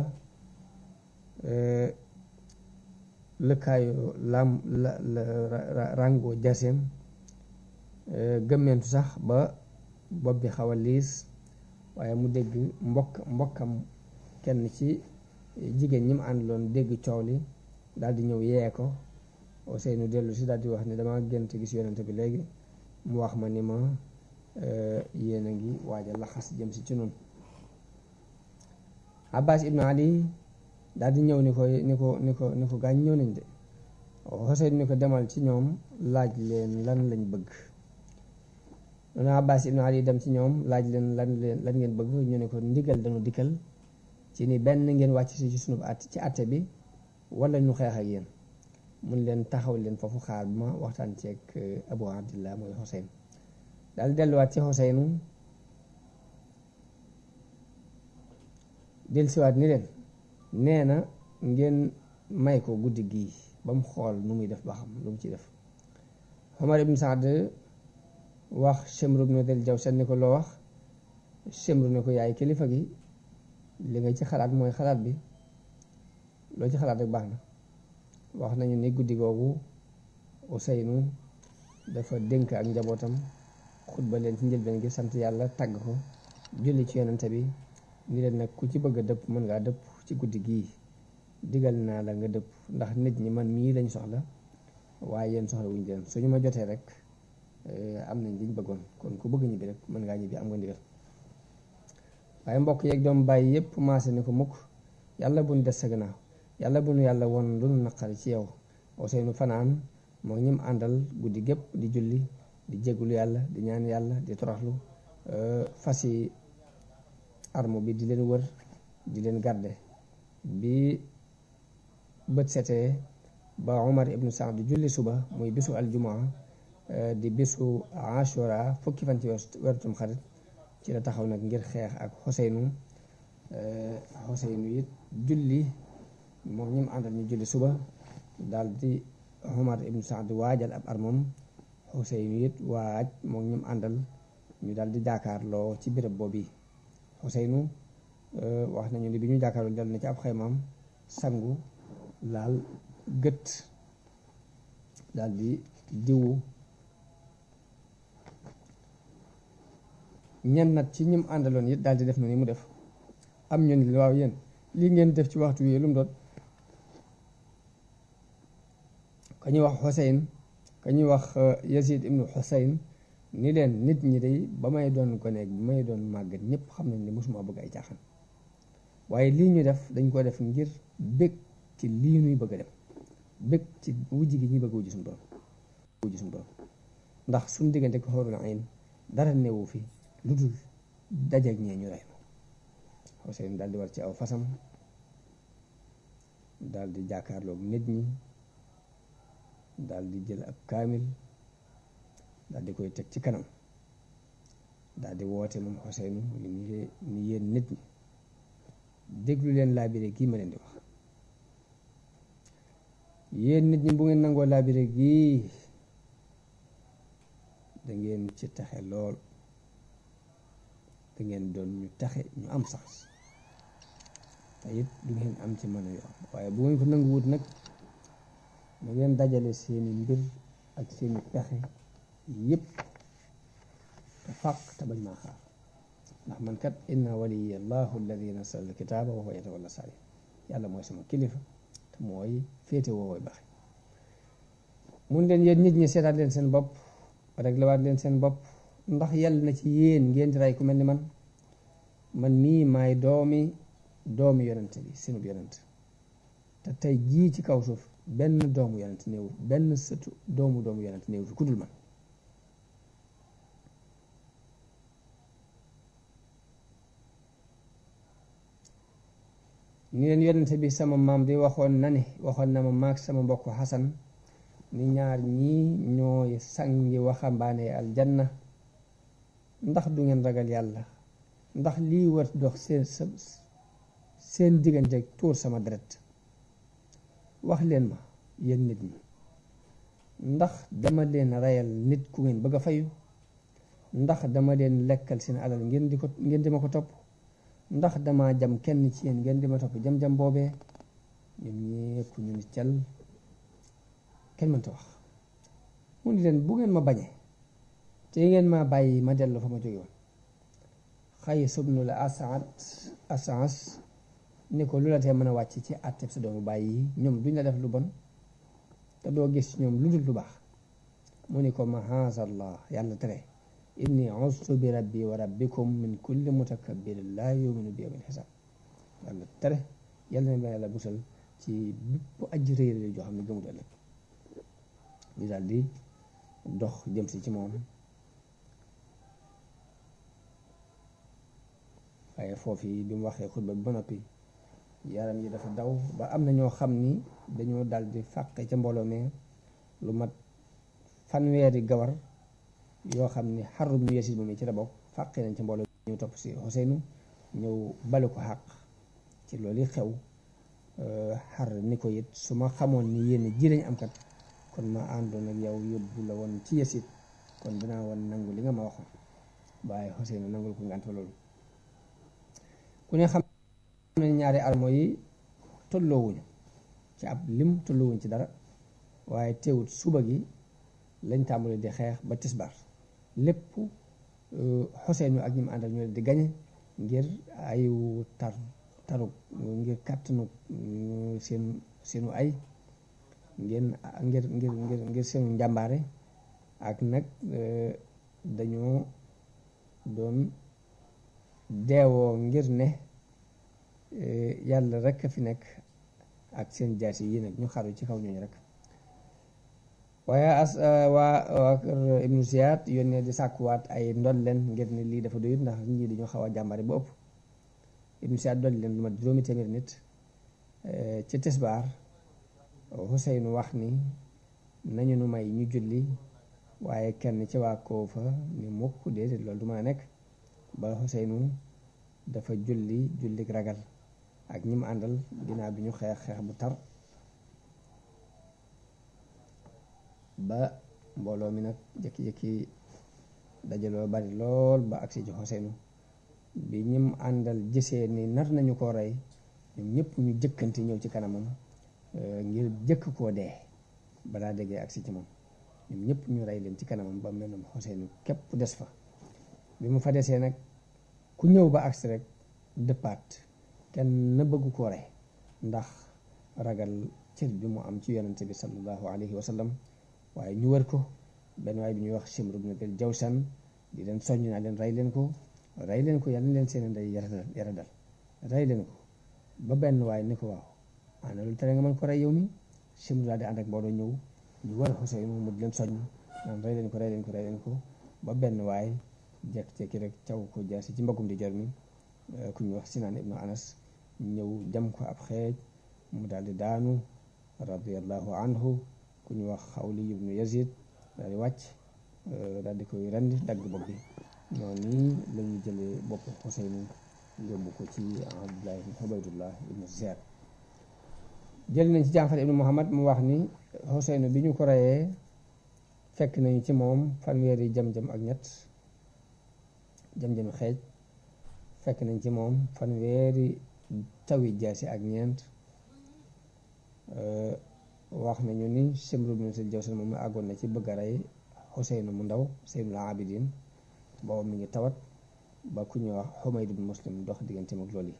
lëkkaayu rango jaseem gëmmentu sax ba bopp bi xaw a liis waaye mu dégg mbokkam kenn ci jigéen ñi mu àndaloon dégg coow li daal di ñëw yee ko. Xuseynu dellu si daal di wax ne dama gént gis yonent bi léegi mu wax ma ni ma yéen a ngi waaja laxas jëm si ci noonu. Abbas ibnu Ali daal di ñëw ni ko gaañ ñëw nañ de. Xuseyn ni ko demal ci ñoom laaj leen lan lañ bëgg. noonu Abbas ibnu Ali dem ci ñoom laaj leen lan ngeen bëgg. ñu ne ko ndigal dañu dikkal ci ni benn ngeen wàcc si ci sunu ci àtte bi wala ñu xeex ak yéen. mun leen taxaw leen foofu xaar bi ma waxtaan ceeg Abu Abdillah mooy Xuseyn. daal delluwaat ci Xuseynu dellusiwaat ni leen nee na ngeen may ko guddi gii ba mu xool nu muy def ba xam lu mu ci def. Omar ibn Saad wax Shimr ibn Dil Jawshan ni ko loo wax. Shimr ne ko yaay kilifa gi li nga ci xalaat mooy xalaat bi loo ci xalaat rek baax na. wax nañu ni guddi googu Xuseynu dafa dénk ak njabootam xutba leen ci njëlbeen gi sant yàlla tàgg ko julli ci yonente bi ni leen nag ku ci bëgg a dëpp mën ngaa dëpp ci guddi gii digal naa la nga dëpp ndax nit ñi man mii lañ soxla waaye yéen soxla wuñ leen suñu ma jotee rek am nañ liñ bëggoon kon ku bëgg ñibbi rek mën ngaa ñibbi am nga ndigal. waaye mbokk yeeg doom bàyyi yépp maase ni ko mukk yàlla buñ des sa gannaaw yàlla bu nu yàlla won lu nu naqari ci yow. Xuseynu fanaan moo ñim àndal guddi gépp di julli di jéggulu yàlla di ñaan yàlla di toroxlu fas yi arme bi di leen wër di leen garde. bi bët setee ba Umar ibnu Saad di julli suba muy bisu aljumaa di bisu ashura fukki fan ci weeru Tamxarit ci la taxaw nag ngir xeex ak Xuseynu. Xuseynu it julli moom ñim àndal ñu julli suba daal di Umar ibnu Saad waajal ab armam. Xuseynu it waaj moom ñim àndal ñu daal di jàkkaarloo ci béréb boobu. Xuseynu wax nañu ni bi ñu jàkkaarloo dal na ci ab xaymaam sangu laal gët daal di diwu. ñenn nat ci ñim àndaloon it daal di def na ni mu def. am ñu ni waaw yéen lii ngeen def ci waxtu wi lu mu doon. ka ñuy wax Xuseyn ka ñuy wax Yazid ibnu Xuseyn ni leen nit ñi day ba may doon ko nekk ba may doon màggat ñëpp xam nañ ne mosuma bëgg ay caaxaan waaye lii ñu def dañ ko def ngir bég ci lii ñuy bëgg a dem bég ci wujj gi ñuy bëgg wujj suñu borom ndax suñu diggante ko xóorul ayn dara newu fi lu dul dajeeg ñee ñu rey ma. Xuseyn daal di war ci aw fasam daal di jàkkaarloog nit ñi daal di jël ab kaamil daal di koy teg ci kanam daal di woote moom Xuseynu ni yéen nit ñi déglu leen laabire gii ma leen di wax. yéen nit ñi bu ngeen nangoo laabire gii da ngeen ci taxe lool da ngeen doon ñu taxe ñu am sax te it du ngeen am ci mën a yoon waaye bu ngeen ko nangu wut nag da ngeen dajale seeni mbir ak seeni pexe yépp te fàq te bañ maa xaar ndax man kat inna waliya allahu alladi nasala alkitaaba wa huwa yatawalla saalihin yàlla mooy sama kilifa te mooy féete woowooy baxe. mun leen yéen nit ñi seetaat leen seen bopp réglewaat leen seen bopp ndax yàlla na ci yéen ngeen di rey ku mel ni man mii maay doomi yonent bi sinub yonent te tey jii ci kaw suuf benn doomu yonent néew benn sëtu doomu yonent néew fi ku dul man. ni leen yonent bi sama maam di waxoon na ma maag sama mbokk Xasan ni ñaar ñii ñooy sangi waxambaane aljanna ndax du ngeen ragal yàlla ndax lii war dox seen diggante tuur sama deret wax leen ma yéen nit ñi ndax dama leen reyal nit ku ngeen bëgg a fayu ndax dama leen lekkal seen alal ngeen di ma ko topp ndax dama jam kenn ci yéen ngeen di ma topp jam-jam boobee. ñoom ñépp ñu ni cal kenn mënta wax. mu ni leen bu ngeen ma bañee te ngeen ma bàyyi ma dellu fa ma jóge woon. Qays ibnul As'as ni ko lu la tee mën a wàcc ci àtteb sa doomu bàyyi yi ñoom duñ la def lu bon te doo gis ñoom lu dul lu baax. mu ni ko mahaazallah yàlla tere inni ustu bi rabbi wa rabbikum min kulli mutakabbirin laa yuminu bi yawmil xisaab. yàlla tere yàlla na yàlla musal ci bépp aji réy réy joo xam ne gëmut ëllëg. ñu daal di dox jëm si ci moom, waaye foofu bi mu waxee xutba bi ba noppi yaram yi dafa daw ba am na ñoo xam ni dañoo dal di fàqe ca mbooloo mi lu mat fanweeri gawar yoo xam ni Harb ibn Yasid moom ci la bokk, fàqe nañ ca mbooloo mi ñu topp si Xuseynu ñëw balu ko xàq ci loolu xew. xar ni ko it su ma xamoon ni yéen ji lañ am kat kon ma àndoon ak yow yóbbu la woon ci Yasid, kon dinaa woon nangu li nga ma waxoon, waaye Xuseynu nangul ko ngànt fa loolu. ku ne xam ne ñaari armo yi tolloowuñu ci ab lim, tolloowuñ ci dara, waaye teewut suba gi lañ tàmbali di xeex ba tisbaar lépp Xuseynu ak ñi mu àndal ñu leen di gañe ngir ayu taruk ngir kàttanu seenu ay ngir seenu njàmbaare, ak nag dañoo doon deewoo ngir ne yàlla rek a fi nekk ak seen jaasi yi nag ñu xaru ci kaw ñooñu rek. waaye waa kër Ibnu Ziyaad yónnee di sàkkuwaat ay ndolleen ngir ne lii dafa doyut ndax ñii dañoo xaw a jàmbare ba ëpp. Ibnu Ziyaad dolli leen lu mat 800 nit. ci tisbaar Xuseynu wax ni nañu nu may ñu julli, waaye kenn ci waa Koofa ni mukk déedéet loolu du mën a nekk. ba Xuseynu dafa jullik ragal ak ñi mu àndal ginnaaw bi ñu xeex bu tar ba mbooloo mi nag jékki-jékki dajaloo bari lool ba agsi ci Xuseynu. bi ñim àndal gisee ni nar nañu ko rey ñoom ñëpp ñu jëkkante ñëw ci kanamam ngir jëkk koo dee balaa déggee agsi ci moom. ñoom ñëpp ñu rey leen ci kanamam ba mel na Xuseynu képp des fa. bi mu fa desee nag ku ñëw ba agsi rek dëppaat, kenn na bëgg koo rey ndax ragal cër bi mu am ci yonente bi sallallahu alayhi wa sallam. waaye ñu wër ko, benn waay bi ñuy wax Shimr ibn Jawshan di leen soññ naa leen rey leen ko yàlla leen seen ndey yara dal rey leen ko. ba benn waay ni ko waaw ana lu tere nga mën ko rey yow mi. Shimr daal di ànd ak mbooloo ñëw ñu wër Xuseynu mu di leen soññ naan rey leen ko ba benn waay jekki-jekki rek caw ko jaasi ci mbagum di jor mi, ku ñuy wax Sinaan ibnu Anas ñëw jam ko ab xeej mu daal di daanu radiyallahu anhu. ku ñu wax Xawli ibnu Yazid daal di wàcc daal di koy rendi dagg bopp bi. noonu la ñu jëlee bopp Xuseynu yóbbu ko ci Abdullah ibn Ubaydullah ibnu Ziyad. jël nañ ci Jaafar ibnu Muhammad mu wax ni Xuseynu bi ñu ko reyee fekk nañu ci moom fanweeri jam-jam ak ñett, jam-jami xeej. fekk nañ ci moom fanweeri tawi jaasi ak ñeent. wax nañu ni Shimr ibn Jawshan moom àggoon na ci bëgg a rey Xuseynu mu ndaw Seynul Abidin booba mi ngi tawat, ba ku ñuy wax Xumayd ibn Muslim dox diggante mag loolu yi.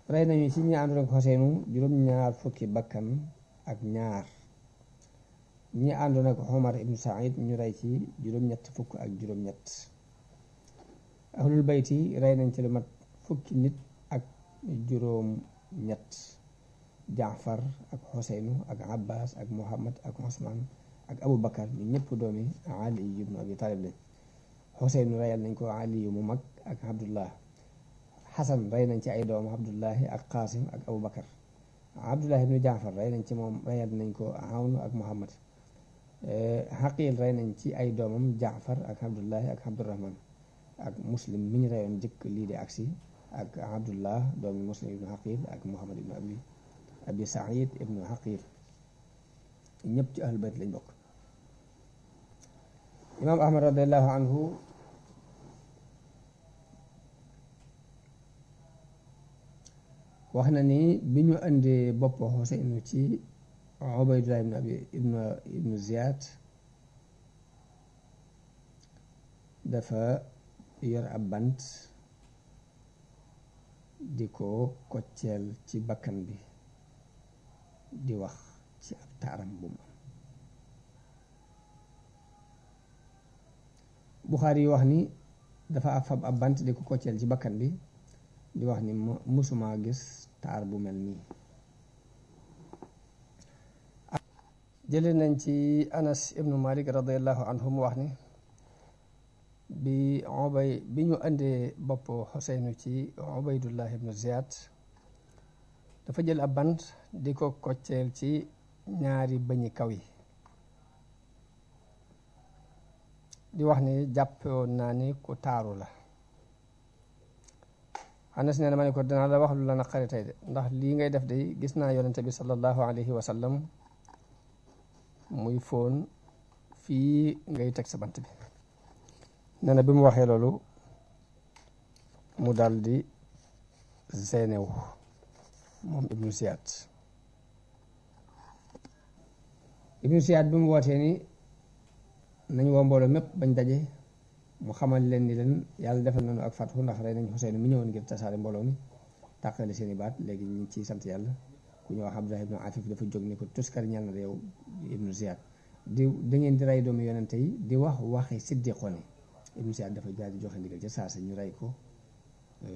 rey nañu ci ñi àndoon ak Xuseynu juróom-ñaar fukki bakkan ak ñaar. ñi àndoon ak Omar ibn Saïd ñu rey ci juróom-ñett fukk ak juróom-ñett. ahlul bayti rey nañ ci lu mat fukki nit ak juróom-ñett. Jaafar ak Xuseynu ak Abbas ak Muhammad ak Usmaan ak Abu Bakar ñu ñëpp doomi Ali ibn Abi Talib lañ. Xuseynu reyal nañ ko Ali mu mag ak Abdullah. Xasan rey nañ ci ay doom Abdullahi ak Qasim ak Abu Bakar. Abdullahi ibnu Jaafar rey nañ ci moom reyal nañ ko Awn ak Muhammad. Xaqil rey nañ ci ay doomam Jaafar ak Abdullahi ak Abdurahman ak Muslim mi ñu reyoon jëkk lii di agsi ak Abdullah doomi Muslim ibnu Xaqil ak Muhammad ibnu Abi Saïd ibnu Xaqil. ñëpp ci ahlul bayt lañ bokk. imaam Ahmad radiallahu anhu wax na ni bi ñu indee bopp Xuseynu ci Ubaydullah ibnu Ziyad dafa yor ab bant di ko kocceel ci bakkan bi di wax ci ab taaram bu mu am. Buxaari yi wax ni dafa fab ab bant di ko kocceel ci bakkan bi di wax ni musuma gis taar bu mel nii. jële nañ ci Anas ibnu Malik radiallahu anhu mu wax ni bi ñu andee bopp Xuseynu ci Ubaydullah ibnu Ziyad dafa jël ab bant di ko kocceel ci ñaari bëñi kaw yi di wax ni jàppoon naa ni ku taaru la. Anas nee na ma ne ko dinaa la wax lu la naqari tey de ndax lii ngay def de gis naa yonente bi sallallahu alayhi wa sallam muy fóon fii ngay teg sa bant bi. nee na bi mu waxee loolu mu dal di zeynew moom ibnu Ziyad bi mu wootee ni nañ woo mbooloo mépp bañ daje mu xamal leen ni leen yàlla defal nañu ak fatxu ndax rey nañ Xuseynu mi ñëwoon ngir tasaare mbooloo mi tàqale seeni baat léegi ñu ngi ciy sant yàlla. ku ñu wax Abdullah ibnu Afif dafa jóg ni ko tuskar ñal na yow ibnu Ziyad da ngeen di rey doomu yonente yi di wax waxi siddiqoon yi. ibnu Ziyad dafa jaar di joxe ndigal ca saasa ñu rey ko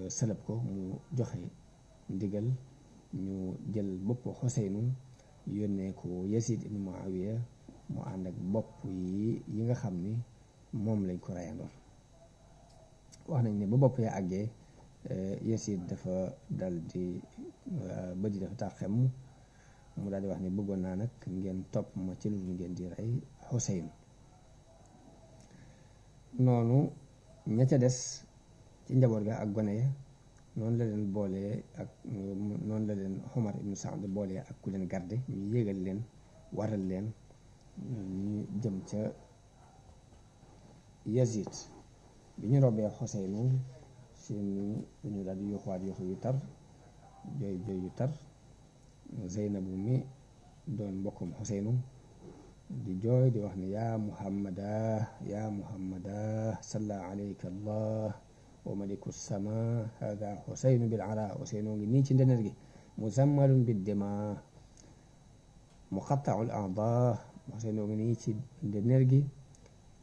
sëlëb ko mu joxe ndigal ñu jël bopp Xuseynu yónnee ko Yazid ibnu Muawiya mu ànd ak bopp yi nga xam ni moom lañ ko reyandoon. wax nañ ne ba bopp ya àggee Yazid dafa dal di bët yi dafa tax xem mu daal di wax ni bëggoon naa nag ngeen topp ma ci lu ngeen di rey Xuseyn. noonu ña ca des ci njaboot ga ak gone ya noonu la leen boolee ak noonu la leen Umar ibnu Saad boolee ak ku leen garde ñu yégal leen waral leen ñu jëm ca Yazid. bi ñu robee Xuseynu seen dañu daal di yuuxuwaat yuuxu yu tar jooy yu tar. Zeynabu mi doon mbokkum Xuseynu di jooy di wax ne yaa muhammada salla alayka allah wa maliku sama hada Xuseynu bil ara. Xuseynu ngi nii ci ndeneer gi muzammalun bid dima muqatta'ul a'da. Xuseynu ngi nii ci ndeneer gi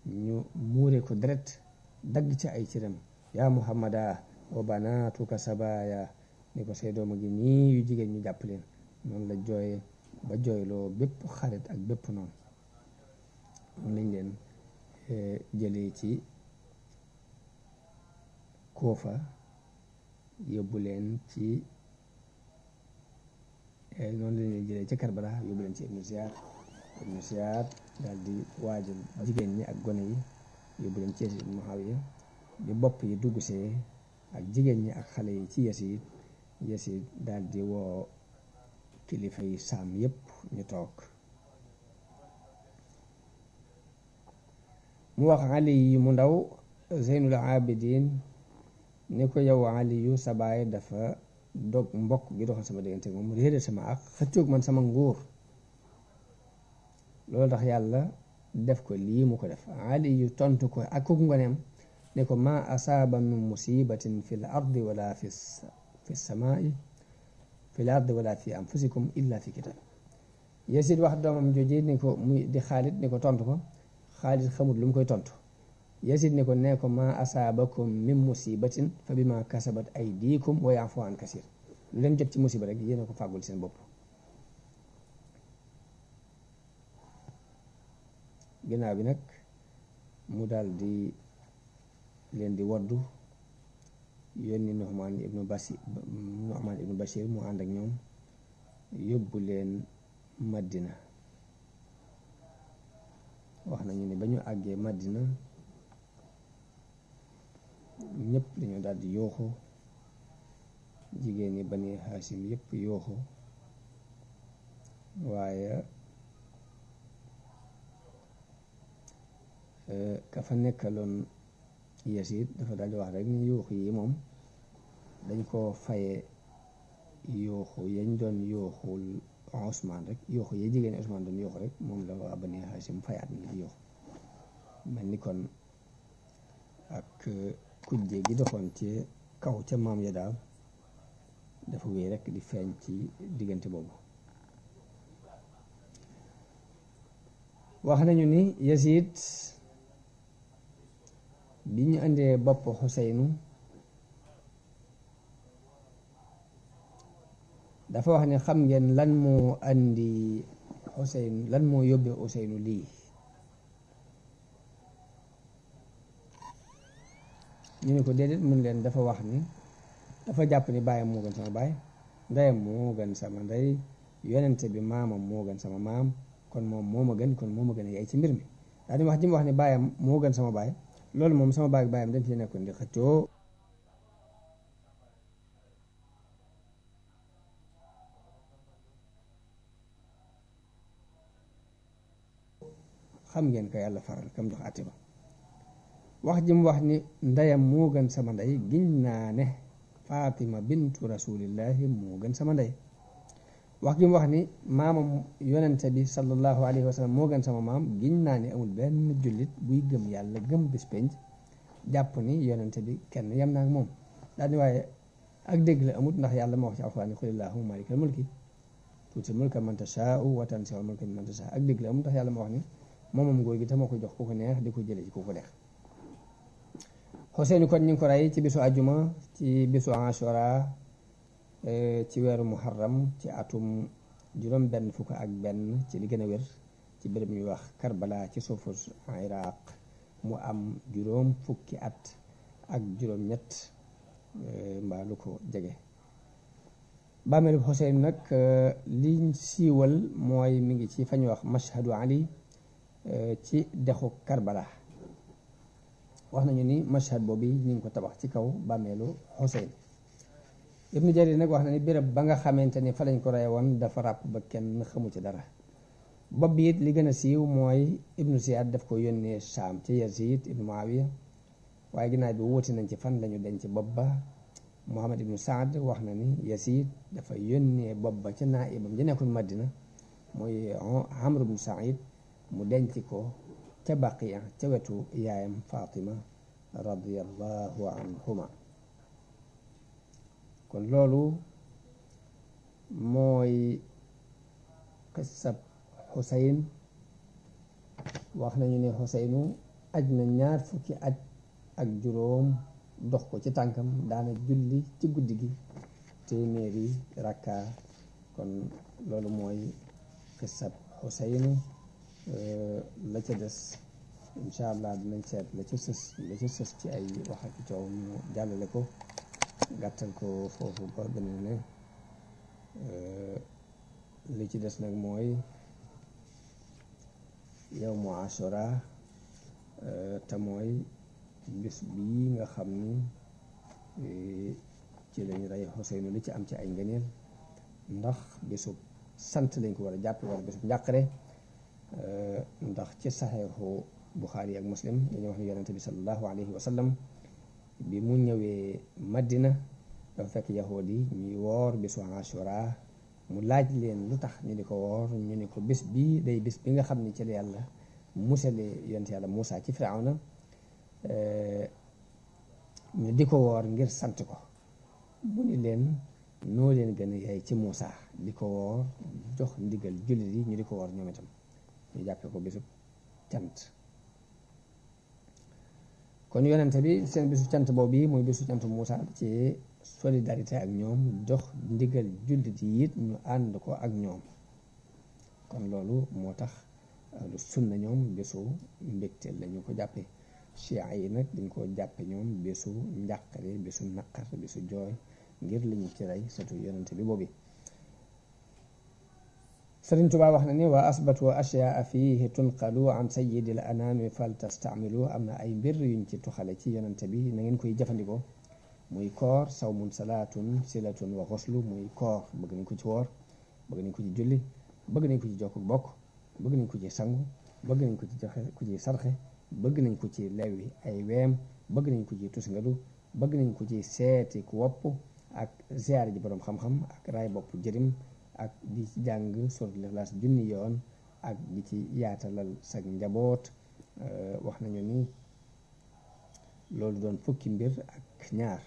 ñu muure ko deret dagg ca ay cëram. yaa muhammada wa banatuka sabaya ni ko say doom a ngi nii yu jigéen ñu jàpp leen. noonu la jooye ba jooyloo bépp xarit ak bépp noonu. noonu lañ leen jëlee ci Kuufa yóbbu leen ci noonu lañ leen jëlee ci Karbala yóbbu leen ci ibnu Ziyad daal di waajal jigéen ñi ak gone yi yóbbu leen ci Yazid ibnu Muawiya bi bopp yi dugg see ak jigéen ñi ak xale yi ci Yazid daal di woo kilifa yi saam yépp ñu toog. mu wax Ali yu mu ndaw Zeynul Abidin ni ko yow Ali yu sa baay dafa dog mbokk gi doxal sama diggante moom réere sama ak xëccoog man sama nguur loolu tax yàlla def ko lii mu ko def. Ali yu tontu ko ak ku ngoneem ne ko ma asaaba min musibatin fi l ardi wala fi samaai fi l ardi wala fi anfusikum illa fi kitab. Yazid wax doomam jooje ni ko muy di Xaalid ni ko tontu ko. Xaalid xamut lu mu koy tontu. Yazid ni ko nee ko ma asaabakum min musibatin fa bima kasabat aydikum wa ya'fu an kasir. lu leen jot ci musiba rek yéen a ko fàggul seen bopp. ginnaaw bi nag mu daal di leen di waddu yónni Nu'man ibnu Bashir mu ànd ak ñoom yóbbu leen Madina. wax nañu ne ba ñu àggee Madina ñëpp dañoo daal di yooxu jigéen ñi Bani Haasim yëpp yooxu waaye ka fa nekkaloon Yazid dafa daal di wax rek ni yooxu yi moom dañ koo faye yooxu yañ doon yooxul Usmaan rek yooxu yi jigéen Usmaan doon yooxu rek moom la waa Bani Haasim fayaat ni yooxu mel ni kon ak kujje gi doxoon ci kaw ca maam ya daal dafa wéy rek di feeñ ci diggante boobu. wax nañu ni Yazid bi ñu indee bopp Xuseynu dafa wax ne xam ngeen lan moo andi Xuseynu, lan moo yóbbee Xuseynu lii. ñu ne ko déedéet, mun leen dafa wax ni dafa jàpp ni baayam moo gën sama baay, ndeyam moo gën sama ndey, yonente bi maamam moo gën sama maam, kon moom moo ma gën, kon moo ma gën a yaay ci mbir mi. daal di wax ji mu wax ni baayam moo gën sama baay, loolu moom sama baay ak baayam dañ fi nekkoon di xëccoo. xam ngeen ko yàlla faral kam jox àtte ba. wax ji mu wax ni ndeyam moo gën sama ndey, giñ naa ne Fatima bintu rasulillahi moo gën sama ndey. wax ji mu wax ni maamam yonente bi sallallahu alayhi wa sallam moo gën sama maam, giñ naa ne amul benn jullit buy gëm yàlla gëm bis penc jàpp ni yonente bi kenn yem naa ak moom. daal ni waaye ak dégg la amut, ndax yàlla moo wax ci alxuraan qul illahumma maalikal mulki tuutil mulka man tashaa'u wa tanzi'ul mulka mimman tashaa'u. ak dégg la amut, ndax yàlla moo wax ni moomam nguur gi te moo ko jox ku ko neex di ko jële ci ku ko neex. Xuseynu kon ñu ngi ko rey ci bisu àjjuma ci bisu Ashura ci weeru muharram ci atum juróom benn fukk ak benn ci li gën a wér ci béréb ñuy wax Karbala ci suufu Iraq. mu am juróom fukki at ak juróom ñett mbaa lu ko jege. bàmmeelu Xuseynu nag liñ siiwal mooy mi ngi ci fa ñuy wax Mashhadu Ali ci dexu Karbala. wax nañu ni mashhad boobu ñu ngi ko tabax ci kaw bàmmeelu Xuseyn. Ibnu Jarir nag wax na ni béréb ba nga xamante ni fa lañ ko rey woon dafa ràpp ba kenn xamu ci dara. bopp bi it li gën a siiw mooy Ibnu Siyaad daf ko yónnee Saam ci Yazid ibnu Muawiya, waaye ginnaaw bi wuti nañ ci fan lañu denc bopp ba. Muhammad ibnu Saad wax na ni Yazid dafa yónnee bopp ba ca naa'ibam ja nekkoon Madina mooy Amr ibnu Saïd mu denc ko ca Baqiya ca wetu yaayam Fatima radiyallahu anhuma. kon loolu mooy qissab Xuseyn. wax nañu ne Xuseynu aj na 20 fukki aj ak juróom dox ko ci tànkam, daana julli ci guddi gi 100 rakka. kon loolu mooy qissab Xuseynu. la ca des incha allah dinañ seet la ca sës ci ay wax ak coow ñu jàllale ko, gàttal ko foofu ba beneen ne. li ci des nag mooy yawmu Ashura te mooy bis bii nga xam ni ci lañu rey Xuseynu, li ci am ci ay ngëneel, ndax bisu sant lañ ko war a jàpp wala bisu njàqare. ndax ci saxeexu Buxaari ak Muslim dañoo wax ne yonente bi sallallahu alayhi wa sallam bi mu ñëwee Madina dafa fekk yahuud yi ñuy woor bisu Ashura. mu laaj leen lu tax ñu di ko woor, ñu ni ko bis bii day bis bi nga xam ni ci la yàlla musale yonente yàlla Muusa ci Firawna, ñu di ko woor ngir sant ko. mu ni leen noo leen gën a yaay ci Muusa di ko woor, jox ndigal jullit yi ñu di ko woor ñoom itam, ñu jàppee ko bisu cant. kon yonente bi seen bisu cant boobu bi mooy bisu cant Muusa ci solidarité ak ñoom, jox ndigal jullit yi it ñu ànd ko ak ñoom. kon loolu moo tax lu sunna ñoom bisu mbégteel la ñu ko jàppe. Chia yi nag dañ ko jàppe ñoom bisu njàqare, bisu naqar, bisu jooy ngir li ñu ci rey surtout yonente bi boobu. Sëriñ Tuubaa wax na ni wa asbatu ashyaa fiihi tunqalu an sayyidil anaami fal tastamilu. am na ay mbir yuñ ci tuxale ci yonente bi, na ngeen koy jëfandikoo. muy koor, sawmun salaatun silatun wa xoslu. muy koor bëgg nañ ko ci woor, bëgg nañ ko ci julli, bëgg nañ ko ci jokk bokk, bëgg nañ ko ci sangu, bëgg nañ ko ci joxe ku ci sarxe, bëgg nañ ko ci lewi ay weem, bëgg nañ ko ci tusngalu, bëgg nañ ko ci seeti ku wopp ak ziyaar ji boroom xam-xam ak raay bopp jërim ak di ci jàng suratul Ixlaas junni yoon ak di ci yaatalal sag njaboot. wax nañu ni loolu doon fukki mbir ak ñaar.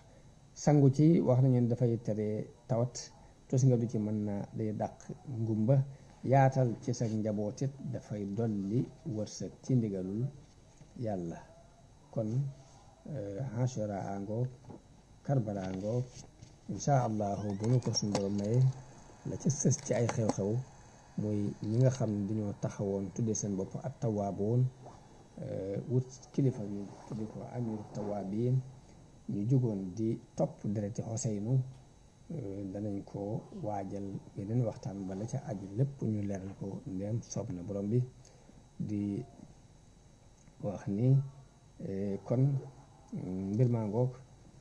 sangu ci wax nañu ni dafay tere tawat, tusngalu ci mën na day dàq ngumba, yaatal ci sag njaboot it dafay dolli wërsëg ci ndigalul yàlla. kon Ashura ngoog Karbala ngoog incha allahu bu nu ko suñu borom maye la ca sës ci ay xew-xew muy ñi nga xam ne dañoo taxawoon tuddee seen bopp ak tawaaboon wut kilifa ñu tudde ko amiru tawaabiin ñu jógoon di topp dereti Xuseynu danañ ko waajal yeneen waxtaan ba la ca aju lépp ñu leeral ko ndeem soob na borom bi di wax ni kon mbir maa ngoog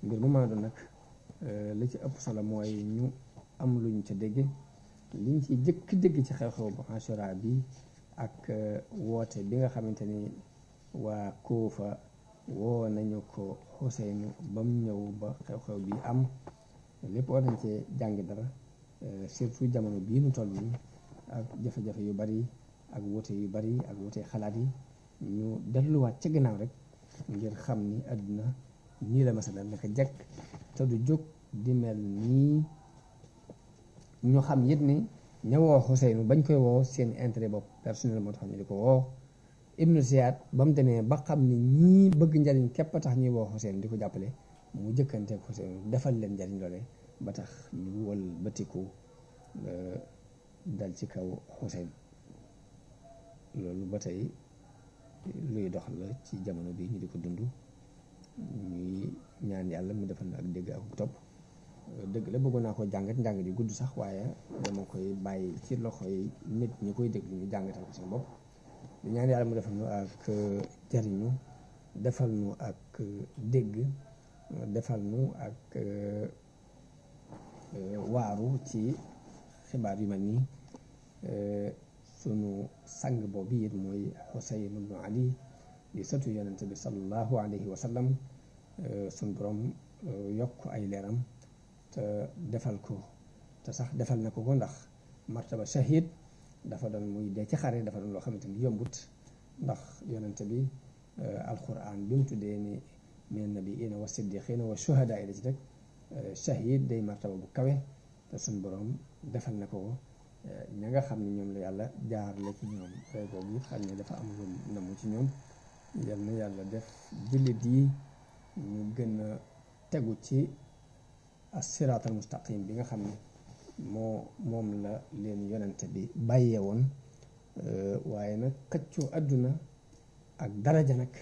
mbir mu maa doon nag li ci ëpp solo mooy ñu am luñ ca dégg liñ ci jëkk dégg ci xew-xew bu Ashura bi ak woote bi nga xamante ni waa Kuufa woo nañu ko Xuseynu ba mu ñëw ba xew-xew bi am lépp war nañ cee jàngi dara surtout jamono bii nu toll nii ak jafe-jafe yu bari ak woote yu bari ak woote xalaat yi ñu delluwaat ca ginnaaw rek ngir xam ni àdduna nii la masala naka jekk te du jóg di mel nii ñu xam it ni ña woo Xuseynu bañ koy woo seen intérêt bopp personnel moo tax ñu di ko woo Ibnu Ziyaad ba mu demee ba xam ni ñii bëgg njariñ képp a tax ñuy woo Xuseynu di ko jàppale mu jëkkanteeg Xuseynu defal leen njariñ loole ba tax ñu wël batiku dal ci kaw Xuseynu loolu ba tey luy dox la ci jamono bi ñu di ko dund ñuy ñaan yàlla mu defal na ak dégg ak topp dëgg la bëggoon naa ko jàngat njàngat yi gudd sax waaye dama koy bàyyi ci loxo yi nit ñi koy déglu ñu jàngatal ko seen bopp di ñaan yàlla mu defal nu ak jariñu defal nu ak dégg defal nu ak waaru ci xibaar yu mel nii sunu sang boobu it mooy Xuseyn ibnu Ali di sëtu yonente bi sallallahu alayhi wa sallam sunu borom yokk ay leeram te defal ko te sax defal na ko ndax martaba shahid dafa doon muy dee ci xare dafa doon loo xamante ni yombut ndax yonente bi alquran bi mu tuddee ni min nabiyina wa siddiqina wa shuhada yi la ci rek shahid day martaba bu kawe te suñ borom defal na ko ña nga xam ne ñoom la yàlla jaar la ci ñoom rey boobu xam ne dafa am lu namu ci ñoom yal na yàlla def jullit yi ñu gën a tegu ci as-siraatal mustaqim bi nga xam ne moom la leen yonente bi bàyyee woon waaye nag xëccoo àdduna ak daraja nag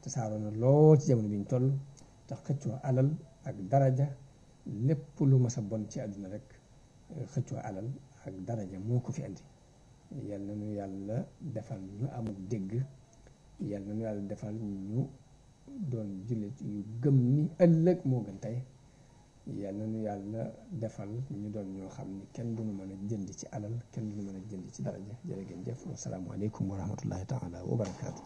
te saaroo na lool ci jamono bi ñu toll te xëccoo alal ak daraja lépp lu mas a bon ci àdduna rek xëccoo alal ak daraja moo ko fi andi yal na nu yàlla defal ñu amul dégg yal na nu yàlla defal ñu doon jullit yu gëm ni ëllëg moo gën tey yal na nu yàlla defal ñu doon ñoo xam ni kenn duñu mën a jënd ci alal kenn duñu mën a jënd ci daraja jërë ngeen jëf wasalaamu aleykum wa rahmatullahi taala wa barakaatu